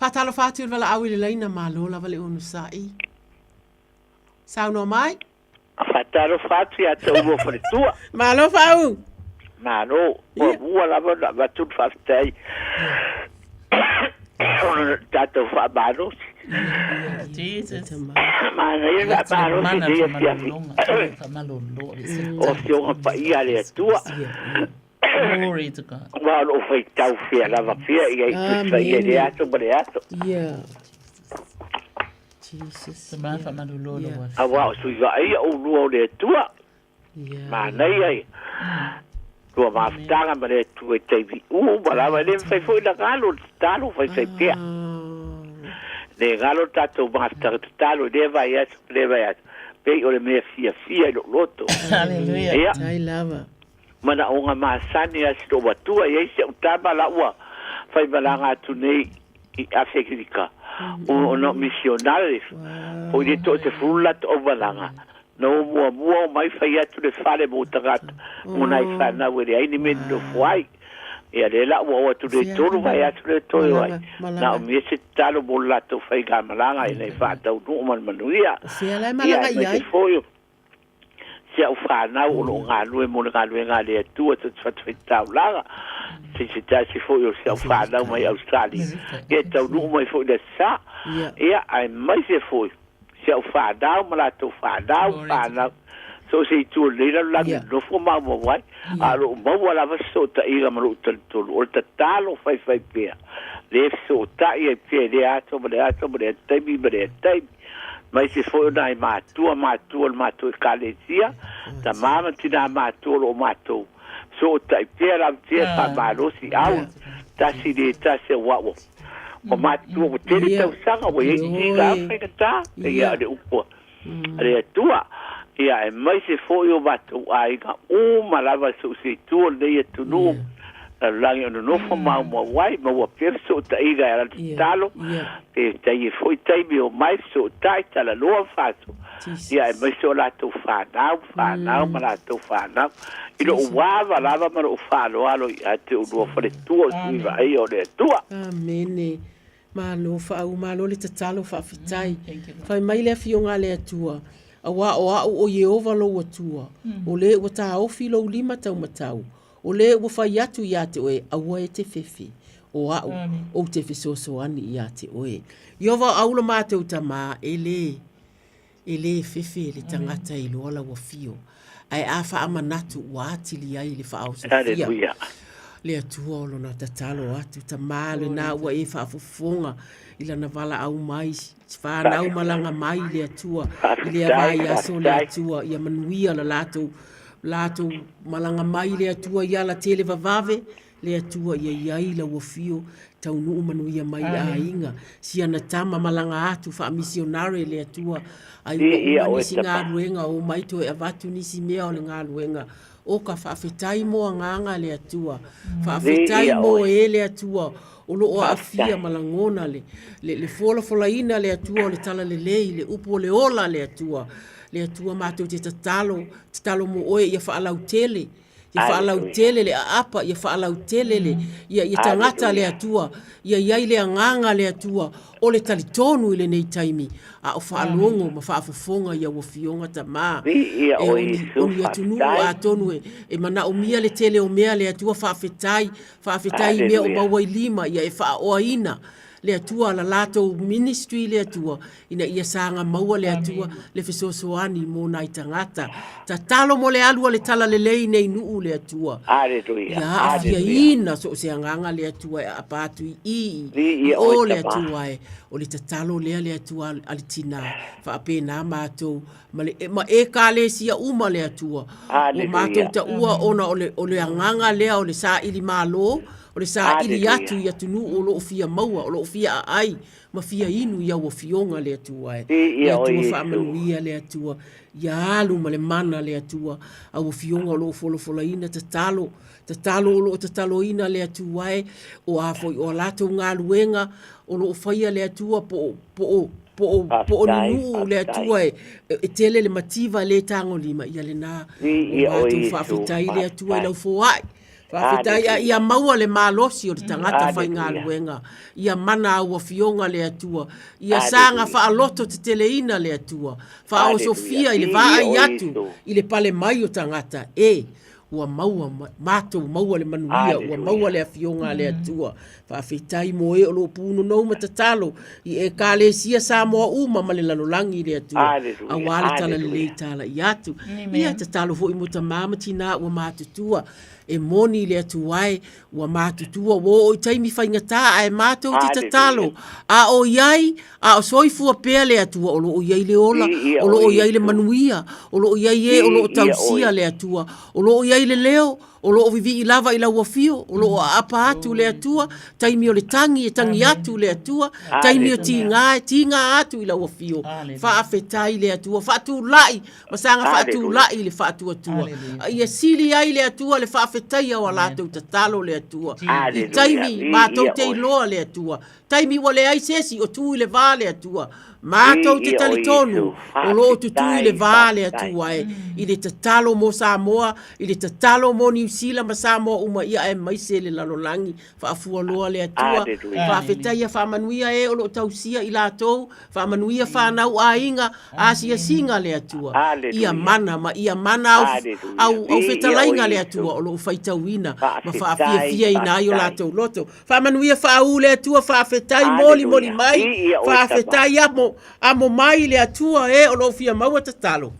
Faatalofa atu i le valaau i le laina, malo lava le onosai. Saunoa mai. Faatalofa atu ia te oulua faletua. Malo Faau. Malo. Ua mua lava ona avatu le faafetai ona o le tatou faamalosi. Jesus. Manaia le faamalosi i lenei afiafi. O Afioga Paia a le Atua. Glory to God. Aua o lo o faitau fea lava pea ia i tusa ia i le aso ma le aso. Yeah. Jesus. Tama whamalolo lo wa. Aua o sui vaaia oulua o le Atua. Manaia ia. Lua mafutaga ma le Atua i taimi uma lava. E le mafai foi ona galo le tatalo faifai pea. Le galo le tatou mafutaga tatalo i lea vaiaso ma lea vaiaso. Pei o le mea fiafia i lou loto. Hallelujah. Ia. Tai lava. Manaoga masani a si lou matua i ai si au tama la ua faimalaga atu nei i Aferika ona o misionare foi le 30 le latou aumalaga na o muamua omai fai atu le fale mo tagata mo nai fanau e leai ni mea e nonofo ai. Ia lea la ua o atu le tolu vaiaso lea toe o ai na o mea se tatalo mo le latou faigamalaga ina ia faataunuu ma le manuia. Fea la e Ia malaga i aemaise ai? foi o si au fanau o lo o galue mo le galuega a le Atua so o se fatafaitaulaga, se se tasi foi o si au fanau mai Australia, ia e taunuu mai foi i le Aso Sa, ia aemaise foi si au fanau ma latou fanau, fanau, so o se itu o lenei lalolagi e nonofo maumau ai, a o lo o maua lava se fesootaiga ma lou talitonu, o le tatalo faifai pea, lea e fesootai ai pea i lea aso ma lea aso ma lea taimi ma lea taimi. Aemaise foi o nai matua matua o le matou Ekalesia, tamā ma tinā matua o lo o matou sootai pea lava pea faamalosi au tasi le tasi auā ua ua matutua ua tele tausaga ua iai tiga faigata ia o le upu a le Atua. Ia aemaise foi o matou aiga uma lava so o se itu o lenei atunuu lalolagi o nonofo maumau ai maua pea fesootaiga e ala tatalo pe tai e foi taimi o mai fesootai talanoa faaso ia aemaise o latou fanau fanau ma latou fanau i lou ava lava ma lou faaaloalo ia te oulua faletua o sui vaaia o le Atua. Amene. Malo faauu malo le tatalo faafetai. Fai mai le Afioga a le Atua, Auā o A'u o Ieova lou Atua, o le ua taofi lou lima taumatau, o le ua fai atu iā te oe, aua e te fefe, o A'u ou te fesoasoani iā te oe. Ieova o ʻAu lo matou Tamā, e lē, e lē fefe le tagata i loa lau afio, ae a faamanatu ua atili ai le faaosofia. Le Atua o lona tatalo atu, Tamā lenā ua e faafofoga i lana valaau mai, whanau malaga mai le Atua i lea vaiaso le Atua ia manuia la latou latou malaga mai le Atua i ala tele vavave le Atua ia i ai lau afio taunuu manuia mai i aiga si ana tama malaga atu faamisionare le Atua ai ua uma nisi galuega o mai toe avatu nisi mea o le galuega O ka faafetai mo agaga le Atua. Faafetai mo e le Atua o lo o aafia ma lagona le, le, le folafolaina le Atua o le talalelei, le upu o le ola le Atua. Le Atua matou te tatalo, tatalo mo oe ia faalautele, ia faalautele le aapa, ia faalautele le, ia, ia tagata le Atua, ia i ai le agaga le Atua o le talitonu i lenei taimi, a o faalogo ma faafofoga i au afioga Tamā. Viia E o o ni, Iesu, o ni atunuu faafetai. atonu e, e manaomia le tele o mea le Atua faafetai, faafetai i mea o Aleluia. maua i lima ia e faaoaina le Atua la latou ministry le Atua ina ia saga maua le Atua le fesoasoani mo nai tagata. Tatalo mo le alu a le talalelei nei nuu le Atua. Aleluia. Ia Aleluia. aafiaina so o se agaga le Atua e aapa atu i i, i Viia o oe le Tamā. Atua e. O le tatalo lea le Atua a le tinā, faapena matou ma le ma Ekalesia uma le Atua. Ua Aleluia. matou taua ona o le o le agaga lea o le saili malo, o le saili Aleluia. atu i atunuu o lo o fia maua, o lo o fia aai ma fia inu i au afioga le Atua e. Le Viia oe Atua Iesu. faamanuia le Atua, ia alu ma le mana le Atua, au afioga o lo o folafolaina tatalo, tatalo o lo o tataloina le Atua e, o a foi o a latou galuega o lo o faia le Atua po o, po o, po o, po o ni Faafetai, nuu le faafetai. Atua e, e tele le mativa e le tagolima, ia lenā ua Viia oe matou Iesu, faafetai le Atua i faafetai. lau foai. Faafetai a ia maua le malosi o le tagata faigaluega, ia mana au afioga le Atua, ia saga faaloto teteleina le Atua, faaosofia i le vaai atu i le pale mai o tagata, e, ua maua matou maua le manuia, ua maua le afioga a le Atua. Faafetai mo e o lo o punonou ma tatalo i Ekalesia Samoa uma ma le lalolagi le Atua, auā le talalelei talai atu. Ia tatalo foi mo tamā ma tinā ua matutua, E moni le Atua e, ua matutua, ua oo i taimi faigata ae matou te tatalo, a o i ai, a o soifua pea le Atua, o lo o i ai le ola, o lo o i ai le manuia, o lo o i ai e o lo o tausia le Atua, o lo o i ai le leo, o lo o vivii lava i lau afio, o lo o aapa atu le Atua, taimi o le tagi e tagi atu le Atua, taimi o tiga e tiga atu i lau afio. Faafetai le Atua, faatulai ma saga faatulai i le faatuatua, a ia sili ai le Atua le faafetaia o a latou tatalo le Atua. I taimi matou te iloa le Atua, taimi ua leai se isi o tu i le va le Atua, matou te talitonu o lo o tutū i le va le Atua e, i le tatalo mo Samoa, i le tatalo mo Niu Sila ma Samoa uma ia aemaise le lalolagi. Faafualoa le Atua, faafetaia faamanuia e o lo o tausia i latou, faamanuia fanau aiga, asiasiga le Atua, ia mana ma ia mana au, au, au fetalaiga le Atua o lo o faitauina ma faafiafiaina ai o latou loto. Faamanuia faaū le Atua, faafetai molimoli mai, faafetai amo, amo mai le Atua e o lo o fia maua tatalo.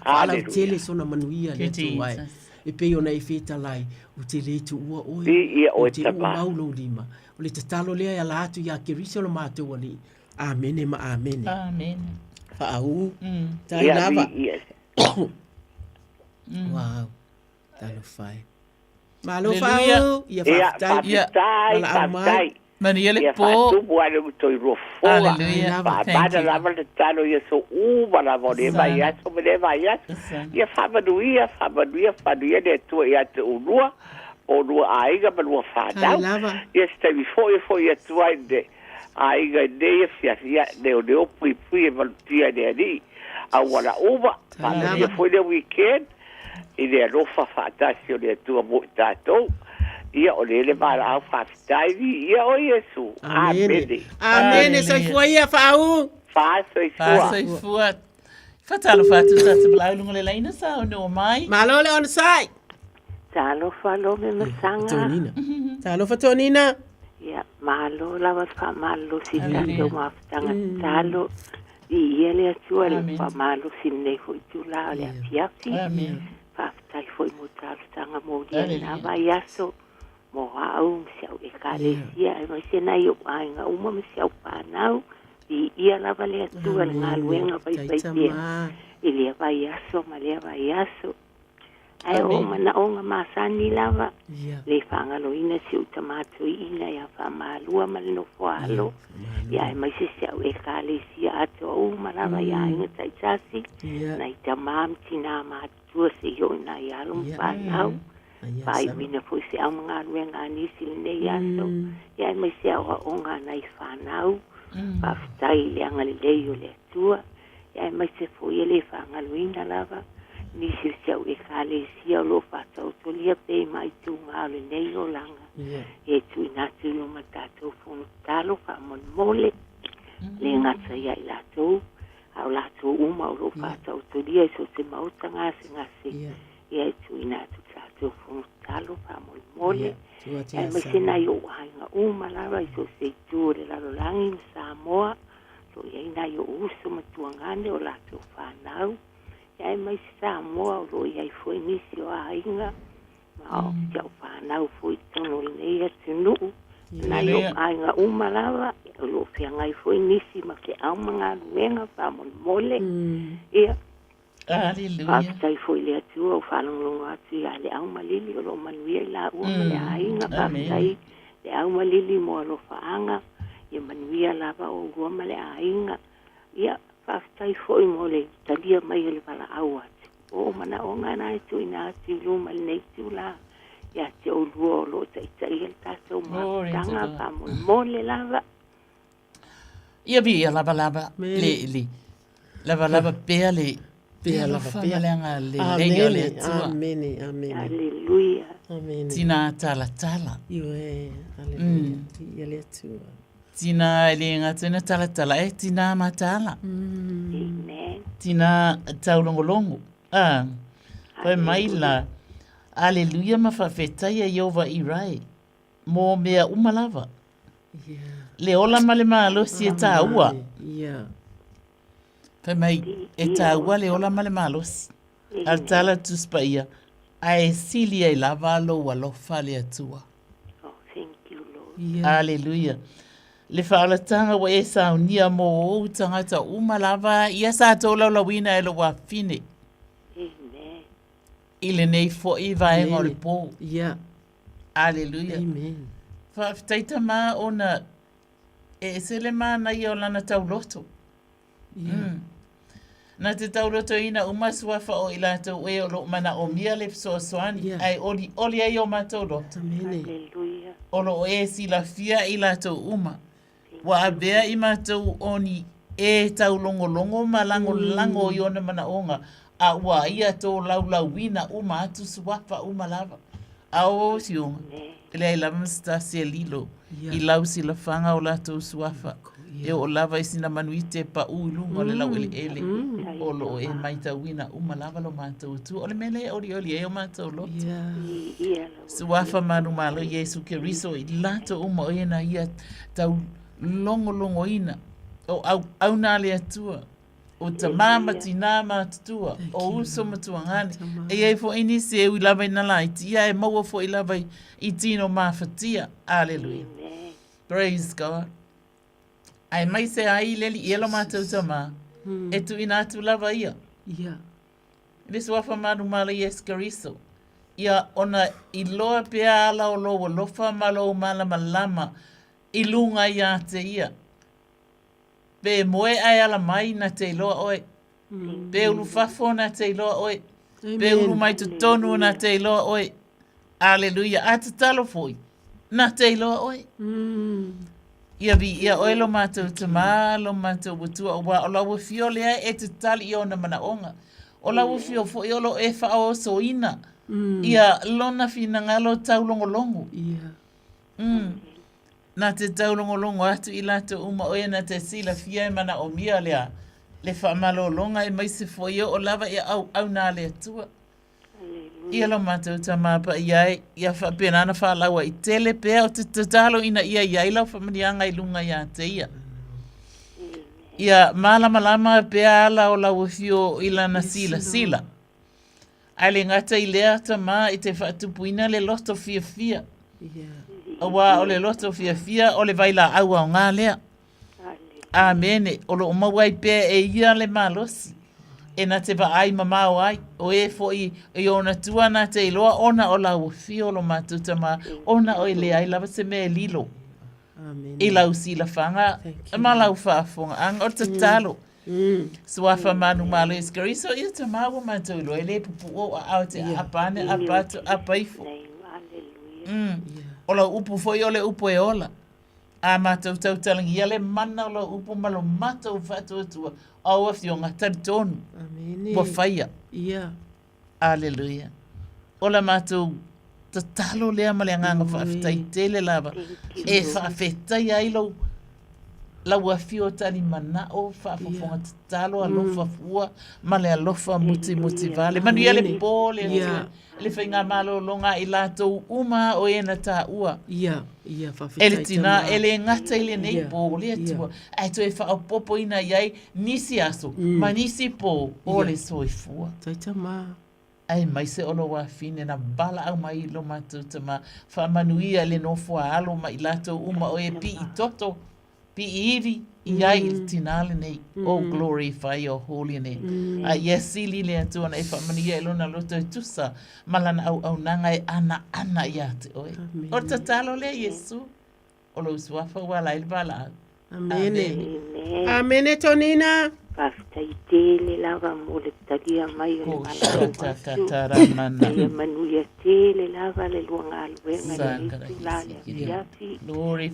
Faalautele sona manuia le Atua e. E pei ona e fetalai, ou te le tuua oe, ou te uu mau lou lima. O le tatalo lea e ala atu iā Keriso lo matou Alii. Amene ma amene. Amene. Faaū. Tai lava. Wow. Talofa e. Malo faaū. Ia faafetai. Valaau mai. Manuia le Ia po. faatumu ai le toi lua fofoga. Hallelujah. Thank Faamana you. lava le tatalo ia so uma lava o lea vaiaso ma lea vaiaso. Ia faamanuia, faamanuia, faamanuia le Atua ia te oulua, o lua aiga ma lua fanau. Ia se taimi foi e foi atu ai le aiga i lenei afiafi, ia leoleo puipui e malutia e le Alii. Auala uma, faamanuia foi le weekend i le alofa faatasi o le Atua mo i tatou. Ia o le le valaau faafetai viia o Iesu. Amene. Amene. Soifua ia Faau. Faasoifua. Faasoifua. Faatalofa atu tatou valaau i luga o le laina saunoa mai. Malo le onosai. Talofa Lome ma Saga. Tonina. Talofa Tonina. Ia, malo lava le faamalolosi i tatou mafutaga tatalo. Viia le Atua le faamalosi i lenei foi itula o le afiafi. Faafetai foi mo talosaga molia i lena vaiaso mo au ma si au Ekalesia aemaise nai ou aiga uma ma si au fanau. Viia lava le Atua i le galuega faifai pea i lea vaiaso ma lea vaiaso. Ae o manaoga masani lava, le faagaloina si ou tama toeaina ia Faamalua ma le nofo alo, ia aemaise si au Ekalesia atoa uma lava i aiga taitasi, nai tama ma tina matutua seia oo i nai alo ma fanau, faaiuina foi feau ma galuega a nisi i lenei aso, ia aemaise aoaoga a nai fanau. Faafetai i le agalelei o le Atua. Aemaise foi e le faagaloina lava nisi o si au Ekalesia o lo o faataotolia pea i maituga o lenei olaga e tuuina atu i luma tatou fono tatalo faamolemole, le gata ia i latou, a o latou uma o lo o faataotolia i so o se maota gasegase, ia e tuuina atu i tatou fono tatalo faamolemole, aemaise nai ou aiga uma lava i so o se itu o le lalolagi ma Samoa. Lo i ai nai ou uso ma tuagane o latou fanau, aemaise Samoa o lo o i ai foi nisi o aiga ma o si au fanau foi i totonu o lenei atunuu, nai ou aiga uma lava, o lo o feagai foi nisi ma feau ma galuega faamolemole. Ia, Aleluia. Faafetai foi i le Atua ua faalogologo atu ia Leau ma Lili o lo o manuia i laua ma le aiga. Faafetai Leau ma Lili mo alofaaga, ia manuia lava oulua ma le aiga. Ia, faafetai foi mo le talia mai o le valaau atu. O ou manaoga na e tuuina atu i luma i lenei itula ia te oulua o lo o taitaia le tatou mafutaga faamolemole lava. Ia viia lava lava le le lava lava pea le pea lava pea le anga le lei o le Atua. Amene, amene. Aleluia. Amene. Tina tala tala. Ioe, aleluia. Viia le Atua. Tina e le gata ina tala tala e tina mataala. Amen. Tina taulogologo. Ah. Fai mai la. Aleluia ma faafetaia Ieova i rae. Mō mea uma lava. Le ola ma le malosi e tāua. Fai mai, e tāua le ola ma le malosi. A le tala Tusi Paia, ae sili ai lava lou alofa le Atua. Oh, thank you, Lord. Aleluia. Le faaolataga ua e saunia mō ou tagata uma lava ia sa tolaulauina e lou afafine. Amen. I lenei foi vaega o le pō. Yeah. Aleluia. Amen. Faafetai tama ona e ese le manaia o lana tauloto. Yeah. Na te taulotoina uma suafa o i latou e o lo o manaomia le fesoasoani, Yeah. ae olioli ai o matou loto. Amene. Aleluia. O lo o e silafia i latou uma. Ua avea i matou o ni e taulogologo ma lagolago i ona manaoga, a ua ia tolaulauina uma atu suafa uma lava. A o Afioga, e leai lava ma se tasi e lilo i lau silafaga o latou suafa, e oo lava i sina manuite e paʻū i luga o le laueleele, o lo o e maitauina uma lava lo matou Atua. O le mea lea e olioli ai o matou loto. Suafa manumalo Iesu Keriso i latou uma o e na ia tau logologoina o auauna a le Atua, o tamā ma tinā matutua, o uso ma tuagane. E i ai foi nisi e ui lava ina laiti, ia e maua foi lava i tino mafatia. Aleluia. Praise God. Aemaise ai le alii e lo matou tamā, e tuuina atu lava ia. Ia. I le suafa manumalo Iesu Keriso, ia ona iloa pea ala o lou alofa ma lou malamalama i luga ia te ia. Pe moe ae ala mai na te iloa oe. Pe ulufafo na te iloa oe. Pe ulu mai totonu na te iloa oe. Aleluia. A tatalo foi, na te iloa oe. Ia viia oe lo matou tamā, lo matou Atua, auā o lau afio lea e te tali i ona manaoga. O lau afio foi o lo o e faaosoina. Ia lona finagalo taulogologo. Na te taulogologo atu i latou uma o e na te silafia e manaomia lea le faamalologa aemaise foi e oo lava i auauna a le Atua. Ia lo matou Tama Paia e, ia faapena ona faalauaitele pea o te tatalo ina ia i ai lau faamanuiaga i luga ia te ia. Ia malamalama pea ala o lau afio i lana silasila. Ae le gata i lea, Tama, i te faatupuina le loto fiafia. Aua o le loto fiafia o le vailaau aoga lea. Amene. O lo o maua ai pea e ia le malosi e na te vaai mamao ai, o e foi i ona tua na te iloa ona o lau afio lo matou Tama, ona o e leai lava se mea e lilo i lau silafaga ma lau faafofogaaga. O le tatalo. Suafa manumalo Iesu Keriso, ia Tama ua matou iloa e le pupuu ou aao e te aapa ane, aapa atu, aapa ifo. O lau upu foi o le upu e ola. A matou tautalagia le mana o lau upu ma lo matou faatuatua, o au afioga, talitonu, ua faia. Aleluia. O la matou tatalo lea ma le agaga faafetai tele lava e faafetaia ai lou lau afio talimanao faafofoga tatalo alofa fua ma le alofa mutimutivale. Manuia le po le Atua le faigamalologa a i latou uma o e na taua. Ia, ia, faafetai E le tina, e le gata i lenei po, le Atua, ae toe faaopoopoina i ai nisi aso ma nisi po o le soifua. Tai tama. Aemaise o lou afine na valaau mai i lo matou tama, faamanuia i le nofo a alo ma i latou uma o e pii toto, pii ivi i ai i le tina lenei. Oh, glorify your holy name. A ia sili le Atua ona e faamanuia i lona loto e tusa ma lana auaunaga e anaana ia te oe. O le tatalo lea, Iesu, o lou suafa ua ala ai le valaau. Amene. Amene Tonina. Faafetai tele lava mo le talia mai o le valaau atu. Ia manuia tele lava le lua galuega i lenei itula le afiafi.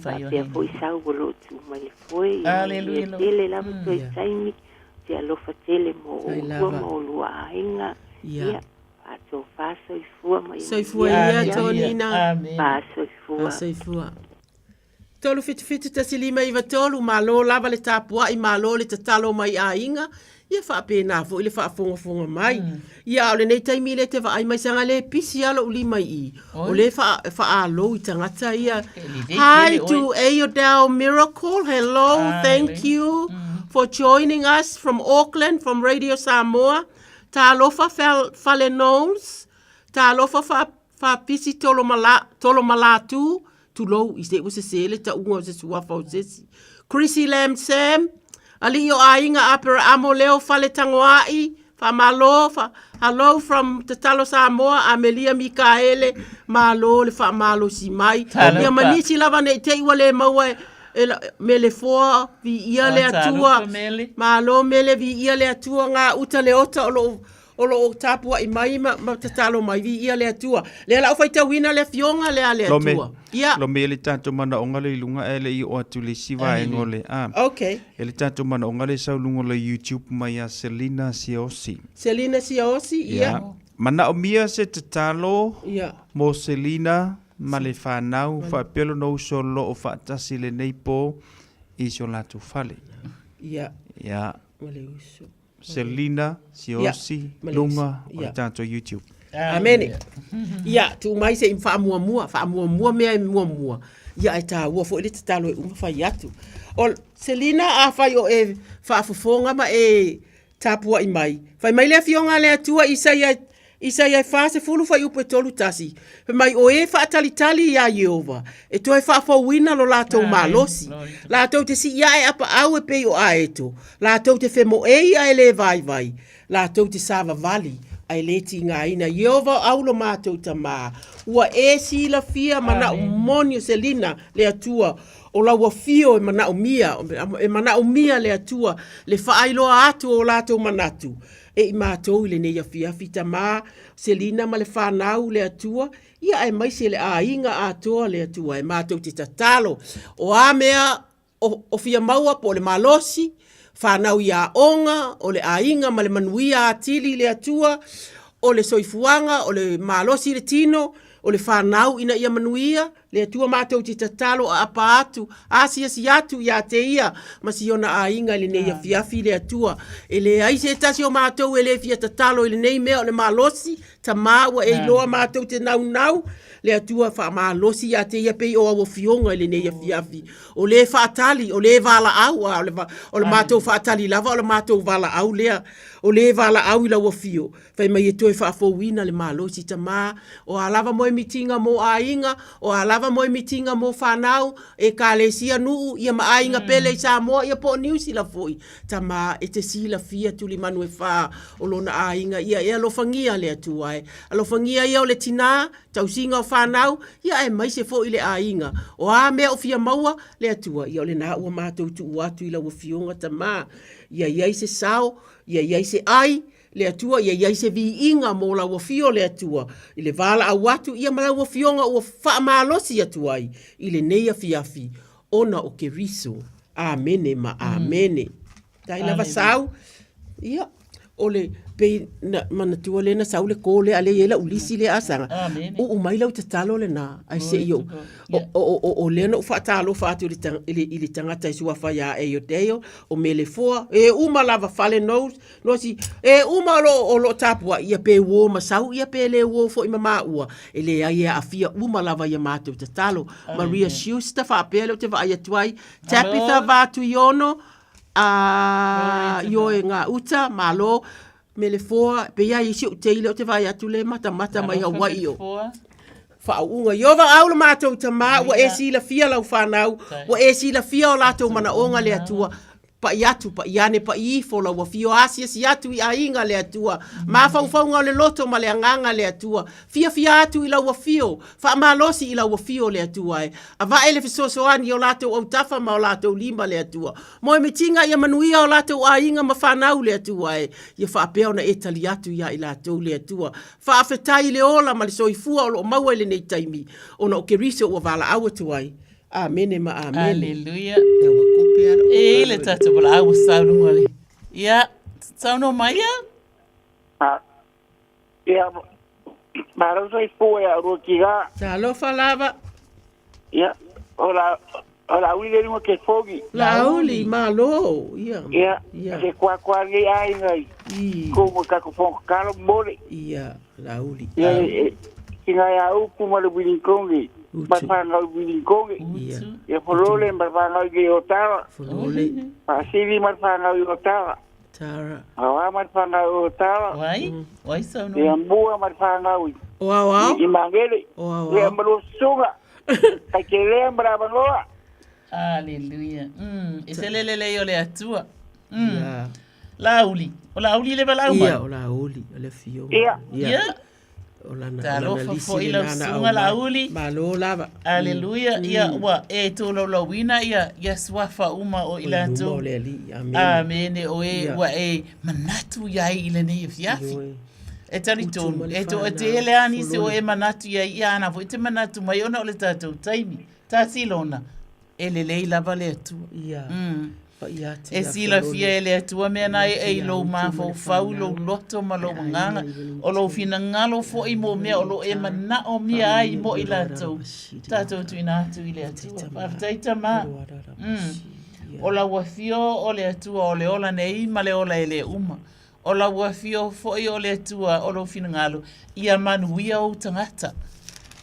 Faapea foi sau o lo o tu mai le foe. Ia manuia tele lava toe taimi. Te alofa tele mo oulua ma oulua aiga. Ia faatofa soifua ma ia Soifua ia Tonina. Soifua. Soifua. 3771593, malo lava le tapuai, malo le tatalo mai aiga, ia faapena foi le faafogafoga mai. Ia a o lenei taimi lea e te vaai mai saga le pisi lava lou lima i i, o lea e faa-alou i tagata ia. Hi to Ayodel Miracle, hello, thank you for joining us from Auckland, from Radio Samoa. Talofa Fale Knowles, talofa Faapisi Tolomalatu, tulou, i se ua sesē le tauga o se suafa o se isi. Chrissy Lam Sam, alii o aiga Aperaamo Leo Fale Tagoai, faamalo, fa, hello from Tatalo Samoa, Amelia Mikaele, malo le faamalosi mai. Talofa. Ia ma nisi lava ne i te i ua le maua e, e la, Mele Foa, viia le Oh, Atua. talofa Mele. Malo Mele, viia le Atua, ngā uta le ota o loo o lo o tapuai mai ma, ma tatalo mai, viia le Atua. Lea la o faitauina le afioga lea a le Lome, Atua. Ia. lome e le tatou manaoga le i luga ae le i oo atu i le isi vaega o le a. Okay. E le tatou manaoga le sau luga o le YouTube mai a Selina Siaosi. Selina Siaosi, ia. Ia. Manaomia se tatalo Ia. mo Selina ma le fanau faapea lona uso o lo o faatasi i lenei po i si o latou fale. Ia. Ia. Ma le uso. Selina Siosi luga o le tatou YouTube. Amene. Ia, tuu mai se i faamuamua, faamuamua mea e muamua. Ia, ae taua foi le tatalo e uma fai atu. O Selina, afai o e faafofoga ma e tapuai mai, fai mai le Afioga a le Atua i Isaia Isaia e 40 fuaiupu e 31, fai mai, O e faatalitali iā Ieova, e toe faafouina lo latou malosi, latou te sii ae apaau e pei o aeto, latou te femoei ae le vaivai, latou te savavali ae le tigaina. Ieova o au lo matou Tamā, ua e silafia manaʻo moni o Selina le Atua, o lau afio e manaomia, e manaomia le Atua le faailoa atu o latou manatu, E i matou i lenei afiafi, Tamā, Selina ma le fanau, le Atua, ia aemaise le aiga atoa, le Atua, e matou te tatalo, o a mea o, o fia maua po o le malosi, fanau i aoga, o le aiga ma le manuia atili, le Atua, o le soifuaga, o le malosi i le tino, o le fanau ina ia manuia, le Atua matou te tatalo aapa atu, asiasi atu ia te ia ma si ona aiga i lenei afiafi, le Atua. E leai se tasi o matou e le fia tatalo i lenei mea o le malosi, Tama ua e iloa matou te naunau, le Atua faamalosi ia te ia pei o au afioga i lenei afiafi. O le faatali, o le valaau, a o le, o le matou faatali lava o le matou valaau lea. O le valaau i lau afio, fai mai e toe faafouina le malosi tama. O a lava moemitiga mo aiga, o a lava moemitiga mo fanau, ekalesia, nuu, ia ma aiga pele i Samoa ia po o Niu Sila foi. Tama, e te silafia tulimanu e fa o lona aiga, ia e alofagia le Atua e. Alofagia ia o le tinā, tausiga o fanau, ia aemaise foi le aiga. O a mea o fia maua, le Atua, ia o lena ua matou tuu atu i lau Afioga Tama. Ia i ai se sao, ia i ai se ai, le Atua, ia i ai se viiga mo lau Afio, le Atua, i le valaau atu, ia ma lau Afioga ua faamalosi atu ai i lenei afiafi, ona o Keriso. Amene ma amene. Tai lava sau. Ia, o le pei na manatua lea na sau le kō lea a lea e i ai lau lisi lea a saga. Uu mai lau tatalo lena ai se i ou o lea na ou faatalofa atu i le tagata e suafa ia Ayodele, o Melefoa, e uma lava fale Knowles, Nosi, e uma o lo o tapuai, ia pe uō ma sau, ia pe le uō foi ma maua, e leai e aafia uma lava i a matou tatalo. Maria Schuster faapea lea ou te vaai atu ai, Tabitha Vatuiono, a Ioe Gauta, malo, Melefoa, pei lava i si ou tei lea ou te vaai atu lea e matamata mai Hawaii o. Faauuga. Ieova au lo matou tama, ua e silafia lau fanau, ua e silafia o latou manaoga le Atua. Paʻi atu, paʻi ane, paʻi ifo lau afio, asiasi atu i aiga le Atua, mafaufauga o le loto ma le agaga le Atua, fiafia atu i lau afio, faamalosi i lau afio le Atua e. Avae le fesoasoani i o latou autafa ma o latou lima le Atua. Moemitiga ia manuia o latou aiga ma fanau le Atua e. Ia faapea ona e tali atu ia i latou le Atua. Faafetai i le ola ma le soifua o lo o maua i lenei taimi, ona o Keriso ua valaau atu ai. Amene ma amene. Aleluia. E i le tatou valaau ua sau luga o le... Ia, saunoa mai ia. Ah, ia, malo soifua ia oulua tina. Talofa lava. Ia, o la, o Laauli le luga telefoni. Laauli, malo. Ia. Ia, ia. se kuakua lenei aiga i ku mo tatou fono tatalo momoli. Ia, Laauli. Ia, e, tina ia Utu ma le Wilinkongi. Ma whanau Wilinkongi. Ia. Ia Folole ma whanau i Otara. Folole. Faasili ma whanau i Otara. Tara. Awa ma whanau i Otara. Wai? Wai saunoa? Ia Mua ma whanau i. O ao ao. I Mangere. O ao ao. Ia malua susuga. Kai ke lea ma lavanoa. Aleluia. E se lele lei o le Atua. Yeah. Laauli. O Laauli le valaau mai. Ia, o Laauli, o le afio. Ia. Ia. O lana, Talofa foi lau susuga Laauli. Malo lava. Aleluia. Ia, ua e tolaulauina ia, ia suafa uma o i latou. O le Alii. Amene. Amene. O e, ua e manatu i ai i lenei afiafi. E talitonu, e toatele lava nisi o e manatu i ai, ia ana foi te manatu mai ona o le tatou taimi. Tasilona, e lelei lava le Atua. Ia. E silafia e le Atua mea na e i lou mafaufau, lou loto ma lou agaga, o lou finagalo foi mo mea o lo o e manaomia ai mo i latou. Tatou tuuina atu i le Atua. Faafetai Tama. O lau afio o le Atua o le ola nei ma le ola e le uma. O lau afio foi o le Atua o lou finagalo, ia manuia ou tagata.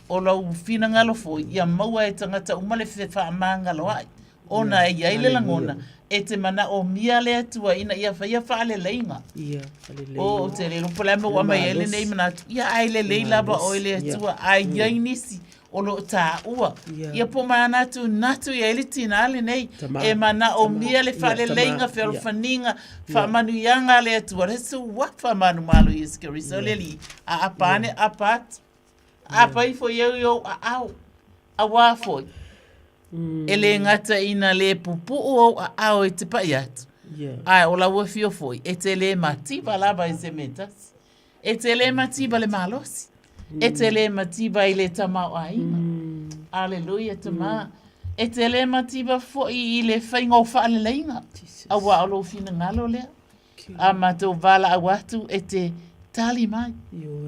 O lou finagalo foi, ia maua e tagata uma le fefaamagaloaʻi, ona e i ai le lagona, e te manaomia le Atua ina ia faia faaleleiga. O, ou te le iloa po o le a le mea ua aumai ai lenei manatu, ia ae lelei lava oe le Atua, a i ai nisi o lo o taua. Ia po manatunatu i ai le tinā lenei, e manaomia le faaleleiga, fealofaniga, faamanuiaga a le Atua, le suafa manumalo Iesu Keriso le Alii, a apa ane, apa atu. Apa ifo i au i ou aao, auā foi, e le gata ina le pupuu ou aao e te paʻi atu, ae o lau afio foi, e te le mativa lava i se mea tasi. E te le mativa le malosi. E te le mativa i le tamaoaiga. Aleluia, Tama. E te le mativa foi i le faiga o faaleleiga. Auā o lou finagalo lea. A matou valaau atu e te. Tali mai.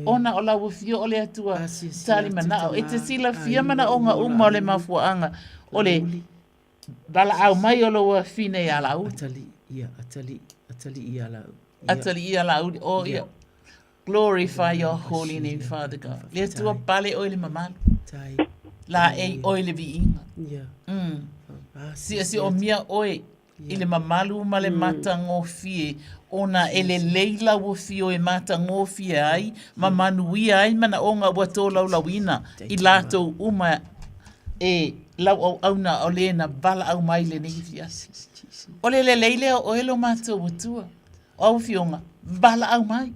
Ona o lau afio o le Atua tali manao. E te silafia manaoga uma o le mafuaaga o le valaau mai o lou afine ia Laauli. Atalii, ia, atalii, atalii ia Laauli. Atalii ia Laauli, oh ia. Glorify your holy name, Father God. Le Atua pale oe le mamalu. Laei oe le viiga. Siosiomia oe i le mamalu ma le matagofie, ona e lelei lau afio e matagofie ai ma manuia ai manaoga ua tolaulauina i latou uma e lau auauna o le na valaau mai lenei afiafi. O le lelei lea o oe lo matou Atua. O au afioga, valaau mai.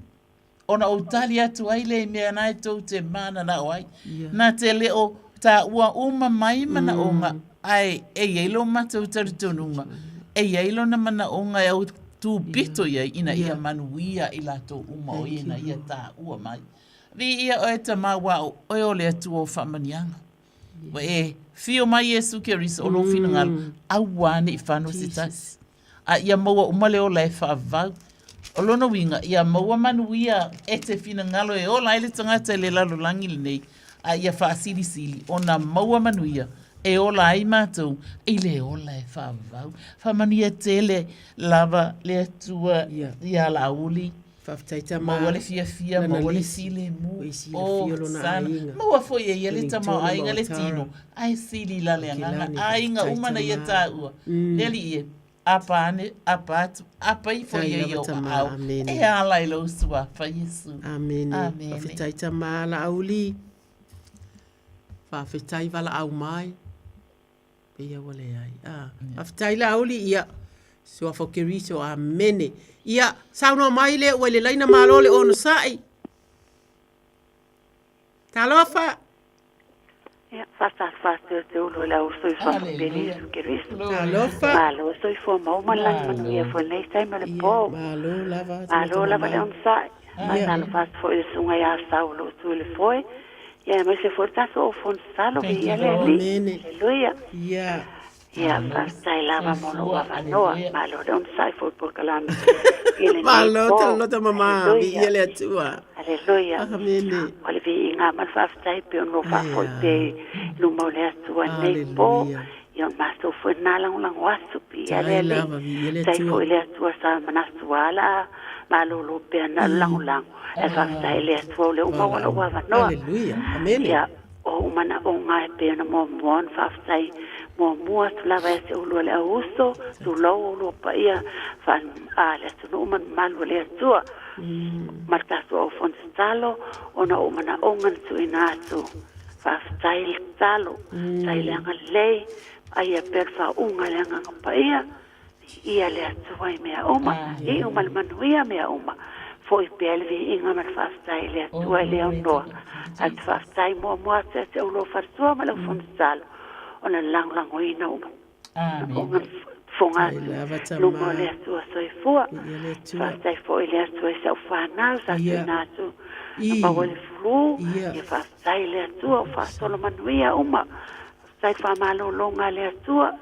Ona ou tali atu ai lea i mea na e tou te mananao ai. Na te le o taua uma mai manaoga, ae e i ai lo matou talitonuga, e i ai lona manaoga e au tupito i ai ina ia manuia i latou uma o ia ina ia taua mai. Viia oe Tama aua o oe o le Atua o faamanuiaga. Ua e fio mai Iesu Keriso o lou finagalo, aua ne i fano se tasi. A ia maua uma le ola e faavavau. O lona uiga, ia maua manuia e te finagalo e ola ai le tagata i le lalolagi lenei, a ia faasilisili ona maua manuia e ola ai matou i le ola e faavavau. Faamanuia tele lava le Atua ia Laauli. Faafetai tama. Maua le fiafia, maua le filemu. Oh, sana. Maua foi e ia le tamaoaiga le tino, ae sili la le agaga. Aiga uma na ia taua. Le alii e, apa ane, apa atu, apa ifo ia i ou aao. E ala i lou suafa, Iesu. Amene. Amene. Faafetai tama Laauli. Faafetai valaau mai. Pei ua leai. Ah, faafetai Laauli, ia. Suafa o Keriso, amene. Ia, saunoa mai le ua i le laina malo le onosai. Talofa! Ia, faatalofa atu ia te ulu le au soifua faapele Iesu Keriso. Talofa! Malo soifua maua ma le lagi manuia foi lenei taimi o le po. Malo lava. Malo lava le onosai. Faatalofa atu foi i le susuga ia Sau o lo o tu i le foe. Ia, aemaise foi le tatou au fonosalo, viia le Alii. Aleluia. Ia. Ia, faafetai lava mo lou avanoa. Malo le onosai foi polokalame i lenei Malo po. talota mama, Aleluia. viia le Atua. Aleluia. Amene. O le viiga ma le faafetai pei ona ou faafoi pea i luma o le Atua i lenei po. Aleluia. Ia, o le matou foi lena lagolago atu, viia le Tai Alii. lava, viia le Tai Atua. foi i le Atua sa manatu lava la a malolo pea na o le lagolago. Ae faafetai i le Atua o lea ua maua lou avanoa. Aleluia. Amene. Ia, o ou manaoga e pei ona muamua ona faafetai muamua atu lava ia te oulua le au uso, tulou oulua paia fa a le atunuu ma le mamalu o le Atua ma le tatou au fono tatalo ona o ou manaoga na tuuina atu. Faafetai le tatalo, faafetai le agalelei, vaaia pea le faauuga i le Agaga Paia. Viia le Atua i mea uma, iu ma le manuia mea uma. Foi pea le viiga ma le faafetai i le Atua e le aunoa. Ae ou te faafetai muamua atu ia te oulua faletua ma le au fono tatalo ona lagolagoina uma ona fofoga atu i luma o le Atua soifua. Faafetai foi i le Atua i sau fanau sa tuuina atu na maua i le fulu. Ia faafetai i le Atua ua faasolo manuia uma. Faafetai faamalologa a le Atua,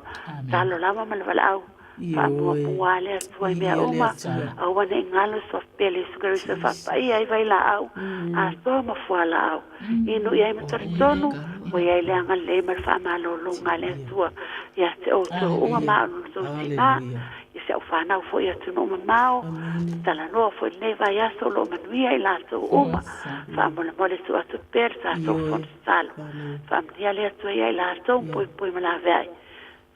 talo lava ma le valaau faamuamua a le Atua i mea uma, aua ne i galo suafa pele Iesu Keriso e faapaia ai vailaau atoa ma fualaau. Inu i ai ma talitonu, ua i ai le agalelei ma le faamalologa a le Atua ia te outou uma ma au lona tou tina, i si au fanau foi i atunuu mamao, talanoa foi i lenei vaiaso o lo o manuia i latou uma. Faamolemole tuu atu pea le tatou fono tatalo. Faamanuia le Atua ia i latou ma poipoi ma laveai.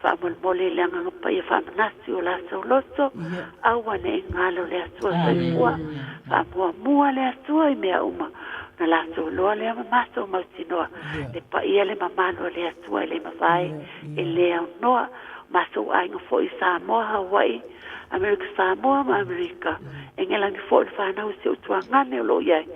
Faamolemole i le Agaga Paia faamanatu i o latou loto, aua ne i galo le Atua soifua. Faamuamua le Atua i mea uma, ona latou iloa lea ma matou mautinoa le paia le mamalu a le Atua e le mavae, e le aunoa. O matou aiga foi i Samoa, Hawaii, Amerika Samoa ma Amerika, Engelani foi le fanau i si ou tuagane o lo o i ai.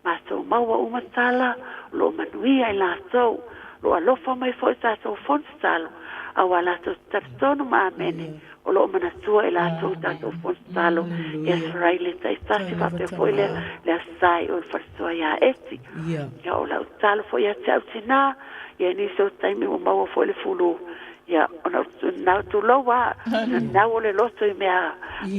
Matou maua uma tala, o lo o manuia i latou, o lo o alofa mai foi tatou fono tatalo, aua latou te talitonu ma amene, o lo o manatua i latou tatou fono tatalo i Aso Faraile taitasi faapea foi le le Aso Sa i o le faletua ia Eti. Ia o lau tatalo foi ia te au tinā, ia nisi o taimi ua maua foi le fulu. Ia, ona ou nau tulou a, nau o le loto i mea,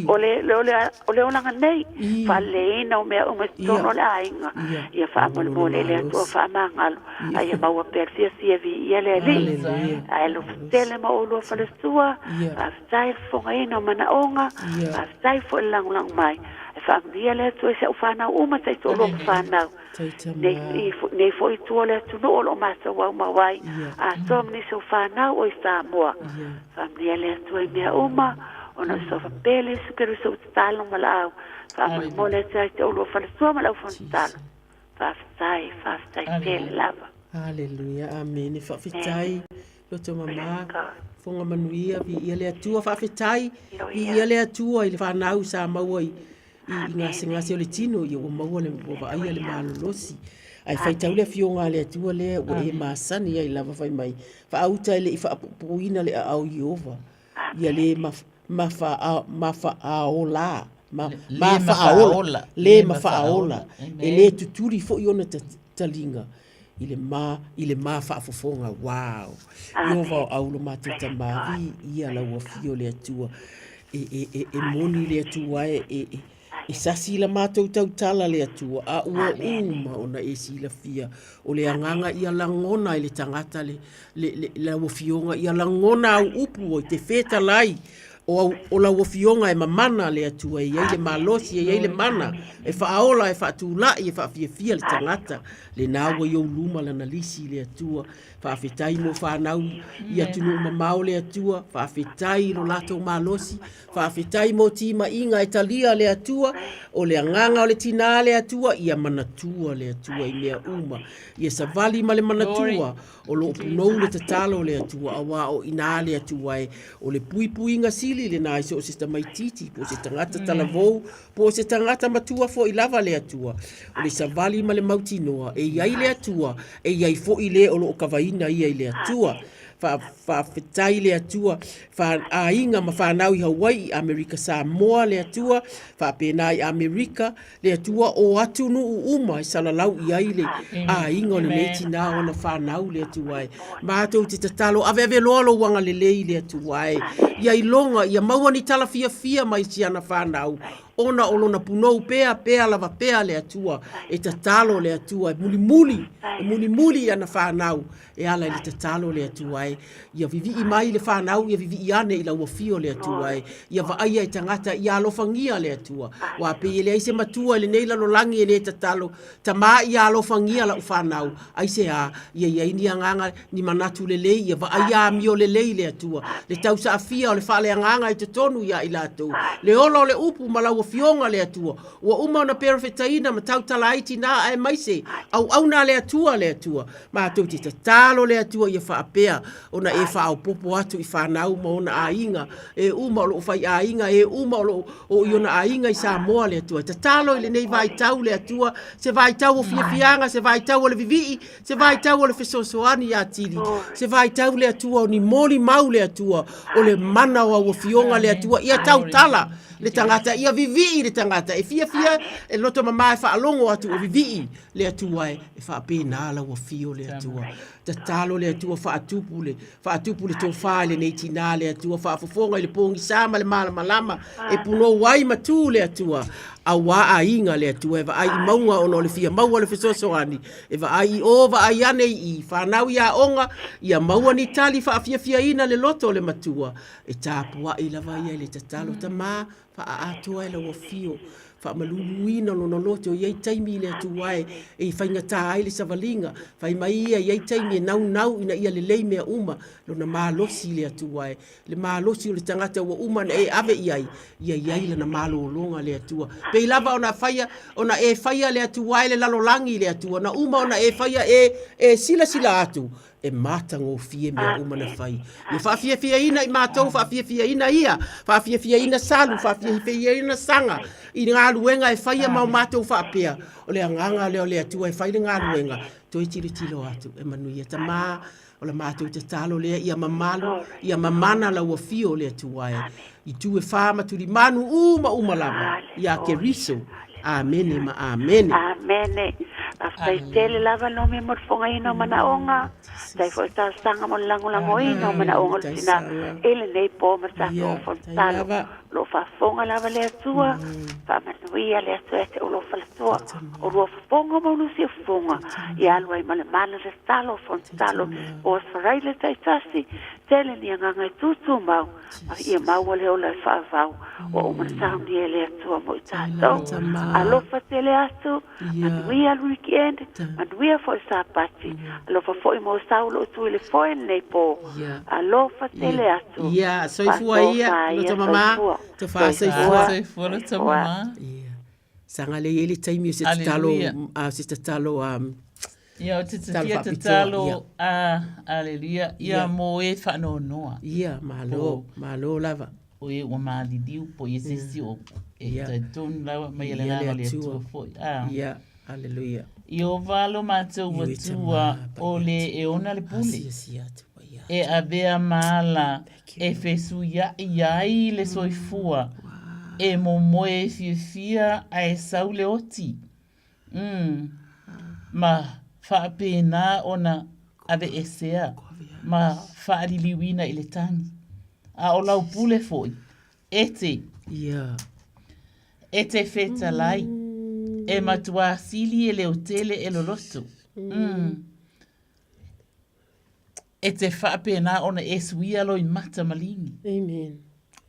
o le, o le, o le olaga nei, faaleleiina o mea uma i totonu o le aiga. Ia faamolemole i le Atua faamagalo, a ia maua pea le fiafia viia le Alii. Ae alofa tele ma oulua faletua, faafetai le fofogaina o manaoga, faafetai foi le lagolago mai. Ae faamanuia le Atua i si au fanau uma taitoalua ma fanau. Nei, nei foi i tua o le atunuu o lo o matou aumau ai, atoa ma nisi o fanau o i Samoa. Faamanuia le Atua i mea uma, ona o le suafa pele Iesu Keriso ua tatalo ma laau. Faamolemole atu ai te oulua faletua ma le aufonotalo. Faafetai, faafetai tele lava. Haleluia, amene. Faafetai loto mama. Fofoga manuia, viia le Atua. Faafetai, viia le Atua i le fanau sa maua i i gasegase o le tino, ia ua maua le, ua vaaia le malolosi. Ae faitau le afioga a le Atua lea ua e masani ai lava fai mai, faauta e le i faapuupuuina le aao i Ieova, ia le mafaaola, mafaaola, le mafaaola, e le tutuli foi ona taliga i le ma, i le ma faafofoga. Wow! Ieova o au lo matou Tama, viia lau afio le Atua. E, e, e, e moni le Atua e, e, e, e sasi la matou tautala le Atua, a ua uma ona e silafia. O le agaga ia lagona e le tagata le, le, le, lau afioga, ia lagona au upu oi te fetalai, o, au, o lau afioga e mamana le Atua, e i ai le malosi, e i ai le mana, e faaola, e faatulai, e faafiafia le tagata. Lena ua i ou luma lana lisi le Atua. Faafetai mo fanau i atunuu mamao le Atua. Faafetai i lo latou malosi. Faafetai mo timaiga e talia le Atua. O le agaga o le tinā le Atua, ia manatua le Atua i mea uma. Ia savali ma le manatua o lo o punou le tatalo le Atua, auā o i inā le Atua e o le puipuiga sili lenā i so o se tamaitiiti, po o se tagata talavou, po o se tagata matua foi lava le Atua. O le savali ma le mautinoa, e i ai le Atua, e i ai foi le o lo o kavaina ia i le Atua. Faafetai le Atua, fa, aiga ma fanau i Hawaii, Amerika Samoa le Atua, faapena i Amerika, le Atua o atunuu uma e salalau i ai le aiga o lenei tinā o ana fanau le Atua e. Matou te tatalo, aveave loa lou agalelei le Atua e. Ia iloga, ia maua ni tala fiafia mai si ana fanau, ona o lona punou pea, pea lava pea le Atua. E tatalo le Atua e mulimuli, e mulimuli i ana fanau E ala i le tatalo le Atua e, ia vivii mai le fanau, ia vivii ane i lau afio le Atua e, ia vaaia e tagata, ia alofagia le Atua. Ua pei e leai se matua i lenei lalolagi e le tatalo, Tama ia alofagia lau fanau, aisea, ia i ai ni agaga, ni manatu lelei, ia vaaia amio lelei le Atua, le tausaafia o le faaleagaga i totonu ia i latou, le ola o le upu ma lau afioga le Atua, ua uma ona perofetaina ma tautala ai tinā aemaise auauna a le Atua le Atua. Matou te tatalo le Atua ia faapea ona e faaopoopo atu i fanau ma ona aiga, e uma o loo faiaiga, e uma o loo o i ona aiga i Samoa le Atua. E tatalo i lenei vaitau le Atua, se vaitau o fiafiaga, se vaitau o le vivii, se vaitau o le fesoasoani atili, se vaitau le Atua o ni molimau le Atua, o le mana o au afioga le Atua, ia tautala le tagata, ia vivii le tagata, e fiafia e loto mama e faalogo atu o vivii le Atua e, e faapena lau afio le Atua. Tatalo le Atua faatupu le, faatupu le tofā i lenei tinā le Atua, faafofoga i le pogisa ma le malamalama e punou ai ma tu le Atua. Auā aiga le Atua e vaai i mauga ona o le fia maua le fesoasoani, e vaai i o vaai ane i i, fanau i aoga, ia maua ni tali faafiafiaina le loto o le matua, e tapuai lava ia i le tatalo, Tama, Faaatoa e lau afio, faamaluluina lona loto, e i ai taimi i le Atua e e faigata ai le savaliga, fai mai ia, e i ai taimi e naunau ina ia lelei mea uma, lona malosi i le Atua e, le malosi o le tagata ua uma ona e ave i ai, ia i ai lana malologa le Atua. Pei lava ona faia, ona e faia le Atua e le lalolagi le Atua, na uma ona e faia e, e silasila atu, e matagofie mea uma na fai. Ia faafiafiaina i matou, faafiafiaina ia, faafiafiaina Salu, faafiafiaina Saga i galuega e faia ma o matou faapea, o le agaga lea o le Atua e fai le galuega, toe tilotilo atu e manuia. Tama, o la matou tatalo lea, ia mamalu, ia mamana lau afio o le Atua e, i tu e whā ma tulimanu uma uma lava, ia Keriso. Amene ma amene. Amene. Faafetai tele lava le lomia mo le fofogaina o manaoga. Faafetai foi i talosaga mo le lagolagoina o manaoga o le tina i lenei po ma le tatou fono tatalo. O lo o faafofoga lava le Atua, faamanuia le Atua ia te oulua faletua, oulua fofoga ma oulua siufofoga, ia alu ai ma le mana le tatalo o fono tatalo o Osfaraile taitasi, tele ni agaga e tutumau, ma ia maua le ola e faavavau ua uma ona saunia e le Atua mo i tatou. Alofa tele atu, manuia le weekend, manuia foi le Sapati, alofa foi mo sau o lo o tu i le foe i lenei po. Alofa tele atu. Ia, soifua ia, loto mama. Soifua. Tofa soifua. Soifua loto mama. Saga lea e i ai le taimi o se tatalo, a se tatalo a Ia, ou te fia tatalo, a, aleluia, ia mo e faanoanoa. Ia, malo, malo lava. O e ua maliliu po i se isi o e talitonu lava mai e le agaga o le Atua foi. A. Ia, aleluia. Ieova lo matou Atua, o le e ona le pule, e avea ma ala e fesuiaʻi ai le soifua, e momoe e fiafia ae sau le oti. Mm. Ma faapena ona aveesea ma faaliliuina i le tagi. A o lau pule foi, e te. Ia. E te fetalai, e matuā sili e leotele e loloto. Mm. E te faapena ona e suia loimata maligi. Amen.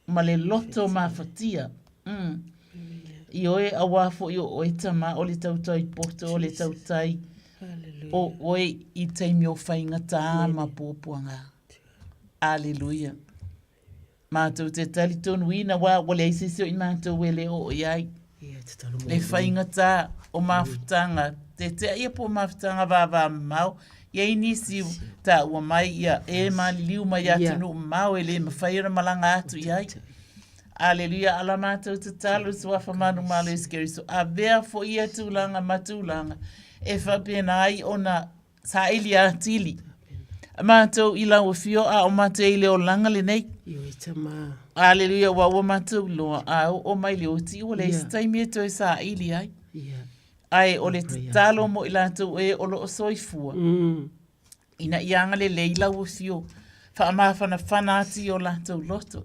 Ma le loto mafatia. Mm. Ioe auā foi o oe tama o le tautai poto o le tautai o oe i taimi o faigata ma puapuaga. Aleluia. Mātou te talitonuina wā ua leai se isi o i mātou e le oo i ai. Le faigata o mafutaga, te tea ia po o mafutaga vāvāmamao, i ai nisi taua mai ia e maliliu mai atunuu mamao e le mafai ona malaga atu i ai. Aleluia, ala mātou tatalo i Suafa Manumalo Iesu Keriso, avea foi ia tulaga ma tulaga e faapena ai ona saili atili mātou i lau afio a o mātou i le olaga lenei. Ioe tama. Aleluia, ua ua mātou iloa a oo mai le oti ua leai se taimi e toe saili ai. Ae o le tatalo mo i latou e o lo o soifua. Ina ia agalelei lau afio, faamafanafana atu i o latou loto.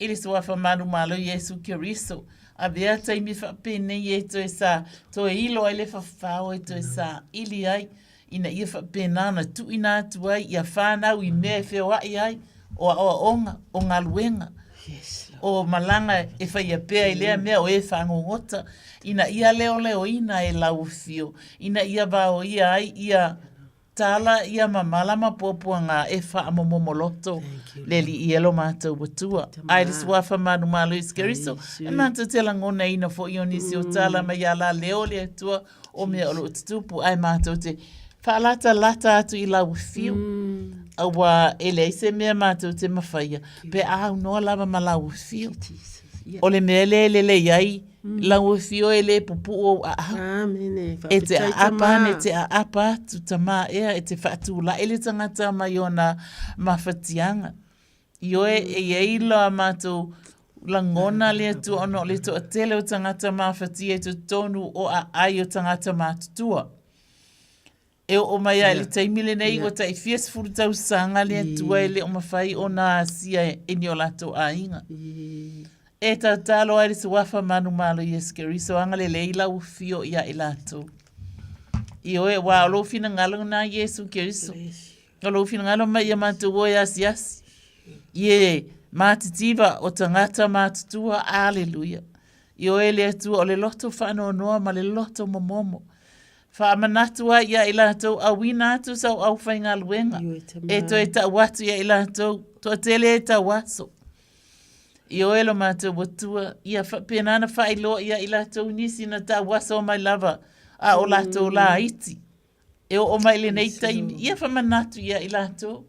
I le Suafa Manumalo Iesu Keriso, avea taimi faapenei e toe sa, toe ilo ai le fafao e toe saili ai, ina ia faapena ona tuuina atu ai ia whanau i mea e feoai ai, o aoaoga, o galuega, o malaga e faia pea i lea mea o e fagogota, ina ia leoleoina e lau afio, ina ia vaoia ai ia Tala ia mamala ma puapuaga e faamomomo loto le alii e lo matou Atua. Ae le Suafa manumalo Iesu Keriso, e matou te lagonaina foi o nisi o tala mai ia la leo le Atua o mea o lo o tutupu, ae matou te faalatalata atu i lau afio. Aua e leai se mea matou te mafaia pe a aunoa lava ma lau afio. O le mea lea e lelei ai Lau afio e le pupuu ou aao. Amene. E te aapa ane, te aapa atu, tamā ea, e te faatulai le tagata mai ona mafatiaga. Ioe, e i ai la matou lagona le Atua ona o le toatele o tagata mafatia i totonu o aai o tagata matutua. E oo mai lava i le taimi lenei ua tai fia sefulu tausaga le Atua e le o mafai ona asia e ni o latou aiga. E tatalo ai le Suafa manumalo Iesu Keriso agalelei lau afio ia i latou. Ioe, aua o lou finagalo lena Iesu Keriso. O lou finagalo mai ia matou o e asiasi. I e matitiva o tagata matutua, aleluia. Ioe le Atua o le loto faanoanoa ma le loto momomo. Faamanatu ai ia i latou, auina atu sau aufaigaluega, e toe tau atu ia i latou, toatele e tau aso. Ioe lo matou Atua, ia faapena ona faailoa ia i latou nisi na tau aso mai lava, a o latou laiti, e oo mai i lenei taimi, ia faamanatu ia i latou.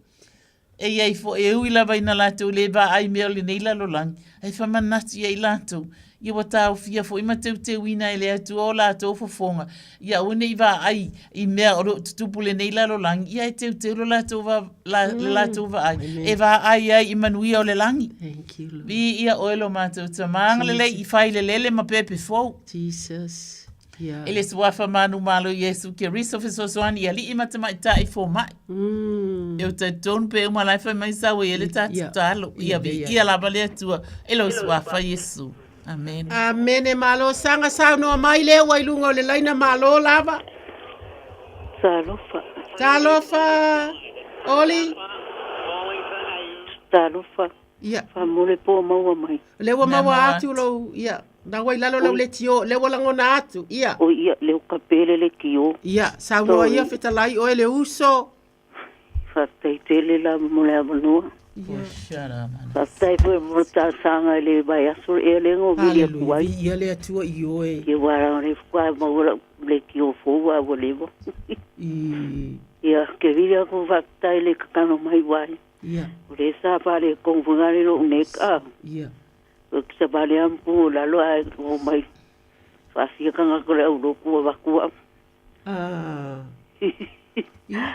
E i ai foi, e ui lava ina latou le vaai mea o lenei lalolagi, ae faamanatu ia i latou, ia ua taofia foi ma teuteuina e le Atua o latou fofoga, ia aua ne i vaai i mea o lo o tutupu i lenei lalolagi, ia e teuteu lo latou va, la, le latou vaai, e vaai ai i manuia o le lagi. Thank you, Lord. Viia oe lo matou Tama, agalelei i failelele ma pepe fou. Jesus. I le suafa manumalo Iesu Keriso fesoasoani i alii ma tamaitai fomai. E o talitonu pe uma la e fai mai sau e le tatou talo. Ia viia lava le Atua i lou suafa Iesu. Amene. Amene malo saga saunoa mai lea ua i luga o le laina malo lava. Talofa. Talofa. Oli. Talofa. Ia. Faamole po maua mai. Lea ua maua atu lou, ia, na ua i lalo lau letio, lea ua lagona atu, ia. O ia, lea ua kapele le tio. Ia, saunoa ia fetalai oe le uso. Faafetai tele lava mo le avanoa. Faafetai foi mo le talosaga i le vaiaso ea lea na ou vili atu ai. Viia le Atua i oe. Ia aua o lea faatoa maua lau leitio fou a ua leva. Ia, ke vili atu faafetai i le tatalo mai uai. Ia. O lea sa faaletonu foi le lou nei ka. Ia. O te savali lava ma puu i lalo ae o mai faafia tagata o le aulotu avatu au. Ah.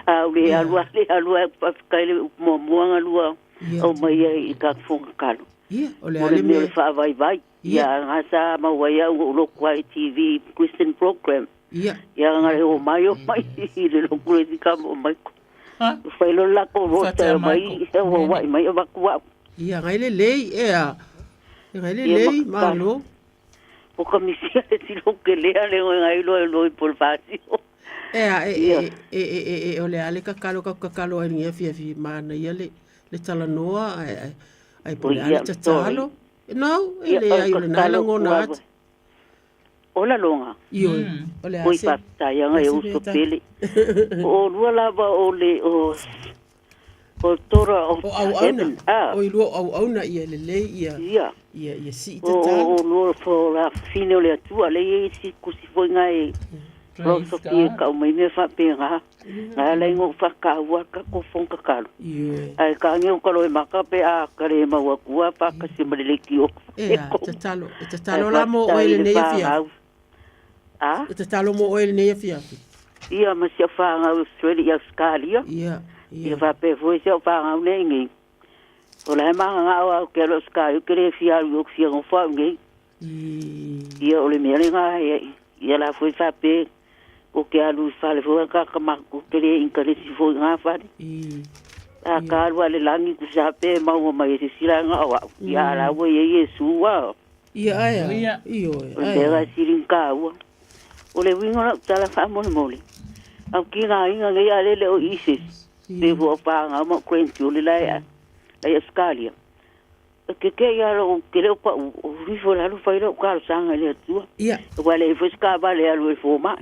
A o le alu a le alu ae faafetai le upu muamua na lua aumai ai i tatou fogatalo. Ia, o le a le mea o le faavaivai. Ia, na sa maua ai au ou lotu ai TV Christian program. Ia. Ia na le o mai o mai i le lotu le tika mo mai. Fai lo la ko rota mai e o wai mai avatu au. Ia, ngai le lei, ea. Ngai le lei, malo. O ka misia le tilo ke lea le ngoi ngai loa e loi pol fasi. Ea, e, e, e, e, e, e, o le a le kakalo ka kakalo ai ngia fia fi mana ia le, le talanoa, ai, ai, ai po le a le tatalo. No, e le ai o le nai langona atu. O la longa. Ioe, o le a Oi se. faafetai anga e uso pele. O lua lava o le o o tora o O auauna. O i lua o auauna ia lelei ia. Ia. Ia ia sii O tatalo. o lua fo la fine o le Atua le i si kusi foi ngai philosophy e kau mai mea faapena. Ngai ala ingo whakaua ka ko fonga kakalo. Ioe. Ai ka nge o kalo e maka pe a kare mau akua pa kasi ma le leki o. Ea, tatalo, e tatalo la mo oe lenei afiafi. A? E tatalo mo oe lenei afiafi. Ia, ma si au whāngau Australia i Australia. Ia, ia. Ia whapea foi si au whāngau nei ngi. O la he maga au au ke alu Australia ke le fia alu i oku fia ngofo au ngi. Ia o le mea le ngā ia, ia la foi whapea o ke alu i whale foi ka ka maku ke le inkalesi foi ngā whale. A ka alu a le langi ku sa pe maua mai e se sila ngā o au. Ia la ua ia Iesu ua. Ia aea, Ia. ioe, O le mea ga siling ka ua. O le winga lau tala whaamolemole. Au ki ngā inga ngei a lele o ISIS. Pe fua whaanga ma grandchildren lai a lai Australia. Ke ke ia lo ke le pa o rifo la lo fai lo ka sanga le atua. Ia. Wa le fo ska ba le alu e fo ma.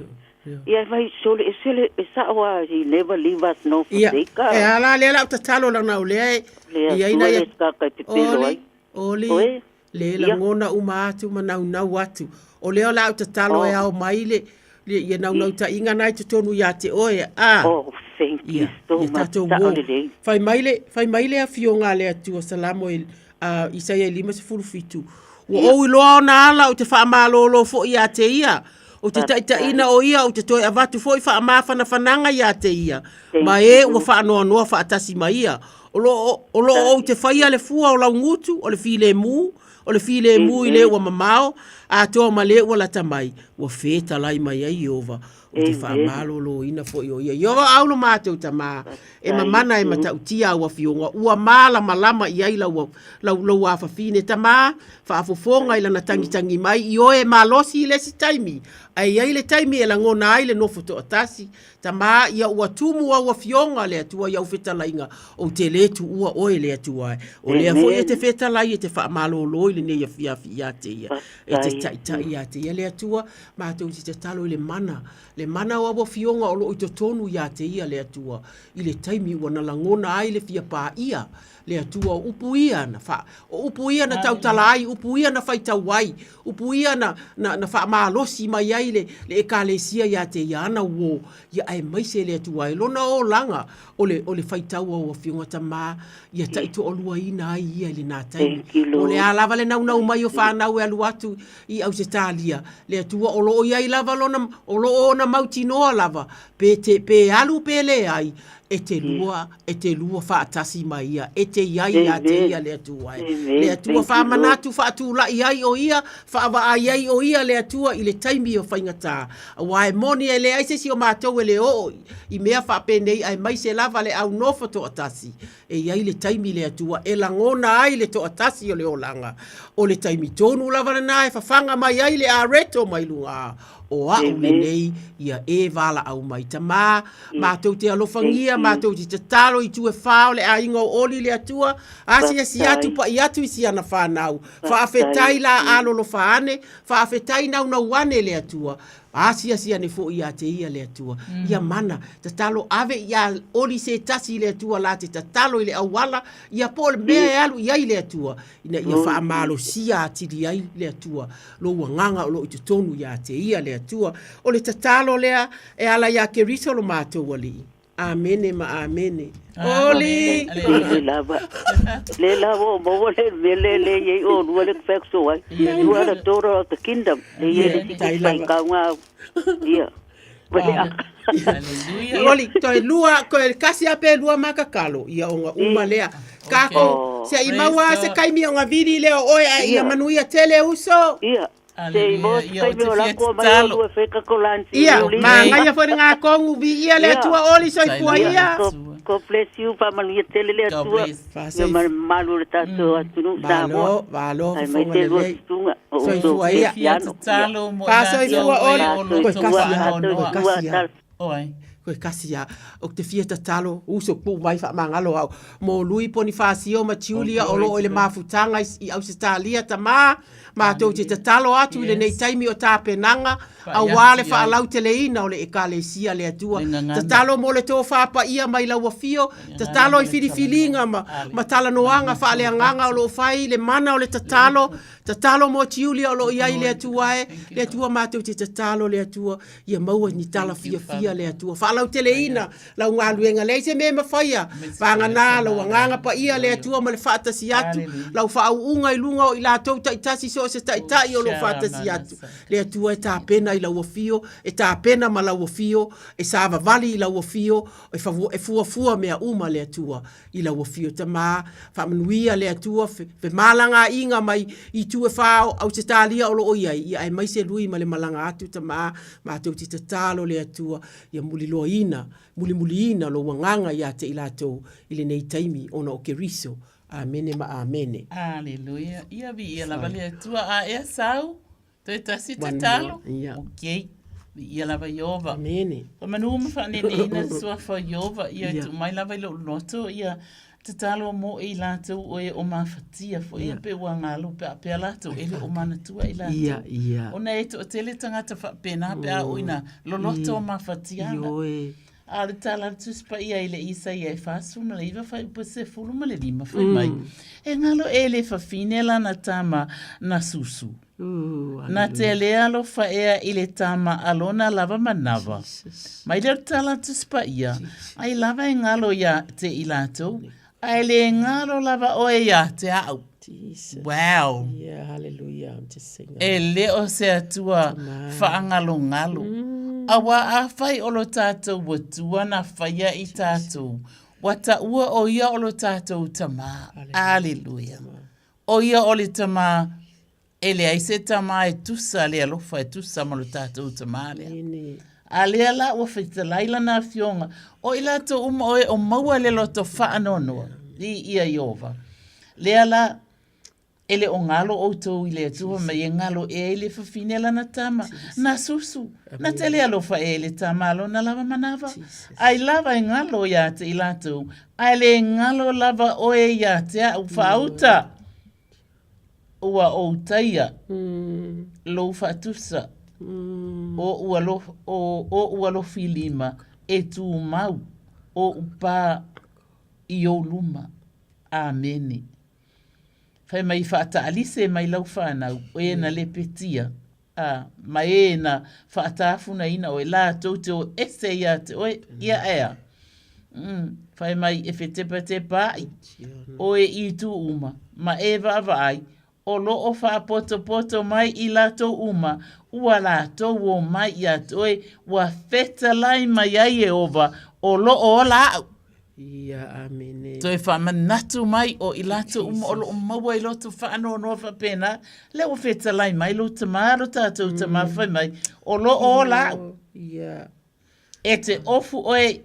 Ia fai sole e sele e sa wa he never leave us no forsake us. E ala le la tatalo la na o lea e Le ia ina atua ia le ska kai te pelo ai. Oli, Oe. le lagona uma atu ma naunau atu. O lea o la au tatalo e ao mai le, le ia naunautaiga na i totonu ia te oe, a. Oh, thank you Ia, so ia much. tatou Sao uo. lelei. Fai mai le, fai mai le afioga a le Atua Salamo e, a, Isaia e 57. Ua Ia. ou iloa ona ala ou te faamalōlō foi ia te ia. O te Faafetai. taitaiina o ia ou te toe avatu foi faamafanafanaga ia te ia, Thank ma e you. ua faanoanoa faatasi ma ia. O lo o, o lo o ou te faia le fua o laugutu, o le filemu, o le filemu i le ua mamao, atoa ma le ua lata mai, ua fetalai mai ai Ieova, o te faamaloloina foi o ia. Ieova au lo matou Tama, e mamana e matautia au afioga, ua malamalama i ai lau, lau, lou afafine Tama, faafofoga i lana tagitagi mai, i oe e malosi i le isi taimi, ae i ai le taimi e lagona ai le nofo toatasi, Tama, ia ua tumu au afioga le Atua i au fetalaiga, ou te lē tuua oe le Atua e. O lea foi e te fetalai e te faamalōlō i lenei afiafi ia te ia, e te taitai ia te ia le Atua, matou te tatalo i le mana, le mana o au afioga o loo i totonu ia te ia le Atua, i le taimi ua na lagona ai le fia paia le Atua o upu ia na wha, o upu ia na tautala ai, upu ia na faitau ai, upu ia na, na, na faamalosi mai ai le, le Ekalesia ia te ia ana uō, ia aemaise le Atua e lona olaga o le, o le faitau o au afioga Tamā, ia taitoaluaina ai ia i lenā taimi. Thank you, O le Lord. a lava le naunau mai o whanau e alu atu i Ausetalia, le Atua o loo iai lava lona, o loo ona mautinoa lava, pe te, pe alu pe leai, E te lua, e te lua faatasi ma ia, e te i ai ia te ia le Atua e. Le Atua faamanatu faatulai ai o ia, faavaai ai o ia le Atua i le taimi o faigata. Aua e moni e leai se isi o matou e le oo i mea faapenei aemaise lava le au nofo toatasi. E i ai le taimi le Atua e lagona ai le toatasi o le olaga. O le taimi tonu lava lena e fafaga mai ai le areto mai luga o a'u lenei ia e valaau mai. Tamā, matou te alofagia, matou te tatalo i itu e whā o le aiga o Oli le Atua, asiasi atu, pa'i atu i siana whānau. Faafetai la alolofa ane, faafetai naunau ane le Atua, asiasi ane fo'i ia te ia le Atua. Ia mana, tatalo ave iā Oli se tasi i le Atua la te tatalo i le auala, ia po o le mea e alu i ai le Atua, ina ia faamalosia atili ai le Atua lou agaga o lo o i totonu ia te ia le Atua. O le tatalo lea e ala iā Keriso lo matou Alii. Amene ma amene. Oli! Le lava. Le lava o maua le mea le le iai o lua le facts o ai. You are the daughter of the kingdom. Le iai le siti pai kau ngā. Ia. Hallelujah. Oli, toe lua, toe kasi a pe lua makakalo, ia onga uma lea. Kako, se i maua se kaimi o vili lea o oe a ia manuia tele uso. Ia. Se i maua se kaimi o lako mai o lua wheka ko lansi. Ia, ma ngaia fo ngā kongu vi ia le atua oli soifua ia. God bless you, pa manuia tele le atua. Ia malu le tātou atunuu Samoa. Malo, malo, Ai mai te lua tutunga. O Soifua ia. Fia tatalo mo Faasoifua latou oli. e o Koe loto kasi a, faanoanoa. koe kasi a. Oi. Koe kasi a. O te fia tatalo, uso pu mai whaamangalo au. Mo Lui Ponifasio ma Julia o loo i le mafutaga i Ausetalia tamā, matou te tatalo atu i lenei taimi o tapenaga, auā le faalauteleina o le Ekalesia le Atua. Tatalo mo le tofā paia mai lau afio, tatalo i filifiliga ma, ma talanoaga faaleagaga o loo fai, le mana o le tatalo, tatalo mo Julia o loo i ai le Atua e, le Atua matou te tatalo le Atua, ia maua ni tala fiafia le Atua. Faalauteleina lau galuega, leai se mea e mafaia, vagana lou agaga paia le Atua ma le faatasi atu, lau faauuga i luga o i latou taitasi so o se taitai o loo faatasi atu. Le Atua e tapena i lau afio, e tapena ma lau afio, e savavali i lau afio, e, e fuafua mea uma le Atua i lau afio. Tamā, faamanuia le Atua, femalagaaiga mai i itu e whā o Ausetalia o loo i ai, ia aemaise lui ma le malaga atu tamā, matou te tatalo le Atua, ia muliloaina, mulimuliina lou agaga iā te i latou i lenei taimi ona o Keriso. Amene ma amene. Aleluia. Ia viia lava le Atua. A ea sau, toe tasi tatalo. Ia. Ok. Viia lava Ieova. Amene. Faamanu ma faaneneina le suafa o Ieova. Ia tuu mai lava i lou loto. Ia tatalo mo i latou o e o mafatia foi ia pe ua galo pe a pea latou e le o manatua i latou. Ia, ia. Ona e toatele tagata faapena pe a oo ina loloto mafatiaga. Ioe. A o le tala a le Tusi Paia i le Isaia e 49 fuaiupu 15 fai mai, E galo e le fafine lana tama na susu. Na te le alofa ea i le tama a lona lava manawa. Mai lea o le tala a le Tusi Paia, Ai lava e galo ia te i latou, ae le galo lava oe ia te au. Jesus. Wow. Yeah, hallelujah. I'm just singing. E le o se Atua faagalogalo. Auā afai o lo tātou Atua na whaia i tātou, ua taua o ia o lo tātou Tamā. Aleluia. O ia o le Tamā, e leai se Tamā e tusa le alofa e tusa ma lo tātou Tamā lea. A lea la ua fetalai lana afioga, o i latou uma o e o maua le loto faanoanoa i ia Ieova. Lea la, e le o galo outou i le Atua mai e galo ea i le fafine lana tama, na susu, na tele alofa ea i le tama a lona lava manava. Ai lava e galo ia te i latou, ae le galo lava oe ia te a'u faauta. Ua ou taia lou faatusa o ua lo, o, o ua lofi lima e tumau oʻu pā i ou luma. Amene. Fai mai faataalise mai lau whanau, o e na lepetia, a, ma e na faatafunaina oe, latou te o ese ia te oe, ia ea. Fai mai e fetepatepa ai, oe i tu uma, ma e vaavaai, o loo faapotopoto mai i latou uma, ua latou o mai ia te oe, ua fetalai mai ai Ieova, o loo ola a'u. Ia, amene. Toe faamanatu mai o i latou uma o loo maua i loto faanoanoa faapena, lea ua fetalai mai lou tama, lo tatou tama fai mai, o lo o ola au. Ia. E te ofu oe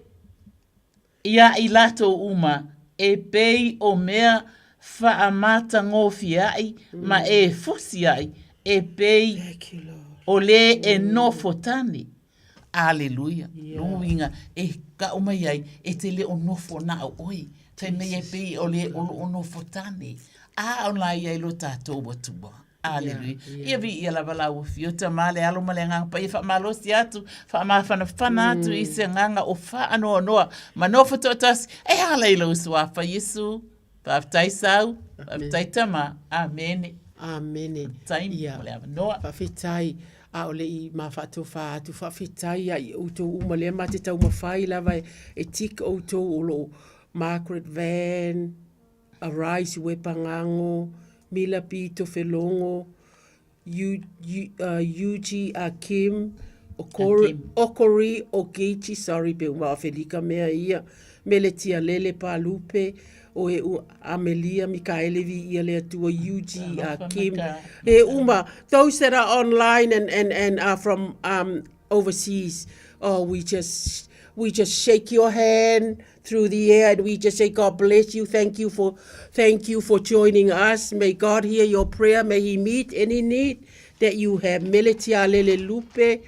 ia i latou uma e pei o mea faamatagofie ai ma e fusi ai e pei o le e nofo tane. Aleluia. Lona uiga e kau mai ai e te le o nofo na o oe. Fai mai e pei o le o loo nofo tane. A o la ia i lo tatou Atua. Aleluia. Ia viia lava lau afio Tama le Alo ma le Agaga Paia faamalosi atu, faamafanafana atu i se agaga o faanoanoa ma nofo toatasi e ala i lou Suafa Iesu. Faafetai Sau, faafetai Tama. Amene. Amene. Faafetai mo le avanoa. Faafetai. A o le i ma faatofa atu, faafetai ia i outou uma lea ma te taumafai lava e tick outou o lo o Margaret Van, Arise Uepangago, Mila P. Tofelogo, Yuji Akim, Okori Ogechi, sorry pe uma Afelika mea ia, Mele Tialele Palupe, o e u Amelia Mikaele vi ia le Atua Yuji Akim, e uma, those that are online and, and, and are from um, overseas, oh, we just, we just shake your hand through the air and we just say God bless you. Thank you for thank you for joining us. May God hear your prayer. May he meet any need that you have. Mele Tialele Lupe,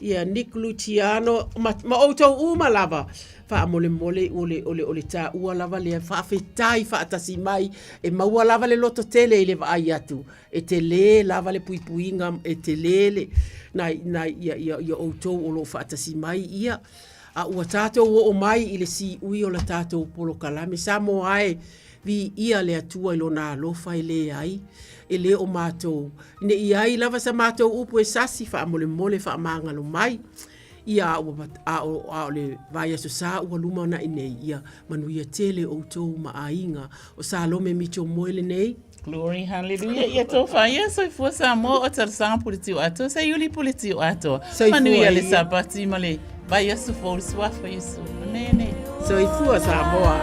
ia Nick Luciano, ma, ma outou uma lava. Faamolemole o le, o le, o le tāua lava lea faafetai faatasi mai e maua lava le loto tele i le vaai atu e telē lava le puipuiga e telē le nai, nai ia, ia, ia outou o lo o faatasi mai ia A ua tatou oo mai i le siui o la tatou polokalame, Samoa e, viia le Atua i Lona alofa e leai, e le o matou, ne i ai lava sa matou upu e sasi faamolemole faamagalo mai. Ia a ua, a o, a o le vaiaso sa ua luma naʻi nei, ia manuia tele outou ma aiga. O Salome Mitchell Moe lenei. Glory, hallelujah. Ia tofa ia soifua Samoa o talosaga puletiu atoa sa iuli puletiu atoa. Manuia le Sapati ma le vaiaso fou le suafa Iesu. Amene. Soifua Samoa.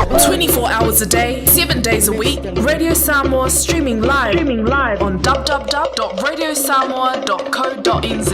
24 hours a day, 7 days a week. Radio Samoa streaming live, streaming live on www.radiosamoa.co.nz.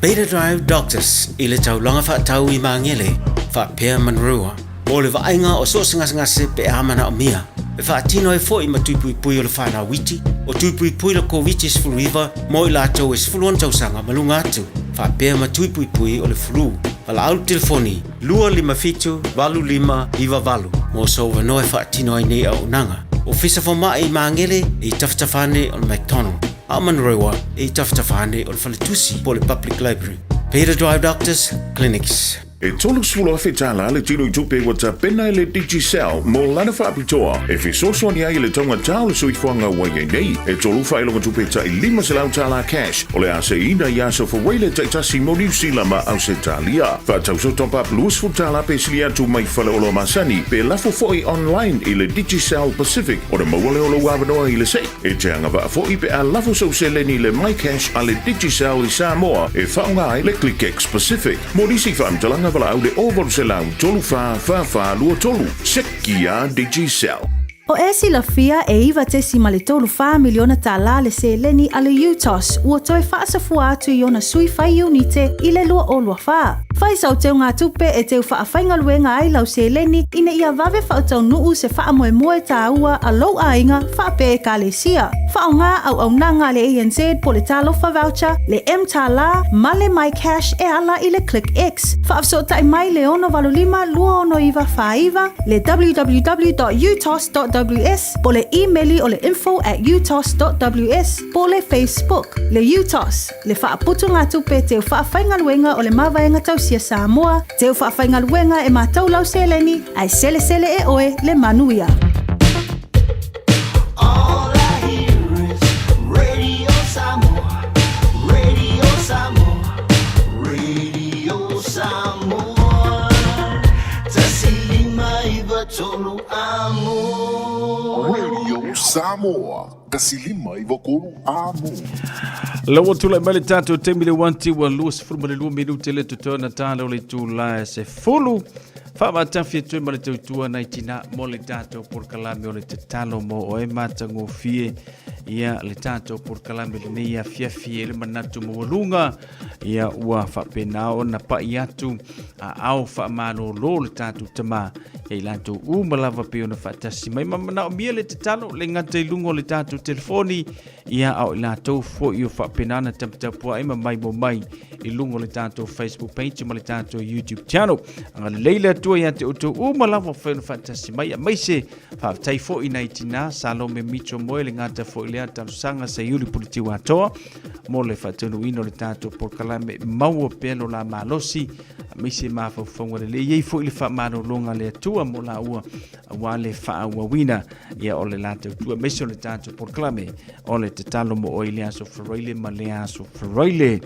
Beta Drive Doctors i le taulaga faatau i Magele faapea Manurewa mo le vaaiga o so o se gasegase pe a manaomia e faatino ai foi ma tui puipui o le fanau iti o tui puipui le Koviti-19 mo i latou e 16 tausaga ma luga atu faapea ma tui puipui o le flu. Valaau le telefoni 257 8598 mo sou avanoa e faatino ai nei auaunaga. Ofisa Fomai i Magele e i tafatafa ane o le McDonald, a o Manurewa e i tafatafa ane o le Faletusi po o le Public Library. Beta Drive Doctors Clinics. E $30,000 le tino i tupe ua tapena e le Digicel mo lana faapitoa e fesoasoani ai i le taugata o le soifuaga ua i ai nei. E tolu faailoga tupe tai $500 cash o le a seiina i aso Faraile taitasi mo Niu Sila ma Ausetalia. Faatauso top up $20 pe sili atu mai faleoloa masani pe lafo foi online i le Digicel Pacific ona maua lea o lou avanoa i le sei. E te agavaa foi pe a lafo sou seleni i le MyCash a le Digicel i Samoa e faaaoga ai le ClickX Pacific. Mo nisi faamatalaga valaau le 0800 34 44 23. Sekia Digicel. O e silafia e $9.34 miliona le seleni a le UTOS ua toe faasafua atu i ona sui fai iunite i le 2024. Fai sau teugatupe e teu faafaigaluega ai lau seleni ina ia vave faataunuu se faamoemoe taua a lou aiga faapea ekalesia. Faaaoga auaunaga a le ANZ po o le Talofa Voucher, le mTālā ma le MyCash e ala i le ClickX. Faafesootai mai le 685 269 49, le www.utos.ws po o le imeli o le info@utos.ws po o le Facebook. Le UTOS, le faaputugatupe teu faafaigaluega o le Mavaega Tausia Samoa, teu faafaigaluega e matau lau seleni ae selesele e oe le manuia. All I hear is Radio Samoa, Radio Samoa, Radio Samoa. 105 3 amo. Radio Samoa, 105 3 amo. La ua tulai mai le tatou taimi le uanti ua 22 minute le totoe tala o le itula e 10. Faavatafi atu ai ma le tautua nai tina mo le tatou polokalame o le tatalo mo oe matagofie. Ia le tatou polokalame lenei afiafi e le manatu maualuga ia ua faapena ona pai atu a ao faamalōlō le tatou tamā ia i latou uma lava pei ona faatasi mai ma manaomia le tatalo le gata i luga o le tatou telefoni ia a o i latou foi o faapena ona taputapuai ma mai mo mai i luga o le tatou Facebook page ma le tatou YouTube channel. Agalelei le Atua ia te outou uma lava o fai ona faatasi mai aemaise faafetai foi nai tina Salome Mitro Moe le gata foi lea talosaga Seiuli Puletiu Atoa mo le faataunuuina o le tatou polokalame maua pea lo la malosi aemaise mafaufauga lelei ai foi le faamalologa a le Atua mo laua aua le faaauauina ia o le latou tua aemaise o le tatou polokalame o le tatalo mo oe i le aso Faraile ma le aso Faraile.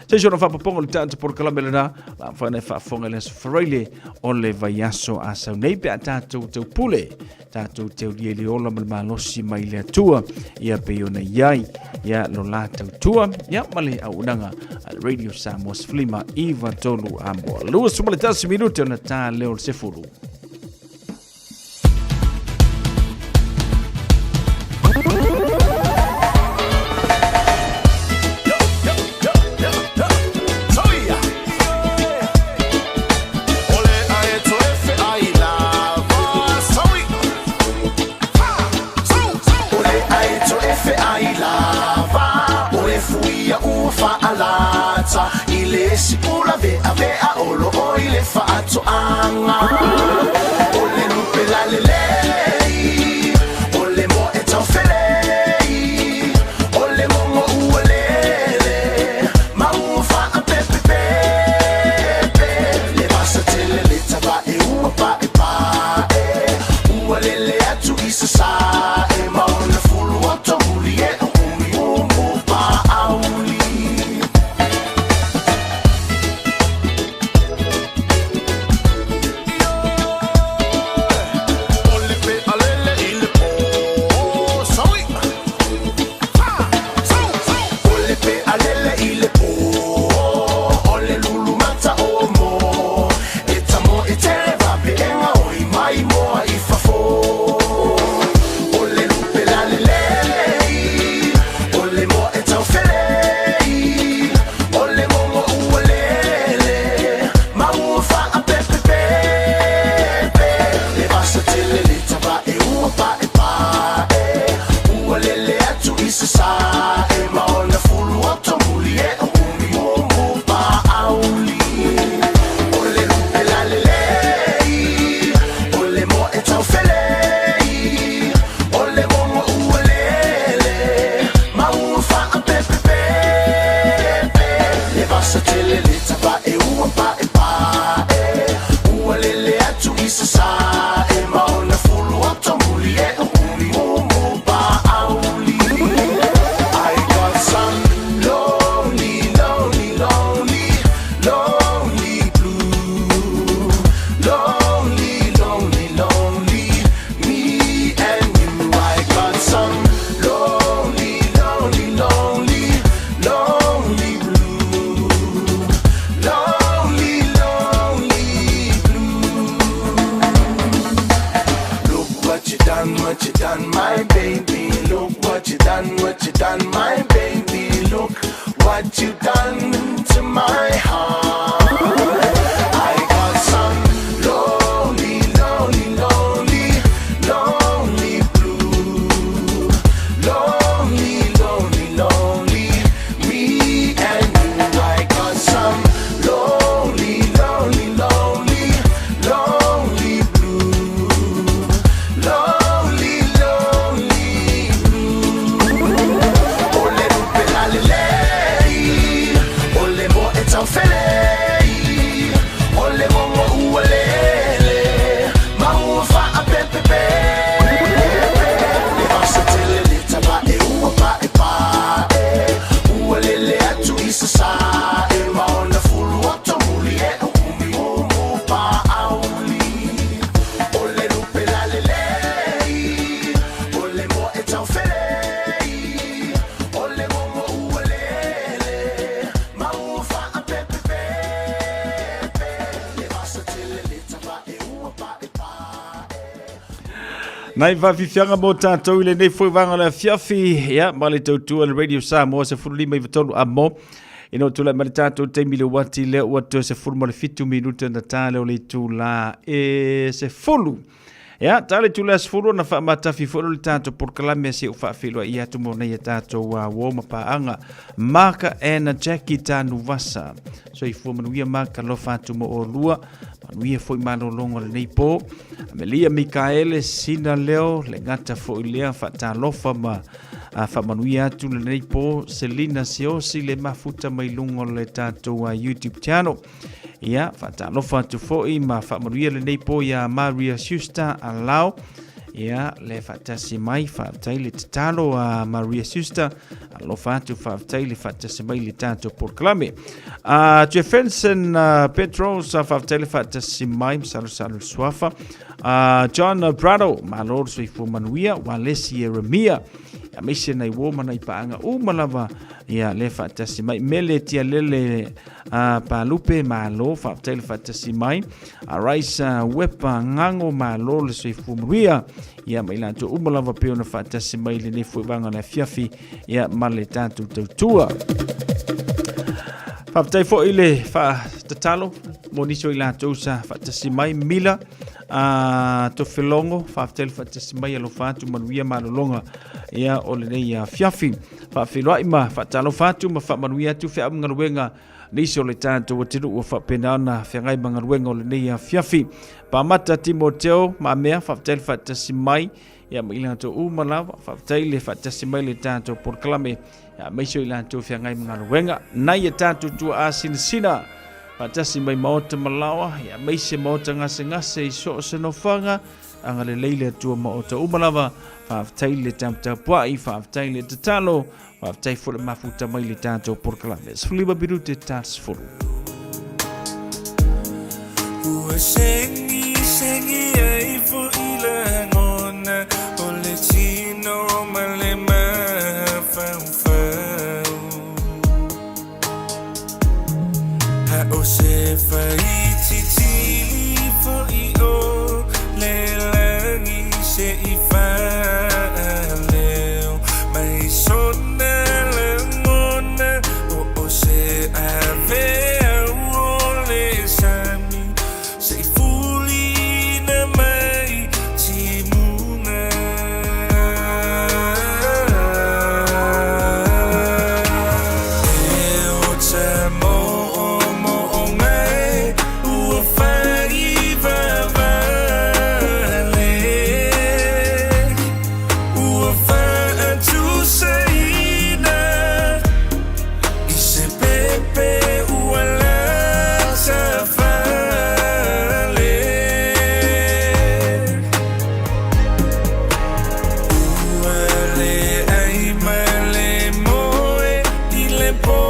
Se isi ona faapopoga o le tatou polokalame lena, la mafai ona e faafofoga i le aso Faraile o le vaiaso a sau nei pe a tatou taupule, tatou teulia i le ola ma le malosi mai le Atua, ia pei ona i ai, ia lo la tautua, ia ma le auaunaga a le Radio Samoa 153 Amoa. 21 minute ona tā leo o le 10. felei O le gogo ua lele Ma ua faapepepepe Le vasa tele le tavae ua paepae. Nai faafiafiaga mo tatou i lenei foi vaega o le afiafi, ia, ma le tautua le Radio Samoa 15 i amo. Ina o tulai mai le tatou taimi le uati lea ua toe 17 minute na tā leo le itula e 10. Ia, tā le itula e 10 na faamatafi foi le tatou polokalame se u faafeiloai atu mo nei a tatou uo ma paaga. Maka and Jackie Tanuvasa. Soifua manuia Maka, lofa atu mo olua. Manuia foi malologa o lenei po. Amelia Mikaele Sina Leo, le gata foi lea faatalofa ma faamanuia atu lenei po. Selina Siosi le mafuta mai luga o le tatou YouTube channel. Ia, faatalofa atu foi ma faamanuia lenei po ia Maria Schuster Alao. Ia, le faatasi mai, faafetai le tatalo a Maria Schuster. Alofa atu, faafetai le faatasi mai le tatou polokalame. Jefferson Petros, faafetai le faatasi mai, masalosalo le suafa. John Brado, malo le soifua manuia, Walesi Yeremia, ia maise nai uo ma nai paaga uma lava, ia le faatasi mai. Mele Tialele Palupe, malo, faafetai le faatasi mai. Raisa Wepa Ngago, malo le soifua manuia, ia ma i latou uma lava pei ona faatasi mai lenei foi vaega o le afiafi, ia ma le tatou tautua. Faafetai foi le faatatalo mo nisi o i latou sa faatasi mai Mila a Tofelogo, faafetai le faatasi mai, alofa atu, manuia malologa ia o lenei afiafi. Faafeiloai ma faatalofa atu ma faamanuia atu feau ma galuega nisi o le tatou atunuu ua faapena ona feagai ma galuega o lenei afiafi. Pamata Timoteo Mamea, faafetai le faatasi mai ia ma i latou uma lava, faafetai le faatasi mai le tatou polokalame ia aemaise o i latou feagai ma galuega. Nai a tatou tuaa sinasina faatasi mai maota malaoa ia aemaise maota gasegase i so o se nofoaga, agalelei le Atua maota uma lava, faafetai le taputapuai, faafetai le tatalo, faafetai foi le mafuta mai le tatou polokalame. 15 minute ta 10. Ua sengi sengi ai fo'i lagona o le tino ma le mafaufau. A o se faititili fo'i o le lagi se i faaleo mai sona lagona o o se aveau o le sami se i fulina mai timuga. E ota mo'omo'oga e ua fai vavale ua faatusaina i se pepe ua lata fale. Ua leai ma le moe i le po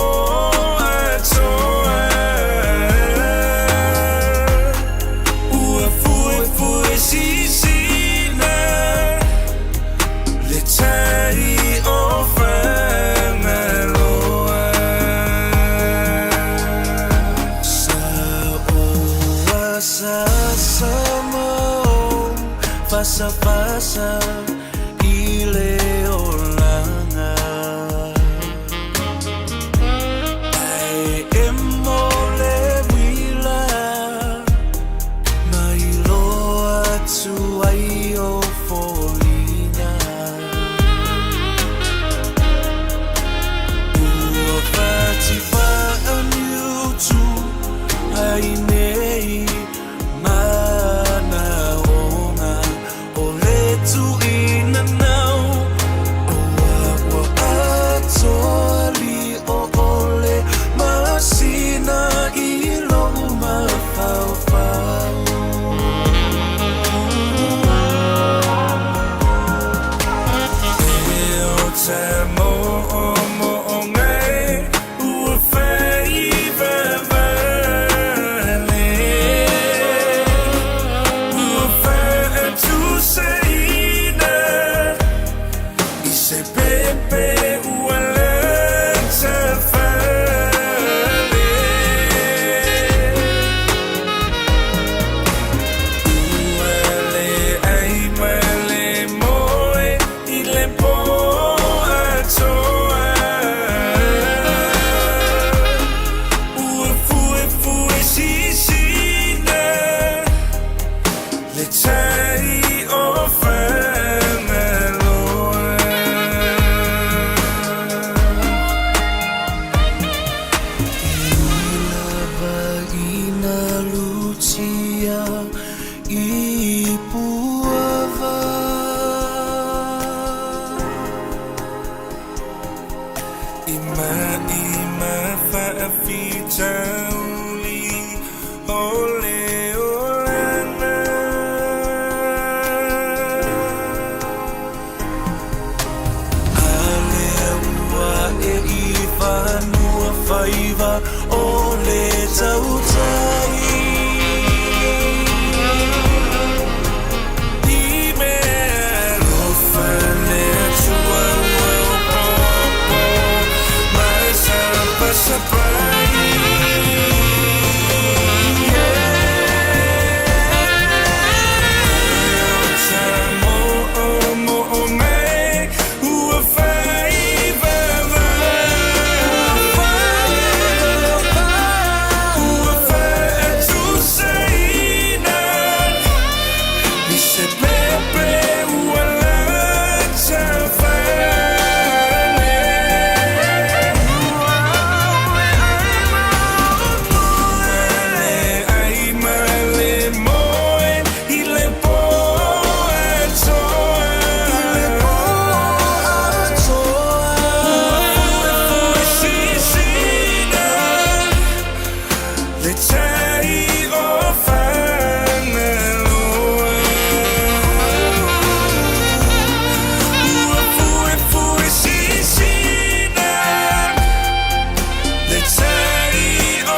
atoa. Ua fuefue sisina le tai o Fagaloa. Sa oa sa sa mo fasa fasa i le olaga. Ae emo le uila mai loa atu ai o foliga. Ua fatifaaniutu ai nei manaoga o le tuina nau o ua atoa li o ole masina i lou mafaufau. E ota mo'omo'oga e ua fai vavale ua faatusaina i se pepe ua lata fale Ua le ai ma le moe i le po atoa Ua fuefue sisina le tai o Fagaloa. E ui lava ina lutia i Puava I ma'i ma faafitauli o le olaga. A lea ua e i fanua faiva o le tautai. I mea alofa le Atua ua opopo ma sapasapai. Le tai o Fagaloa. Ua fuefue sisina le tai o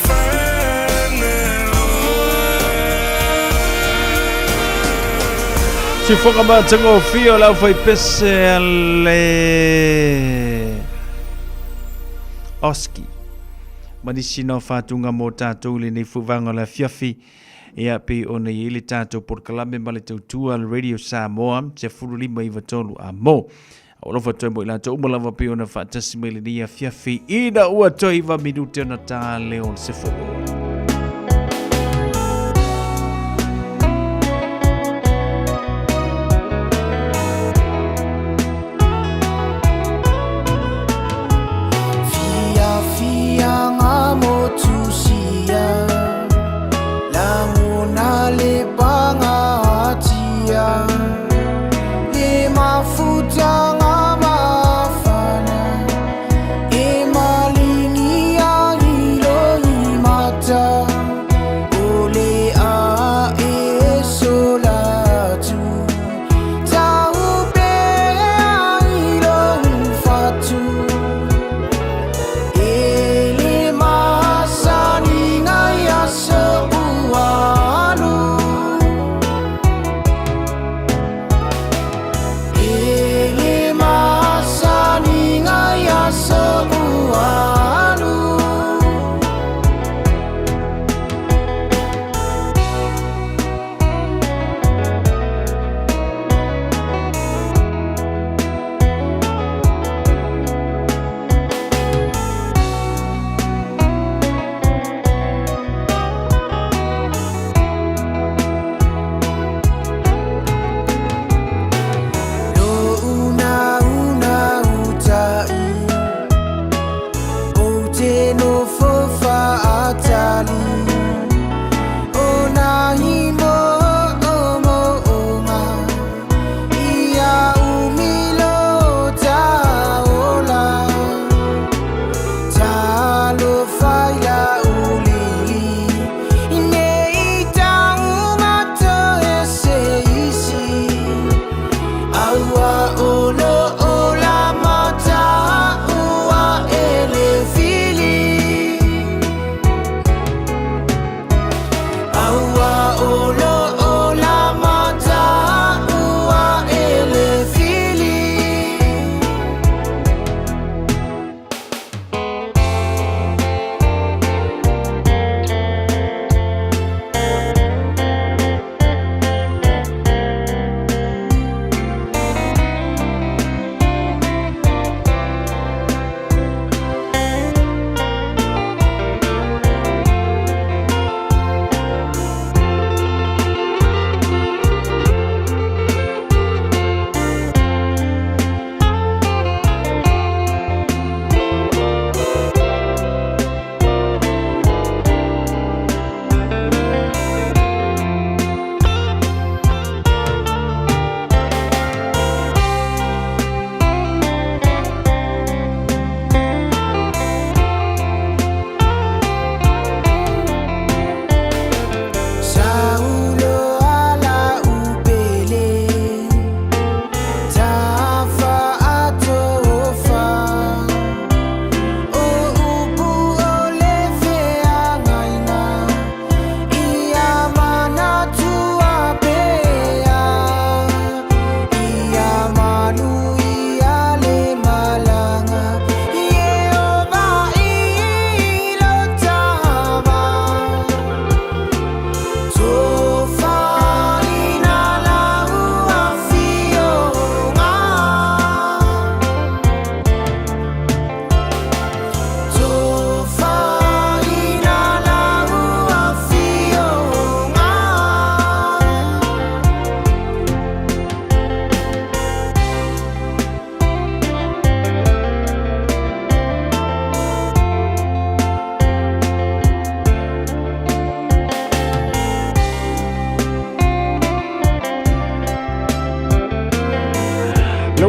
Fagaloa. Sifoga matagofie o le aufaipese a le Oski ma nisi na faatuga mo tatou i lenei fuvaga o le afiafi ia pei ona i ai le tatou polokalame ma le tautua a le Radio Samoa 1593 a mo. Ua alofa toe mo i latou uma lava pei ona faatasi mai lenei afiafi ina ua toe iva minute ona tā leo o le sefulu. Fiafiaga motusia lagona le pagatia le mafutaga mafana e maligia i loi matu.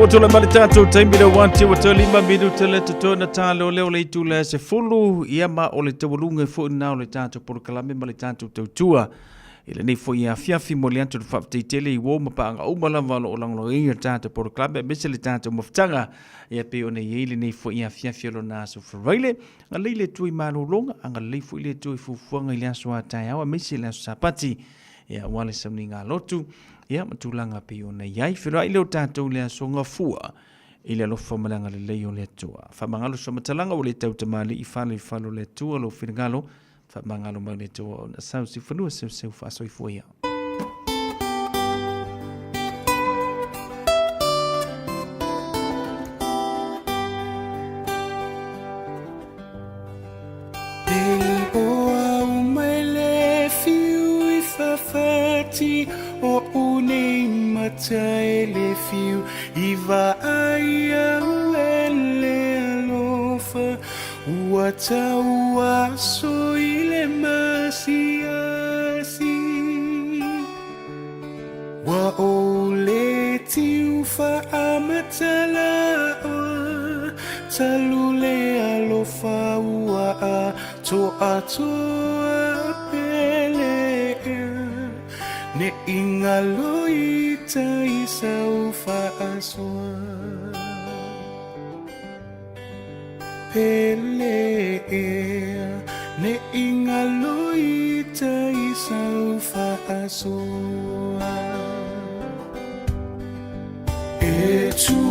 Ia ua tulai mai le tatou taimi le ua ati ua toe 5 minute le totoe na tā leo le itu le 10 ia ma o le taualuga foi na o le tatou polokalame ma le tatou tautua i lenei foi afiafi mo le atu le faafetai tele i uo ma paaga uma lava o lo o lagolagoina le tatou polokalame aemaise le tatou mafutaga ia pei ona i ai lenei foi afiafi o lona aso Faraile. Agalelei le Atua i malologa, agalelei foi le Atua i fuafuaga i le aso a taeao aemaise le aso Sapati ia aua le sauniga lotu ia ma tulaga pei ona i ai. Feiloai lea o tatou i le aso Gafua i le alofa ma le agalelei o le Atua. Faamagalo se faamatalaga ua le tautamalii i fale i fale o le Atua lou finagalo, faamagalo mai le Atua ona sau siufanua seuseu faasoifua ia. O unei mata e le fiu i vaai au e le alofa ua tau aso i le masiasi ua ou le tiu faamatalaoa talu le alofa ua atoatoa pele ea ne i galo i tai sau faasoa Pele ea ne i galo i tai sau faasoa E tu.